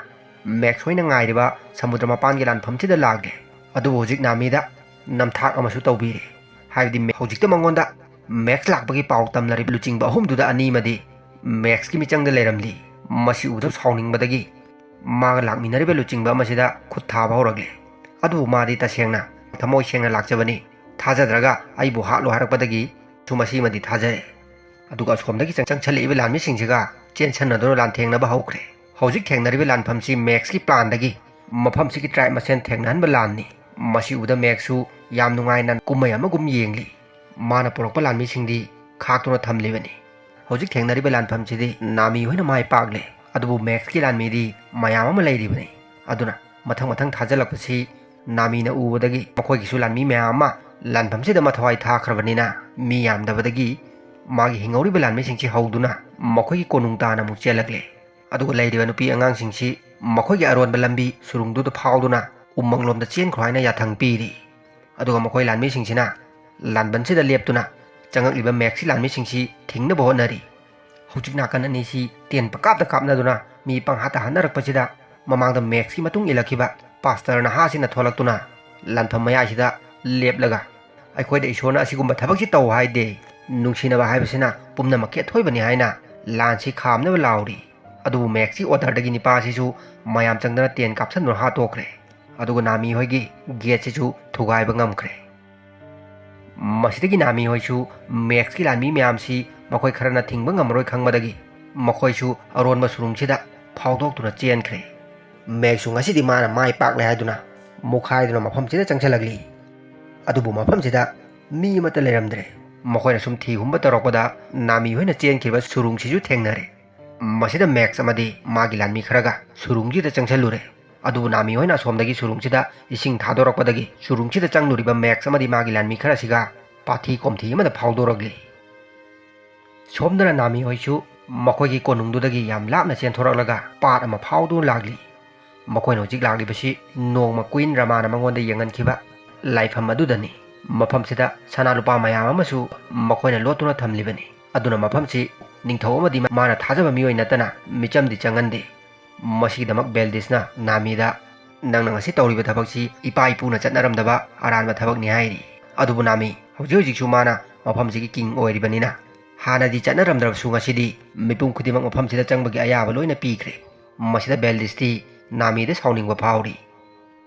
ꯃꯦꯛꯁ ꯍꯣꯏꯅ ꯉꯥꯏꯔꯤꯕ ꯁꯃꯨꯗ꯭ꯔ ꯃꯄꯥꯟꯒꯤ ꯂꯥꯟꯐꯝꯁꯤꯗ ꯂꯥꯛꯂꯦ꯫ ꯑꯗꯨꯕꯨ ꯍꯧꯖꯤꯛ ꯅꯥꯃꯤꯗ ꯅꯝꯊꯥꯛ ꯑꯃꯁꯨ ꯇꯧꯕꯤꯔꯦ꯫ ꯍꯥꯏꯕꯗꯤ ꯃꯦ-, ꯍꯧꯖꯤꯛꯇ ꯃꯉꯣꯟꯗ ꯃꯦꯛꯁ ꯂꯥꯛꯄꯒꯤ ꯄꯥꯎ ꯇꯝꯂꯔꯤꯕ ꯂꯨꯆꯤꯡꯕ ꯑꯍꯨꯝꯗꯨꯗ ꯑꯅꯤꯃꯗꯤ ꯃꯦꯛꯁꯀꯤ ꯃꯤꯆꯪꯗ ꯂꯩꯔꯝꯂꯤ꯫ ꯃꯁꯤ ꯎꯕꯗ ꯁꯥꯎꯅꯤꯡꯕꯗꯒꯤ ꯃꯥꯒ ꯂꯥꯛꯃꯤꯟꯅꯔꯤꯕ ꯂꯨꯆꯤꯡꯕ ꯑꯃꯁꯤꯗ ꯈꯨꯠ ꯊꯥꯕ ꯍꯧꯔꯛꯂꯦ꯫ ꯑꯗꯨꯕꯨ ꯃꯥꯗꯤ ꯇꯁꯦꯡꯅ ꯊꯃꯣꯏ ꯁꯦꯡꯅ ꯂꯥꯛꯆꯕꯅꯤ꯫ ꯊꯥꯖꯗ꯭ꯔꯒ ꯑꯩꯕꯨ ꯍꯥꯠꯂꯣ ꯍꯥꯏꯔꯛꯄꯗꯒꯤ ꯁꯨ ꯃꯁꯤꯃꯗꯤ ꯊꯥꯖꯔꯦ꯫ ꯑꯗꯨꯒ ꯑꯁꯣꯝꯗꯒꯤ ꯆꯪ-, ꯆꯪꯁꯜꯂꯛꯏꯕ ꯂꯥꯟꯃꯤꯁꯤꯡꯁꯤꯒ ꯆꯦꯟꯁꯟꯅꯗꯨꯅ ꯂꯥꯟꯊꯦꯡꯅꯕ ꯍꯧꯈ꯭ꯔꯦ꯫ ꯍꯧꯖꯤꯛ ꯊꯦꯡꯅꯔꯤꯕ ꯂꯥꯟꯐꯝꯁꯤ ꯃꯦꯛꯁꯀꯤ ꯄ꯭ꯂꯥꯟꯗꯒꯤ ꯃꯐꯝꯁꯤꯒꯤ ꯇ꯭ꯔꯥꯏꯕ ꯃꯁꯦꯟ ꯊꯦꯡꯅꯍꯟꯕ ꯂꯥꯟꯅꯤ꯫ ꯃꯁꯤ ꯎꯕꯗ ꯃꯦꯛꯁꯁꯨ ꯌꯥꯝ ꯅꯨꯡꯉꯥꯏꯅ ꯀꯨꯝꯍꯩ ꯑꯃꯒꯨꯝ ꯌꯦꯡꯂꯤ꯫ ꯃꯥꯅ ꯄꯨꯔꯛꯄ ꯂꯥꯟꯃꯤꯁꯤꯡꯗꯤ ꯈꯥꯛꯇꯨꯅ ꯊꯝꯂꯤꯕꯅꯤ꯫ ꯍꯧꯖꯤꯛ ꯊꯦꯡꯅꯔꯤꯕ ꯂꯥꯟꯐꯝꯁꯤꯗꯤ ꯅꯥꯃꯤ ꯍꯣꯏꯅ ꯃꯥꯏ ꯄꯥꯛꯂꯦ, ꯑꯗꯨꯕꯨ ꯃꯦꯛꯁꯀꯤ ꯂꯥꯟꯃꯤꯗꯤ ꯃꯌꯥꯝ ꯑꯃ ꯂꯩꯔꯤꯕꯅꯤ꯫ ꯑꯗꯨꯅ ꯃꯊꯪ ꯃꯊꯪ ꯊꯥꯖꯤꯜꯂꯛꯄꯁꯤ ꯅꯥꯃꯤꯅ ꯎꯕꯗꯒꯤ ꯃꯈꯣꯏꯒꯤꯁꯨ ꯂꯥꯟꯃꯤ ꯃꯌꯥꯝ ꯑꯃ ꯂꯥꯟꯐꯝꯁꯤꯗ ꯃꯊꯋꯥꯏ ꯊꯥꯈ꯭ꯔꯕꯅꯤꯅ, ꯃꯤ ꯌꯥꯝꯗꯕꯗꯒꯤ ꯃꯥꯒꯤ ꯍꯤꯡꯍꯧꯔꯤꯕ ꯂꯥꯟꯃꯤꯁꯤꯡꯁꯤ ꯍꯧꯗꯨꯅ ꯃꯈꯣꯏꯒꯤ ꯀꯣꯅꯨꯡ ꯇꯥꯅ ꯑꯃꯨꯛ ꯆꯦꯜꯂꯛꯂꯦ꯫ ꯑꯗꯨꯒ ꯂꯩꯔꯤꯕ ꯅꯨꯄꯤ ꯑꯉꯥꯡꯁꯤꯡꯁꯤ ꯃꯈꯣꯏꯒꯤ ꯑꯔꯣꯟꯕ ꯂꯝꯕꯤ ꯁꯨꯔꯨꯡꯗꯨꯗ ꯐꯥꯎꯗꯨꯅ ꯎꯃꯪꯂꯣꯝꯗ ꯆꯦꯟꯈ꯭ꯔꯣ ꯍꯥꯏꯅ ꯌꯥꯊꯪ ꯄꯤꯔꯤ꯫ ꯑꯗꯨꯒ ꯃꯈꯣꯏ ꯂꯥꯟꯃꯤꯁꯤꯡꯁꯤꯅ ꯂꯥꯟꯕꯟꯁꯤꯗ ꯂꯦꯞꯇꯨꯅ ꯆꯪꯉꯛꯂꯤꯕ ꯃꯦꯛꯁꯀꯤ ꯂꯥꯟꯃꯤꯁꯤꯡꯁꯤ ꯊꯤꯡꯅꯕ ꯍꯣꯠꯅꯔꯤ꯫ ꯍꯧꯖꯤꯛ ꯅꯥꯀꯟ ꯑꯅꯤꯁꯤ ꯇꯦꯟ ꯄꯪꯀꯥꯞꯇ ꯀꯥꯞꯅꯗꯨꯅ ꯃꯤ ꯄꯪꯍꯥꯠꯇ ꯍꯥꯠꯅꯔꯛꯄꯁꯤꯗ, ꯃꯃꯥꯡꯗ ꯃꯦꯛꯁꯀꯤ ꯃꯇꯨꯡ ꯏꯜꯂꯛꯈꯤꯕ ꯄꯥꯁꯇꯔ ꯅꯍꯥꯁꯤꯅ ꯊꯣꯛꯂꯛꯇꯨꯅ ꯂꯥꯟꯐꯝ ꯃꯌꯥꯏꯁꯤꯗ ꯂꯦꯞꯂꯒ, "ꯑꯩꯈꯣꯏꯗ ꯏꯁꯣꯔꯅ ꯑꯁꯤꯒꯨꯝꯕ ꯊꯕꯛꯁꯤ ꯇꯧ ꯍꯥꯏꯗꯦ, ꯅꯨꯡꯁꯤꯅꯕ ꯍꯥꯏꯕꯁꯤꯅ ꯄꯨꯝꯅꯃꯛꯀꯤ ꯑꯊꯣꯏꯕꯅꯤ" ꯍꯥꯏꯅ ꯂꯥꯟꯁꯤ ꯈꯥꯝꯅꯕ ꯂꯥꯎꯔꯤ꯫ ꯑꯗꯨꯕꯨ ꯃꯦꯛꯁꯀꯤ ꯑꯣꯔꯗꯔꯗꯒꯤ ꯅꯤꯄꯥꯁꯤꯁꯨ ꯃꯌꯥꯝ ꯆꯪꯗꯅ ꯇꯦꯟ ꯀꯥꯞꯁꯟꯗꯨꯅ ꯍꯥꯠꯇꯣꯛꯈ꯭ꯔꯦ꯫ ꯑꯗꯨꯒ ꯅꯥꯃꯤ ꯍꯣꯏꯒꯤ ꯒꯦꯠꯁꯤꯁꯨ ꯊꯨꯒꯥꯏꯕ ꯉꯝꯈ꯭ꯔꯦ꯫ ꯃꯁꯤꯗꯒꯤ ꯅꯥꯃꯤ ꯍꯣꯏꯁꯨ ꯃꯦꯛꯁꯀꯤ ꯂꯥꯟꯃꯤ ꯃꯌꯥꯝꯁꯤ ꯃꯈꯣꯏ ꯈꯔꯅ ꯊꯤꯡꯕ ꯉꯝꯃꯔꯣꯏ ꯈꯪꯕꯗꯒꯤ ꯃꯈꯣꯏꯁꯨ ꯑꯔꯣꯟꯕ ꯁꯨꯔꯨꯡꯁꯤꯗ ꯐꯥꯎꯗꯣꯛꯇꯨꯅ ꯆꯦꯟꯈ꯭ꯔꯦ꯫ ꯃꯦꯛꯁꯁꯨ ꯉꯁꯤꯗꯤ ꯃꯥꯅ ꯃꯥꯏ ꯄꯥꯛꯂꯦ ꯍꯥꯏꯗꯨꯅ ꯃꯨꯛꯈꯥꯏꯗꯨꯅ ꯃꯐꯝꯁꯤꯗ ꯆꯪꯁꯤꯜꯂꯛꯂꯤ꯫ ꯑꯗꯨꯕꯨ ꯃꯐꯝꯁꯤꯗ ꯃꯤ ꯑꯃꯠꯇ ꯂꯩꯔꯝꯗ꯭ꯔꯦ꯫ ꯃꯈꯣꯏꯅ ꯁꯨꯝ ꯊꯤ ꯍꯨꯝꯕ ꯇꯧꯔꯛꯄꯗ ꯅꯥꯃꯤ ꯍꯣꯏꯅ ꯆꯦꯟꯈꯤꯕ ꯁꯨꯔꯨꯡꯁꯤꯁꯨ ꯊꯦꯡꯅꯔꯦ꯫ ꯃꯁꯤꯗ ꯃꯦꯛꯁ ꯑꯃꯗꯤ ꯃꯥꯒꯤ ꯂꯥꯟꯃꯤ ꯈꯔꯒ ꯁꯨꯔꯨꯡꯁꯤꯗ ꯆꯪꯁꯤꯜꯂꯨꯔꯦ꯫ ꯑꯗꯨꯕꯨ ꯅꯥꯃꯤ ꯍꯣꯏꯅ ꯑꯁꯣꯝꯗꯒꯤ ꯁꯨꯔꯨꯡꯁꯤꯗ ꯏꯁꯤꯡ ꯊꯥꯗꯣꯔꯛꯄꯗꯒꯤ ꯁꯨꯔꯨꯡꯁꯤꯗ ꯆꯪꯂꯨꯔꯤꯕ ꯃꯦꯛꯁ ꯑꯃꯗꯤ ꯃꯥꯒꯤ ꯂꯥꯟꯃꯤ ꯈꯔꯁꯤꯒ ꯄꯥꯊꯤ ꯀꯣꯝꯊꯤ ꯑꯃꯗ ꯐꯥꯎꯗꯣꯔꯛꯂꯤ꯫ ꯁꯣꯝꯗꯅ ꯅꯥꯃꯤ ꯍꯣꯏꯁꯨ ꯃꯈꯣꯏꯒꯤ ꯀꯣꯅꯨꯡꯗꯨꯗꯒꯤ ꯌꯥꯝ ꯂꯥꯞꯅ ꯆꯦꯟꯊꯣꯔꯛꯂꯒ ꯄꯥꯠ ꯑꯃ ꯐꯥꯎꯗꯨꯅ ꯂꯥꯛꯂꯤ꯫ ꯃꯈꯣꯏꯅ ꯍꯧꯖꯤꯛ ꯂꯥꯛꯂꯤꯕꯁꯤ ꯅꯣꯡꯃ ꯀ꯭ꯋꯤꯟ ꯔꯃꯥꯅ ꯃꯉꯣꯟꯗ ꯌꯦꯡꯍꯟꯈꯤꯕ ꯂꯥꯏꯐꯝ ꯑꯗꯨꯗꯅꯤ꯫ ꯃꯐꯝꯁꯤꯗ ꯁꯅꯥ ꯂꯨꯄꯥ ꯃꯌꯥꯝ ꯑꯃꯁꯨ ꯃꯈꯣꯏꯅ ꯂꯣꯠꯇꯨꯅ ꯊꯝꯂꯤꯕꯅꯤ꯫ ꯑꯗꯨꯅ ꯃꯐꯝꯁꯤ ꯅꯤꯡꯊꯧ ꯑꯃꯗꯤ ꯃꯥꯅ ꯊꯥꯖꯕ ꯃꯤꯑꯣꯏ ꯅꯠꯇꯅ ꯃꯤꯆꯝꯗꯤ ꯆꯪꯍꯟꯗꯦ꯫ ꯃꯁꯤꯒꯤꯗꯃꯛ ꯕꯦꯜꯗꯤꯁꯅ ꯅꯥꯃꯤꯗ, "ꯅꯪꯅ ꯉꯁꯤ ꯇꯧꯔꯤꯕ ꯊꯕꯛꯁꯤ ꯏꯄꯥ ꯏꯄꯨꯅ ꯆꯠꯅꯔꯝꯗꯕ ꯑꯔꯥꯟꯕ ꯊꯕꯛꯅꯤ" ꯍꯥꯏꯔꯤ꯫ ꯑꯗꯨꯕꯨ ꯅꯥꯃꯤ ꯍꯧꯖꯤꯛ ꯍꯧꯖꯤꯛꯁꯨ ꯃꯥꯅ ꯃꯐꯝꯁꯤꯒꯤ ꯀꯤꯡ ꯑꯣꯏꯔꯤꯕꯅꯤꯅ, ꯍꯥꯟꯅꯗꯤ ꯆꯠꯅꯔꯝꯗ꯭ꯔꯕꯁꯨ ꯉꯁꯤꯗꯤ ꯃꯤꯄꯨꯝ ꯈꯨꯗꯤꯡꯃꯛ ꯃꯐꯝꯁꯤꯗ ꯆꯪꯕꯒꯤ ꯑꯌꯥꯕ ꯂꯣꯏꯅ ꯄꯤꯈ꯭ꯔꯦ꯫ ꯃꯁꯤꯗ ꯕꯦꯜꯗꯤꯁꯇꯤ ꯅꯥꯃꯤꯗ ꯁꯥꯎꯅꯤꯡꯕ ꯐꯥꯎꯔꯤ꯫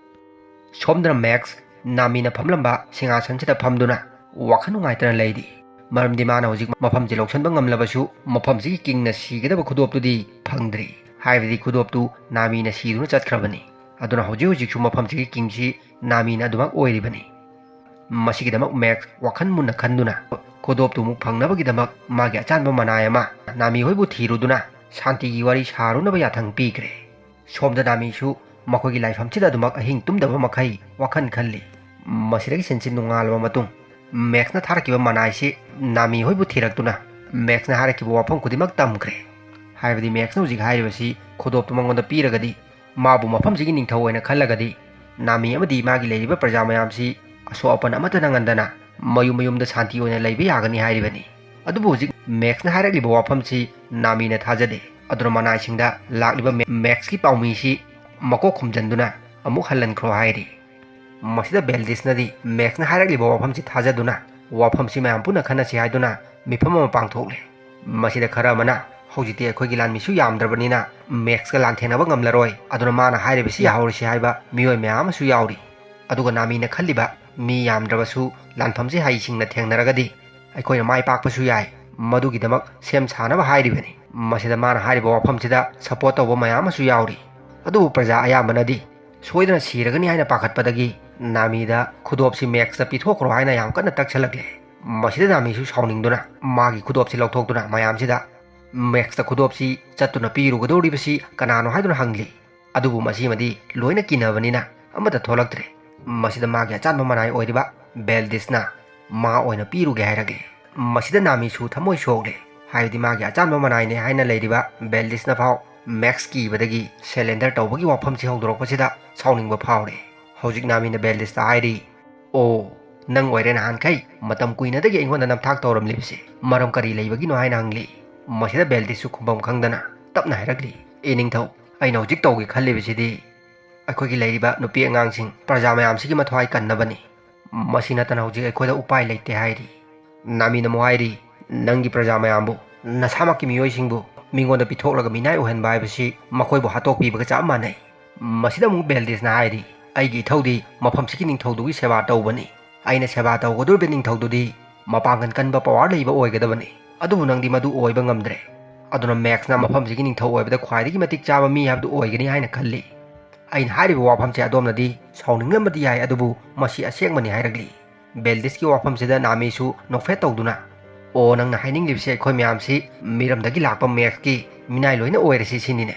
ꯁꯣꯝꯗꯅ ꯃꯦꯛꯁ ꯅꯥꯃꯤꯅ ꯐꯝꯂꯝꯕ ꯁꯤꯡꯍꯥꯁꯟꯁꯤꯗ ꯐꯝꯗꯨꯅ ꯋꯥꯈꯜ ꯅꯨꯡꯉꯥꯏꯇꯅ ꯂꯩꯔꯤ꯫ ꯃꯔꯝꯗꯤ ꯃꯥꯅ ꯍꯧꯖꯤꯛ ꯃꯐꯝꯁꯤ ꯂꯧꯁꯤꯟꯕ ꯉꯝꯂꯕꯁꯨ ꯃꯐꯝꯁꯤꯒꯤ ꯀꯤꯡꯅ ꯁꯤꯒꯗꯕ ꯈꯨꯗꯣꯞꯇꯨꯗꯤ ꯐꯪꯗ꯭ꯔꯤ꯫ ꯍꯥꯏꯕꯗꯤ ꯈꯨꯗꯣꯞꯇꯨ ꯅꯥꯃꯤꯅ ꯁꯤꯗꯨꯅ ꯆꯠꯈ꯭ꯔꯕꯅꯤ꯫ ꯑꯗꯨꯅ ꯍꯧꯖꯤꯛ ꯍꯧꯖꯤꯛꯁꯨ ꯃꯐꯝꯁꯤꯒꯤ ꯀꯤꯡꯁꯤ ꯅꯥꯃꯤꯅ ꯑꯗꯨꯃꯛ ꯑꯣꯏꯔꯤꯕꯅꯤ꯫ ꯃꯁꯤꯒꯤꯗꯃꯛ ꯃꯦꯛꯁ ꯋꯥꯈꯜ ꯃꯨꯟꯅ ꯈꯟꯗꯨꯅ ꯈꯨꯗꯣꯞꯇꯨ ꯑꯃꯨꯛ ꯐꯪꯅꯕꯒꯤꯗꯃꯛ ꯃꯥꯒꯤ ꯑꯆꯥꯟꯕ ꯃꯅꯥꯏ ꯑꯃ ꯅꯥꯃꯤ ꯍꯣꯏꯕꯨ ꯊꯤꯔꯨꯗꯨꯅ ꯁꯥꯟꯇꯤꯒꯤ ꯋꯥꯔꯤ ꯁꯥꯔꯨꯅꯕ ꯌꯥꯊꯪ ꯄꯤꯈ꯭ꯔꯦ꯫ ꯁꯣꯝꯗ ꯅꯥꯃꯤꯁꯨ ꯃꯈꯣꯏꯒꯤ ꯂꯥꯏꯐꯝꯁꯤꯗ ꯑꯗꯨꯃꯛ ꯑꯍꯤꯡ ꯇꯨꯝꯗꯕ ꯃꯈꯩ ꯋꯥꯈꯜ ꯈꯜꯂꯤ꯫ ꯃꯁꯤꯗꯒꯤ ꯁꯤꯟꯁꯤ ꯅꯣꯡꯉꯥꯜꯂꯕ ꯃꯇꯨꯡ ꯃꯦꯛꯁꯅ ꯊꯥꯔꯛꯈꯤꯕ ꯃꯅꯥꯏꯁꯤ ꯅꯥꯃꯤ ꯍꯣꯏꯕꯨ ꯊꯤꯔꯛꯇꯨꯅ ꯃꯦꯛꯁꯅ ꯍꯥꯏꯔꯛꯈꯤꯕ ꯋꯥꯐꯝ ꯈꯨꯗꯤꯡꯃꯛ ꯇꯝꯈ꯭ꯔꯦ꯫ ꯍꯥꯏꯕꯗꯤ ꯃꯦꯛꯁꯅ ꯍꯧꯖꯤꯛ ꯍꯥꯏꯔꯤꯕꯁꯤ ꯈꯨꯗꯣꯞꯇꯨ ꯃꯉꯣꯟꯗ ꯄꯤꯔꯒꯗꯤ ꯃꯥꯕꯨ ꯃꯐꯝꯁꯤꯒꯤ ꯅꯤꯡꯊꯧ ꯑꯣꯏꯅ ꯈꯜꯂꯒꯗꯤ ꯅꯥꯃꯤ ꯑꯃꯗꯤ ꯃꯥꯒꯤ ꯂꯩꯔꯤꯕ ꯄ꯭ꯔꯖꯥ ꯃꯌꯥꯝꯁꯤ ꯑꯁꯣꯛ ꯑꯄꯟ ꯑꯃꯠꯇ ꯅꯪꯍꯟꯗꯅ ꯃꯌꯨꯝ ꯃꯌꯨꯝꯗ ꯁꯥꯟꯇꯤ ꯑꯣꯏꯅ ꯂꯩꯕ ꯌꯥꯒꯅꯤ ꯍꯥꯏꯔꯤꯕꯅꯤ꯫ ꯑꯗꯨꯕꯨ ꯍꯧꯖꯤꯛ ꯃꯦꯛꯁꯅ ꯍꯥꯏꯔꯛꯂꯤꯕ ꯋꯥꯐꯝꯁꯤ ꯅꯥꯃꯤꯅ ꯊꯥꯖꯗꯦ꯫ ꯑꯗꯨꯅ ꯃꯅꯥꯏꯁꯤꯡꯗ ꯂꯥꯛꯂꯤꯕ ꯃꯦ-, ꯃꯦꯛꯁꯀꯤ ꯄꯥꯎꯃꯤꯁꯤ ꯃꯀꯣꯛ ꯈꯨꯝꯖꯤꯟꯗꯨꯅ ꯑꯃꯨꯛ ꯍꯜꯍꯟꯈ꯭ꯔꯣ ꯍꯥꯏꯔꯤ꯫ ꯃꯁꯤꯗ ꯕꯦꯜꯗꯤꯁꯅꯗꯤ ꯃꯦꯛꯁꯅ ꯍꯥꯏꯔꯛꯂꯤꯕ ꯋꯥꯐꯝꯁꯤ ꯊꯥꯖꯗꯨꯅ ꯋꯥꯐꯝꯁꯤ ꯃꯌꯥꯝ ꯄꯨꯟꯅ ꯈꯟꯅꯁꯤ ꯍꯥꯏꯗꯨꯅ ꯃꯤꯐꯝ ꯑꯃ ꯄꯥꯡꯊꯣꯛꯂꯦ꯫ ꯃꯁꯤꯗ ꯈꯔ ꯑꯃꯅ ꯍꯧꯖꯤꯛꯇꯤ ꯑꯩꯈꯣꯏꯒꯤ ꯂꯥꯟꯃꯤꯁꯨ ꯌꯥꯝꯗ꯭ꯔꯕꯅꯤꯅ ꯃꯦꯛꯁꯀ ꯂꯥꯟꯊꯦꯡꯅꯕ ꯉꯝꯂꯔꯣꯏ, ꯑꯗꯨꯅ ꯃꯥꯅ ꯍꯥꯏꯔꯤꯕꯁꯤ ꯌꯥꯍꯧꯔꯁꯤ ꯍꯥꯏꯕ ꯃꯤꯑꯣꯏ ꯃꯌꯥꯝ ꯑꯃꯁꯨ ꯌꯥꯎꯔꯤ꯫ ꯑꯗꯨꯒ ꯅꯥꯃꯤꯅ ꯈꯜꯂꯤꯕ ꯃꯤ ꯌꯥꯝꯗ꯭ꯔꯕꯁꯨ ꯂꯥꯟꯐꯝꯁꯤ ꯍꯩꯁꯤꯡꯅ ꯊꯦꯡꯅꯔꯒꯗꯤ ꯑꯩꯈꯣꯏꯅ ꯃꯥꯏ ꯄꯥꯛꯄꯁꯨ ꯌꯥꯏ꯫ ꯃꯗꯨꯒꯤꯗꯃꯛ ꯁꯦꯝ ꯁꯥꯅꯕ ꯍꯥꯏꯔꯤꯕꯅꯤ꯫ ꯃꯁꯤꯗ ꯃꯥꯅ ꯍꯥꯏꯔꯤꯕ ꯋꯥꯐꯝꯁꯤꯗ ꯁꯄꯣꯔꯠ ꯇꯧꯕ ꯃꯌꯥꯝ ꯑꯃꯁꯨ ꯌꯥꯎꯔꯤ꯫ ꯑꯗꯨꯕꯨ ꯄ꯭ꯔꯖꯥ ꯑꯌꯥꯝꯕꯅꯗꯤ ꯁꯣꯏꯗꯅ ꯁꯤꯔꯒꯅꯤ ꯍꯥꯏꯅ ꯄꯥꯈꯠꯄꯗꯒꯤ ꯅꯥꯃꯤꯗ ꯈꯨꯗꯣꯞꯁꯤ ꯃꯦꯛꯁꯇ ꯄꯤꯊꯣꯛꯈ꯭ꯔꯣ ꯍꯥꯏꯅ ꯌꯥꯝ ꯀꯟꯅ ꯇꯛꯁꯜꯂꯛꯂꯦ꯫ ꯃꯁꯤꯗ ꯅꯥꯃꯤꯁꯨ ꯁꯥꯎꯅꯤꯡꯗꯨꯅ ꯃꯥꯒꯤ ꯈꯨꯗꯣꯞꯁꯤ ꯂꯧꯊꯣꯛꯇꯨꯅ ꯃꯌꯥꯝꯁꯤꯗ ꯃꯦꯛꯁꯇ ꯈꯨꯗꯣꯞꯁꯤ ꯆꯠꯇꯨꯅ ꯄꯤꯔꯨꯒꯗꯧꯔꯤꯕꯁꯤ ꯀꯅꯥꯅꯣ ꯍꯥꯏꯗꯨꯅ ꯍꯪꯂꯤ꯫ ꯑꯗꯨꯕꯨ ꯃꯁꯤꯃꯗꯤ ꯂꯣꯏꯅ ꯀꯤꯅꯕꯅꯤꯅ ꯑꯃꯠꯇ ꯊꯣꯛꯂꯛꯇ꯭ꯔꯦ꯫ ꯃꯁꯤꯗ ꯃꯥꯒꯤ ꯑꯆꯥꯟꯕ ꯃꯅꯥꯏ ꯑꯣꯏꯔꯤꯕ ꯕꯦꯜꯗꯤꯁꯅ ꯃꯥ ꯑꯣꯏꯅ ꯄꯤꯔꯨꯒꯦ ꯍꯥꯏꯔꯛꯂꯦ꯫ ꯃꯁꯤꯗ ꯅꯥꯃꯤꯁꯨ ꯊꯃꯣꯏ ꯁꯣꯛꯂꯦ꯫ ꯍꯥꯏꯕꯗꯤ ꯃꯥꯒꯤ ꯑꯆꯥꯟꯕ ꯃꯅꯥꯏꯅꯦ ꯍꯥꯏꯅ ꯂꯩꯔꯤꯕ ꯕꯦꯜꯗꯤꯁꯅ ꯐꯥꯎ ꯃꯦꯛꯁ ꯀꯤꯕꯗꯒꯤ ꯁꯦꯂꯦꯟꯗꯔ ꯇꯧꯕꯒꯤ ꯋꯥꯐꯝꯁꯤ ꯍꯧꯗꯣꯔꯛꯄꯁꯤꯗ ꯁꯥꯎꯅꯤꯡꯕ ꯐꯥꯎꯔꯦ꯫ ꯍꯧꯖꯤꯛ ꯅꯥꯃꯤꯅ ꯕꯦꯜꯗꯤꯁꯇ ꯍꯥꯏꯔꯤ, "ꯑꯣ, ꯅꯪ ꯑꯣꯏꯔꯦ ꯅꯍꯥꯟꯈꯩ ꯃꯇꯝ ꯀꯨꯏꯅꯗꯒꯤ ꯑꯩꯉꯣꯟꯗ ꯅꯝꯊꯥꯛ ꯇꯧꯔꯝꯂꯤꯕꯁꯤ꯫ ꯃꯔꯝ ꯀꯔꯤ ꯂꯩꯕꯒꯤꯅꯣ?" ꯍꯥꯏꯅ ꯍꯪꯂꯤ꯫ ꯃꯁꯤꯗ ꯕꯦꯜꯗꯤꯁꯁꯨ ꯈꯨꯝꯐꯝ ꯈꯪꯗꯅ ꯇꯞꯅ ꯍꯥꯏꯔꯛꯂꯤ, "ꯑꯦ ꯅꯤꯡꯊꯧ, ꯑꯩꯅ ꯍꯧꯖꯤꯛ ꯇꯧꯒꯦ ꯈꯜꯂꯤꯕꯁꯤꯗꯤ ꯑꯩꯈꯣꯏꯒꯤ ꯂꯩꯔꯤꯕ ꯅꯨꯄꯤ ꯑꯉꯥꯡꯁꯤꯡ, ꯄ꯭ꯔꯖꯥ ꯃꯌꯥꯝꯁꯤꯒꯤ ꯃꯊ꯭ꯋꯥꯏ ꯀꯟꯅꯕꯅꯤ꯫ ꯃꯁꯤ ꯅꯠꯇꯅ ꯍꯧꯖꯤꯛ ꯑꯩꯈꯣꯏꯗ ꯎꯄꯥꯏ ꯂꯩꯇꯦ" ꯍꯥꯏꯔꯤ꯫ ꯅꯥꯃꯤꯅ ꯑꯃꯨꯛ ꯍꯥꯏꯔꯤ, "ꯅꯪꯒꯤ ꯄ꯭ꯔꯖꯥ ꯃꯌꯥꯝꯕꯨ, ꯅꯁꯥꯃꯛꯀꯤ ꯃꯤꯑꯣꯏꯁꯤꯡꯕꯨ ꯃꯤꯉꯣꯟꯗ ꯄꯤꯊꯣꯛꯂꯒ ꯃꯤꯅꯥꯏ ꯑꯣꯏꯍꯟꯕ ꯍꯥꯏꯕꯁꯤ ꯃꯈꯣꯏꯕꯨ ꯍꯥꯠꯇꯣꯛꯄꯤꯕꯒ ꯆꯞ ꯃꯥꯟꯅꯩ꯫" ꯃꯁꯤꯗ ꯑꯃꯨꯛ ꯕꯦꯜꯗꯤꯁꯅ ꯍꯥꯏꯔꯤ, "ꯑꯩꯒꯤ ꯏꯊꯧꯗꯤ ꯃꯐꯝꯁꯤꯒꯤ ꯅꯤꯡꯊꯧꯗꯨꯒꯤ ꯁꯦꯕꯥ ꯇꯧꯕꯅꯤ꯫ ꯑꯩꯅ ꯁꯦꯕꯥ ꯇꯧꯒꯗꯧꯔꯤꯕ ꯅꯤꯡꯊꯧꯗꯨꯗꯤ ꯃꯄꯥꯡꯒꯜ ꯀꯟꯕ, ꯄꯋꯥꯔ ꯂꯩꯕ ꯑꯣꯏꯒꯗꯕꯅꯤ꯫ ꯑꯗꯨꯕꯨ ꯅꯪꯗꯤ ꯃꯗꯨ ꯑꯣꯏꯕ ꯉꯝꯗ꯭ꯔꯦ꯫ ꯑꯗꯨꯅ ꯃꯦꯛꯁꯅ ꯃꯐꯝꯁꯤꯒꯤ ꯅꯤꯡꯊꯧ ꯑꯣꯏꯕꯗ ꯈ꯭ꯋꯥꯏꯗꯒꯤ ꯃꯇꯤꯛ ꯆꯥꯕ ꯃꯤ ꯍꯥꯏꯕꯗꯨ ꯑꯣꯏꯒꯅꯤ ꯍꯥꯏꯅ ꯈꯜꯂꯤ꯫ ꯑꯩꯅ ꯍꯥꯏꯔꯤꯕ ꯋꯥꯐꯝꯁꯦ ꯑꯗꯣꯝꯅꯗꯤ ꯁꯥꯎꯅꯤꯡꯂꯝꯕꯗꯤ ꯌꯥꯏ, ꯑꯗꯨꯕꯨ ꯃꯁꯤ ꯑꯁꯦꯡꯕꯅꯤ ꯍꯥꯏꯔꯛꯂꯤ꯫ ꯕꯦꯜꯗꯤꯁꯀꯤ ꯋꯥꯐꯝꯁꯤꯗ ꯅꯥꯃꯤꯁꯨ ꯅꯣꯛꯐꯦꯠ ꯇꯧꯗꯨꯅ, "ꯑꯣ, ꯅꯪꯅ ꯍꯥꯏꯅꯤꯡꯂꯤꯕꯁꯤ ꯑꯩꯈꯣꯏ ꯃꯌꯥꯝꯁꯤ ꯃꯤꯔꯝꯗꯒꯤ ꯂꯥꯛꯄ ꯃꯦꯛꯁꯀꯤ ꯃꯤꯅꯥꯏ ꯂꯣꯏꯅ ꯑꯣꯏꯔꯁꯤ ꯁꯤꯅꯤꯅꯦ?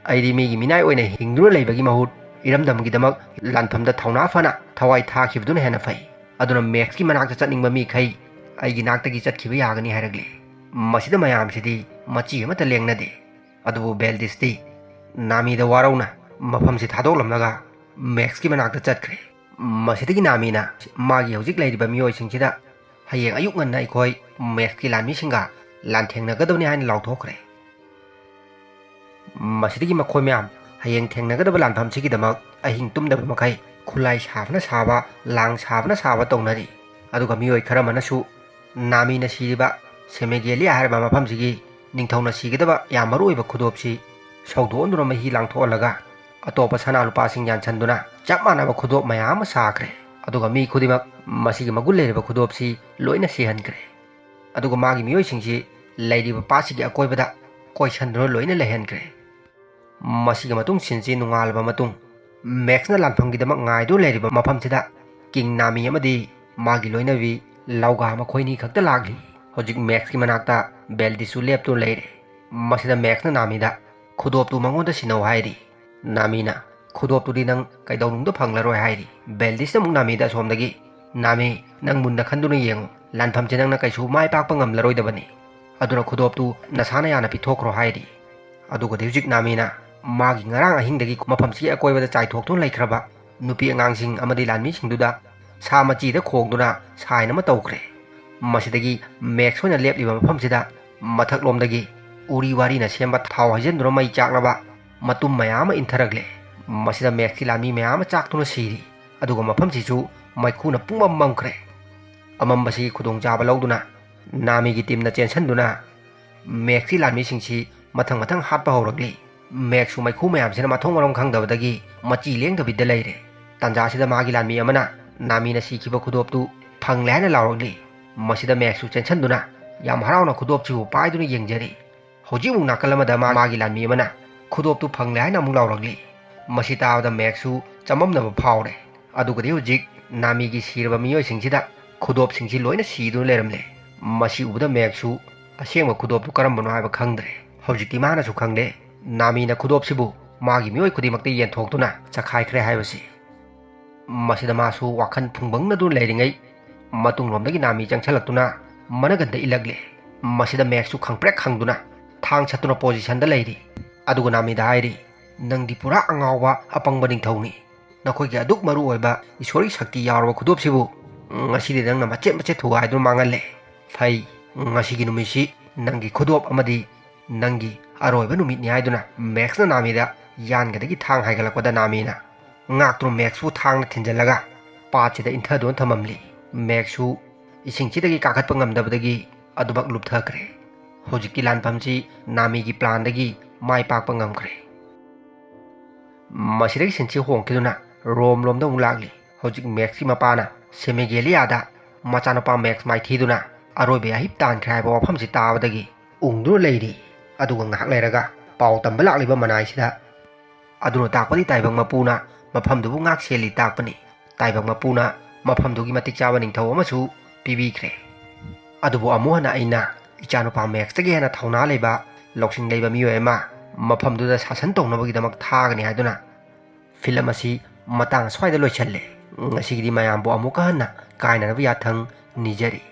ꯑꯩꯗꯤ ꯃꯤꯒꯤ ꯃꯤꯅꯥꯏ ꯑꯣꯏꯅ ꯍꯤꯡꯗꯨꯅ ꯂꯩꯕꯒꯤ ꯃꯍꯨꯠ ꯏꯔꯝꯗꯝꯒꯤꯗꯃꯛ ꯂꯥꯟꯐꯝꯗ ꯊꯧꯅꯥ ꯐꯅ ꯊꯋꯥꯏ ꯊꯥꯈꯤꯕꯗꯨꯅ ꯍꯦꯟꯅ ꯐꯩ꯫ ꯑꯗꯨꯅ ꯃꯦꯛꯁꯀꯤ ꯃꯅꯥꯛꯇ ꯆꯠꯅꯤꯡꯕ ꯃꯤꯈꯩ ꯑꯩꯒꯤ ꯅꯥꯛꯇꯒꯤ ꯆꯠꯈꯤꯕ ꯌꯥꯒꯅꯤ" ꯍꯥꯏꯔꯛꯂꯤ꯫ ꯃꯁꯤꯗ ꯃꯌꯥꯝꯁꯤꯗꯤ ꯃꯆꯤ ꯑꯃꯠꯇ ꯂꯦꯡꯅꯗꯦ꯫ ꯑꯗꯨꯕꯨ ꯕꯦꯜꯗꯤꯁꯇꯤ ꯅꯥꯃꯤꯗ ꯋꯥꯔꯧꯅ ꯃꯐꯝꯁꯤ ꯊꯥꯗꯣꯛꯂꯝꯂꯒ ꯃꯦꯛꯁꯀꯤ ꯃꯅꯥꯛꯇ ꯆꯠꯈ꯭ꯔꯦ꯫ ꯃꯁꯤꯗꯒꯤ ꯅꯥꯃꯤꯅ ꯃꯥꯒꯤ ꯍꯧꯖꯤꯛ ꯂꯩꯔꯤꯕ ꯃꯤꯑꯣꯏꯁꯤꯡꯁꯤꯗ, "ꯍꯌꯦꯡ ꯑꯌꯨꯛ ꯉꯟꯅ ꯑꯩꯈꯣꯏ ꯃꯦꯛꯁꯀꯤ ꯂꯥꯟꯃꯤꯁꯤꯡꯒ ꯂꯥꯟꯊꯦꯡꯅꯒꯗꯕꯅꯤ" ꯍꯥꯏꯅ ꯂꯥꯎꯊꯣꯛꯈ꯭ꯔꯦ꯫ ꯃꯁꯤꯗꯒꯤ ꯃꯈꯣꯏ ꯃꯌꯥꯝ ꯍꯌꯦꯡ ꯊꯦꯡꯅꯒꯗꯕ ꯂꯥꯟꯐꯝꯁꯤꯒꯤꯗꯃꯛ ꯑꯍꯤꯡ ꯇꯨꯝꯗꯕ ꯃꯈꯩ ꯈꯨꯠꯂꯥꯏ ꯁꯥꯕꯅ ꯁꯥꯕ, ꯂꯥꯡ ꯁꯥꯕꯅ ꯁꯥꯕ ꯇꯧꯅꯔꯤ꯫ ꯑꯗꯨꯒ ꯃꯤꯑꯣꯏ ꯈꯔ ꯑꯃꯅꯁꯨ ꯅꯥꯃꯤꯅ ꯁꯤꯔꯤꯕ ꯁꯦꯃꯦꯒꯦꯂꯤꯌꯥ ꯍꯥꯏꯔꯤꯕ ꯃꯐꯝꯁꯤꯒꯤ ꯅꯤꯡꯊꯧꯅ ꯁꯤꯒꯗꯕ ꯌꯥꯝ ꯃꯔꯨ ꯑꯣꯏꯕ ꯈꯨꯗꯣꯞꯁꯤ ꯁꯧꯗꯣꯛꯍꯟꯗꯨꯅ ꯃꯍꯤ ꯂꯥꯡꯊꯣꯛꯍꯜꯂꯒ ꯑꯇꯣꯞꯄ ꯁꯅꯥ ꯂꯨꯄꯥꯁꯤꯡ ꯌꯥꯟꯁꯟꯗꯨꯅ ꯆꯞ ꯃꯥꯟꯅꯕ ꯈꯨꯗꯣꯞ ꯃꯌꯥꯝ ꯑꯃ ꯁꯥꯈ꯭ꯔꯦ꯫ ꯑꯗꯨꯒ ꯃꯤ ꯈꯨꯗꯤꯡꯃꯛ ꯃꯁꯤꯒꯤ ꯃꯒꯨꯟ ꯂꯩꯔꯕ ꯈꯨꯗꯣꯞꯁꯤ ꯂꯣꯏꯅ ꯁꯤꯍꯟꯈ꯭ꯔꯦ꯫ ꯑꯗꯨꯒ ꯃꯥꯒꯤ ꯃꯤꯑꯣꯏꯁꯤꯡꯁꯤ ꯂꯩꯔꯤꯕ ꯄꯥꯠꯁꯤꯒꯤ ꯑꯀꯣꯏꯕꯗ ꯀꯣꯏꯁꯟꯗꯨꯅ ꯂꯣꯏꯅ ꯂꯩꯍꯟꯈ꯭ꯔꯦ꯫ ꯃꯁꯤꯒꯤ ꯃꯇꯨꯡ ꯁꯤꯟꯁꯤ ꯅꯣꯡꯉꯥꯜꯂꯕ ꯃꯇꯨꯡ, ꯃꯦꯛꯁꯅ ꯂꯥꯟꯐꯝꯒꯤꯗꯃꯛ ꯉꯥꯏꯗꯨꯅ ꯂꯩꯔꯤꯕ ꯃꯐꯝꯁꯤꯗ ꯀꯤꯡ ꯅꯥꯃꯤ ꯑꯃꯗꯤ ꯃꯥꯒꯤ ꯂꯣꯏꯅꯕꯤ ꯂꯧꯒꯥ ꯃꯈꯣꯏꯅꯤ ꯈꯛꯇ ꯂꯥꯛꯂꯤ꯫ ꯍꯧꯖꯤꯛ ꯃꯦꯛꯁꯀꯤ ꯃꯅꯥꯛꯇ ꯕꯦꯜꯗꯤꯁꯁꯨ ꯂꯦꯞꯇꯨꯅ ꯂꯩꯔꯦ꯫ ꯃꯁꯤꯗ ꯃꯦꯛꯁꯅ ꯅꯥꯃꯤꯗ ꯈꯨꯗꯣꯞꯇꯨ ꯃꯉꯣꯟꯗ ꯁꯤꯟꯅꯧ ꯍꯥꯏꯔꯤ꯫ ꯅꯥꯃꯤꯅ, "ꯈꯨꯗꯣꯞꯇꯨꯗꯤ ꯅꯪ ꯀꯩꯗꯧꯅꯨꯡꯗ ꯐꯪꯂꯔꯣꯏ" ꯍꯥꯏꯔꯤ꯫ ꯕꯦꯜꯗꯤꯁꯅ ꯑꯃꯨꯛ ꯅꯥꯃꯤꯗ ꯑꯁꯣꯝꯗꯒꯤ, "ꯅꯥꯃꯤ, ꯅꯪ ꯃꯨꯟꯅ ꯈꯟꯗꯨꯅ ꯌꯦꯡꯉꯨ, ꯂꯥꯟꯐꯝꯁꯦ ꯅꯪꯅ ꯀꯩꯁꯨ ꯃꯥꯏ ꯄꯥꯛꯄ ꯉꯝꯂꯔꯣꯏꯗꯕꯅꯤ꯫ ꯑꯗꯨꯅ ꯈꯨꯗꯣꯞꯇꯨ ꯅꯁꯥꯅ ꯌꯥꯅ ꯄꯤꯊꯣꯛꯈ꯭ꯔꯣ" ꯍꯥꯏꯔꯤ꯫ ꯑꯗꯨꯒꯗꯤ ꯍꯧꯖꯤꯛ ꯅꯥꯃꯤꯅ ꯃꯥꯒꯤ ꯉꯔꯥꯡ ꯑꯍꯤꯡꯗꯒꯤ ꯃꯐꯝꯁꯤꯒꯤ ꯑꯀꯣꯏꯕꯗ ꯆꯥꯏꯊꯣꯛꯇꯨꯅ ꯂꯩꯈ꯭ꯔꯕ ꯅꯨꯄꯤ ꯑꯉꯥꯡꯁꯤꯡ ꯑꯃꯗꯤ ꯂꯥꯟꯃꯤꯁꯤꯡꯗꯨꯗ ꯁꯥ ꯃꯆꯤꯗ ꯈꯣꯡꯗꯨꯅ ꯁꯥꯏꯟ ꯑꯃ ꯇꯧꯈ꯭ꯔꯦ꯫ ꯃꯁꯤꯗꯒꯤ ꯃꯦꯛꯁ ꯑꯣꯏꯅ ꯂꯦꯞꯂꯤꯕ ꯃꯐꯝꯁꯤꯗ ꯃꯊꯛꯂꯣꯝꯗꯒꯤ ꯎꯔꯤ ꯋꯥꯔꯤꯅ ꯁꯦꯝꯕ ꯊꯥꯎ ꯍꯩꯖꯤꯟꯗꯨꯅ ꯃꯩ ꯆꯥꯛꯅꯕ ꯃꯇꯨꯝ ꯃꯌꯥꯝ ꯑꯃ ꯏꯟꯊꯔꯛꯂꯦ꯫ ꯃꯁꯤꯗ ꯃꯦꯛꯁꯀꯤ ꯂꯥꯟꯃꯤ ꯃꯌꯥꯝ ꯑꯃ ꯆꯥꯛꯇꯨꯅ ꯁꯤꯔꯤ꯫ ꯑꯗꯨꯒ ꯃꯐꯝꯁꯤꯁꯨ ꯃꯩꯈꯨꯅ ꯄꯨꯡꯃꯝ ꯃꯝꯈ꯭ꯔꯦ꯫ ꯑꯃꯝꯕꯁꯤꯒꯤ ꯈꯨꯗꯣꯡꯆꯥꯕ ꯂꯧꯗꯨꯅ ꯅꯥꯃꯤꯒꯤ ꯇꯤꯝꯅ ꯆꯦꯟꯁꯤꯟꯗꯨꯅ ꯃꯦꯛꯁꯀꯤ ꯂꯥꯟꯃꯤꯁꯤꯡꯁꯤ ꯃꯊꯪ ꯃꯊꯪ ꯍꯥꯠꯄ ꯍꯧꯔꯛꯂꯤ꯫ ꯃꯦꯛꯁꯁꯨ ꯃꯩꯈꯨ ꯃꯌꯥꯝꯁꯤꯅ ꯃꯊꯣꯡ ꯃꯔꯝ ꯈꯪꯗꯕꯗꯒꯤ ꯃꯆꯤ ꯂꯦꯡꯗꯕꯤꯗ ꯂꯩꯔꯦ꯫ ꯇꯥꯟꯖꯥꯁꯤꯗ ꯃꯥꯒꯤ ꯂꯥꯟꯃꯤ ꯑꯃꯅ ꯅꯥꯃꯤꯅ ꯁꯤꯈꯤꯕ ꯈꯨꯗꯣꯞꯇꯨ ꯐꯪꯂꯦ ꯍꯥꯏꯅ ꯂꯥꯎꯔꯛꯂꯤ꯫ ꯃꯁꯤꯗ ꯃꯦꯛꯁꯁꯨ ꯆꯦꯟꯁꯤꯟꯗꯨꯅ ꯌꯥꯝ ꯍꯔꯥꯎꯅ ꯈꯨꯗꯣꯞꯁꯤꯕꯨ ꯄꯥꯏꯗꯨꯅ ꯌꯦꯡꯖꯔꯤ꯫ ꯍꯧꯖꯤꯛ ꯑꯃꯨꯛ ꯅꯥꯀꯜ ꯑꯃꯗ ꯃꯥ-, ꯃꯥꯒꯤ ꯂꯥꯟꯃꯤ ꯑꯃꯅ, "ꯈꯨꯗꯣꯞꯇꯨ ꯐꯪꯂꯦ" ꯍꯥꯏꯅ ꯑꯃꯨꯛ ꯂꯥꯎꯔꯛꯂꯤ꯫ ꯃꯁꯤ ꯇꯥꯕꯗ ꯃꯦꯛꯁꯁꯨ ꯆꯃꯝꯅꯕ ꯐꯥꯎꯔꯦ꯫ ꯑꯗꯨꯒꯗꯤ ꯍꯧꯖꯤꯛ ꯅꯥꯃꯤꯒꯤ ꯁꯤꯔꯕ ꯃꯤꯑꯣꯏꯁꯤꯡꯁꯤꯗ ꯈꯨꯗꯣꯞꯁꯤꯡꯁꯤ ꯂꯣꯏꯅ ꯁꯤꯗꯨꯅ ꯂꯩꯔꯝꯂꯦ꯫ ꯃꯁꯤ ꯎꯕꯗ ꯃꯦꯛꯁꯁꯨ ꯑꯁꯦꯡꯕ ꯈꯨꯗꯣꯞꯇꯨ ꯀꯔꯝꯕꯅꯣ ꯍꯥꯏꯕ ꯈꯪꯗ꯭ꯔꯦ꯫ ꯍꯧꯖꯤꯛꯇꯤ ꯃꯥꯅꯁꯨ ꯈꯪꯂꯦ, ꯅꯥꯃꯤꯅ ꯈꯨꯗꯣꯞꯁꯤꯕꯨ ꯃꯥꯒꯤ ꯃꯤꯑꯣꯏ ꯈꯨꯗꯤꯡꯃꯛꯇ ꯌꯦꯟꯊꯣꯛꯇꯨꯅ ꯆꯈꯥꯏꯈ꯭ꯔꯦ ꯍꯥꯏꯕꯁꯤ꯫ ꯃꯁꯤꯗ ꯃꯥꯁꯨ ꯋꯥꯈꯜ ꯐꯨꯡꯕꯪꯅꯗꯨꯅ ꯂꯩꯔꯤꯉꯩ, ꯃꯇꯨꯡꯂꯣꯝꯗꯒꯤ ꯅꯥꯃꯤ ꯆꯪꯁꯤꯜꯂꯛꯇꯨꯅ ꯃꯅꯒꯟꯗ ꯏꯜꯂꯛꯂꯦ꯫ ꯃꯁꯤꯗ ꯃꯦꯛꯁꯁꯨ ꯈꯪꯄ꯭ꯔꯦꯛ ꯈꯪꯗꯨꯅ ꯊꯥꯡ ꯁꯠꯇꯨꯅ ꯄꯣꯖꯤꯁꯟꯗ ꯂꯩꯔꯤ꯫ ꯑꯗꯨꯒ ꯅꯥꯃꯤꯗ ꯍꯥꯏꯔꯤ, "ꯅꯪꯗꯤ ꯄꯨꯔꯥ ꯑꯉꯥꯎꯕ ꯑꯄꯪꯕ ꯅꯤꯡꯊꯧꯅꯤ꯫ ꯅꯈꯣꯏꯒꯤ ꯑꯗꯨꯛ ꯃꯔꯨ ꯑꯣꯏꯕ ꯏꯁꯣꯔꯒꯤ ꯁꯛꯇꯤ ꯌꯥꯎꯔꯕ ꯈꯨꯗꯣꯞꯁꯤꯕꯨ ꯉꯁꯤꯗꯤ ꯅꯪꯅ ꯃꯆꯦꯠ ꯃꯆꯦꯠ ꯊꯨꯒꯥꯏꯗꯨꯅ ꯃꯥꯡꯍꯜꯂꯦ꯫ ꯐꯩ, ꯉꯁꯤꯒꯤ ꯅꯨꯃꯤꯠꯁꯤ ꯅꯪꯒꯤ ꯈꯨꯗꯣꯞ ꯑꯃꯗꯤ ꯅꯪꯒꯤ ꯑꯔꯣꯏꯕ ꯅꯨꯃꯤꯠꯅꯤ" ꯍꯥꯏꯗꯨꯅ ꯃꯦꯛꯁꯅ ꯅꯥꯃꯤꯗ ꯌꯥꯟꯒꯗꯒꯤ ꯊꯥꯡ ꯍꯥꯏꯒꯠꯂꯛꯄꯗ ꯅꯥꯃꯤꯅ ꯉꯥꯛꯇꯨꯅ ꯃꯦꯛꯁꯄꯨ ꯊꯥꯡꯅ ꯊꯤꯟꯖꯤꯜꯂꯒ ꯄꯥꯠꯁꯤꯗ ꯏꯟꯊꯗꯨꯅ ꯊꯝꯃꯝꯂꯤ꯫ ꯃꯦꯛꯁꯁꯨ ꯏꯁꯤꯡꯁꯤꯗꯒꯤ ꯀꯥꯈꯠꯄ ꯉꯝꯗꯕꯗꯒꯤ ꯑꯗꯨꯃꯛ ꯂꯨꯞꯊꯈ꯭ꯔꯦ꯫ ꯍꯧꯖꯤꯛꯇꯤ ꯂꯥꯟꯐꯝꯁꯤ ꯅꯥꯃꯤꯒꯤ ꯄ꯭ꯂꯥꯟꯗꯒꯤ ꯃꯥꯏ ꯄꯥꯛꯄ ꯉꯝꯈ꯭ꯔꯦ꯫ ꯃꯁꯤꯗꯒꯤ ꯁꯤꯟꯁꯤ ꯍꯣꯡꯈꯤꯗꯨꯅ ꯔꯣꯝ ꯂꯣꯝꯗ ꯑꯃꯨꯛ ꯂꯥꯛꯂꯤ꯫ ꯍꯧꯖꯤꯛ ꯃꯦꯛꯁꯀꯤ ꯃꯄꯥꯅ ꯁꯦꯃꯦꯒꯦꯂꯤꯌꯥꯗ ꯃꯆꯥꯅꯨꯄꯥ ꯃꯦꯛꯁ ꯃꯥꯏꯊꯤꯗꯨꯅ ꯑꯔꯣꯏꯕ ꯌꯥꯍꯤꯞ ꯇꯥꯟꯈ꯭ꯔꯦ ꯍꯥꯏꯕ ꯋꯥꯐꯝꯁꯤ ꯇꯥꯕꯗꯒꯤ ꯎꯪꯗꯨꯅ ꯂꯩꯔꯤ꯫ ꯑꯗꯨꯒ ꯉꯥꯏꯍꯥꯛ ꯂꯩꯔꯒ ꯄꯥꯎ ꯇꯝꯕ ꯂꯥꯛꯂꯤꯕ ꯃꯅꯥꯏꯁꯤꯗ, ꯑꯗꯨꯅ ꯇꯥꯛꯄꯗꯤ ꯇꯥꯏꯕꯪ ꯃꯄꯨꯅ ꯃꯐꯝꯗꯨꯕꯨ ꯉꯥꯛ ꯁꯦꯜꯂꯤ ꯇꯥꯛꯄꯅꯤ꯫ ꯇꯥꯏꯕꯪ ꯃꯄꯨꯅ ꯃꯐꯝꯗꯨꯒꯤ ꯃꯇꯤꯛ ꯆꯥꯕ ꯅꯤꯡꯊꯧ ꯑꯃꯁꯨ ꯄꯤꯕꯤꯈ꯭ꯔꯦ꯫ ꯑꯗꯨꯕꯨ ꯑꯃꯨꯛ ꯍꯟꯅ ꯑꯩꯅ ꯏꯆꯥꯅꯨꯄꯥ ꯃꯦꯛꯁꯇꯒꯤ ꯍꯦꯟꯅ ꯊꯧꯅꯥ ꯂꯩꯕ, ꯂꯧꯁꯤꯡ ꯂꯩꯕ ꯃꯤꯑꯣꯏ ꯑꯃ ꯃꯐꯝꯗꯨꯗ ꯁꯥꯁꯟ ꯇꯧꯅꯕꯒꯤꯗꯃꯛ ꯊꯥꯒꯅꯤ ꯍꯥꯏꯗꯨꯅ ꯐꯤꯂꯝ ꯑꯁꯤ ꯃꯇꯥꯡ ꯑꯁ꯭ꯋꯥꯏꯗ ꯂꯣꯏꯁꯤꯜꯂꯦ꯫ ꯉꯁꯤꯒꯤꯗꯤ ꯃꯌꯥꯝꯕꯨ ꯑꯃꯨꯛꯀ ꯍꯟꯅ ꯀꯥꯏꯅꯅꯕ ꯌꯥꯊꯪ ꯅꯤꯖꯔꯤ꯫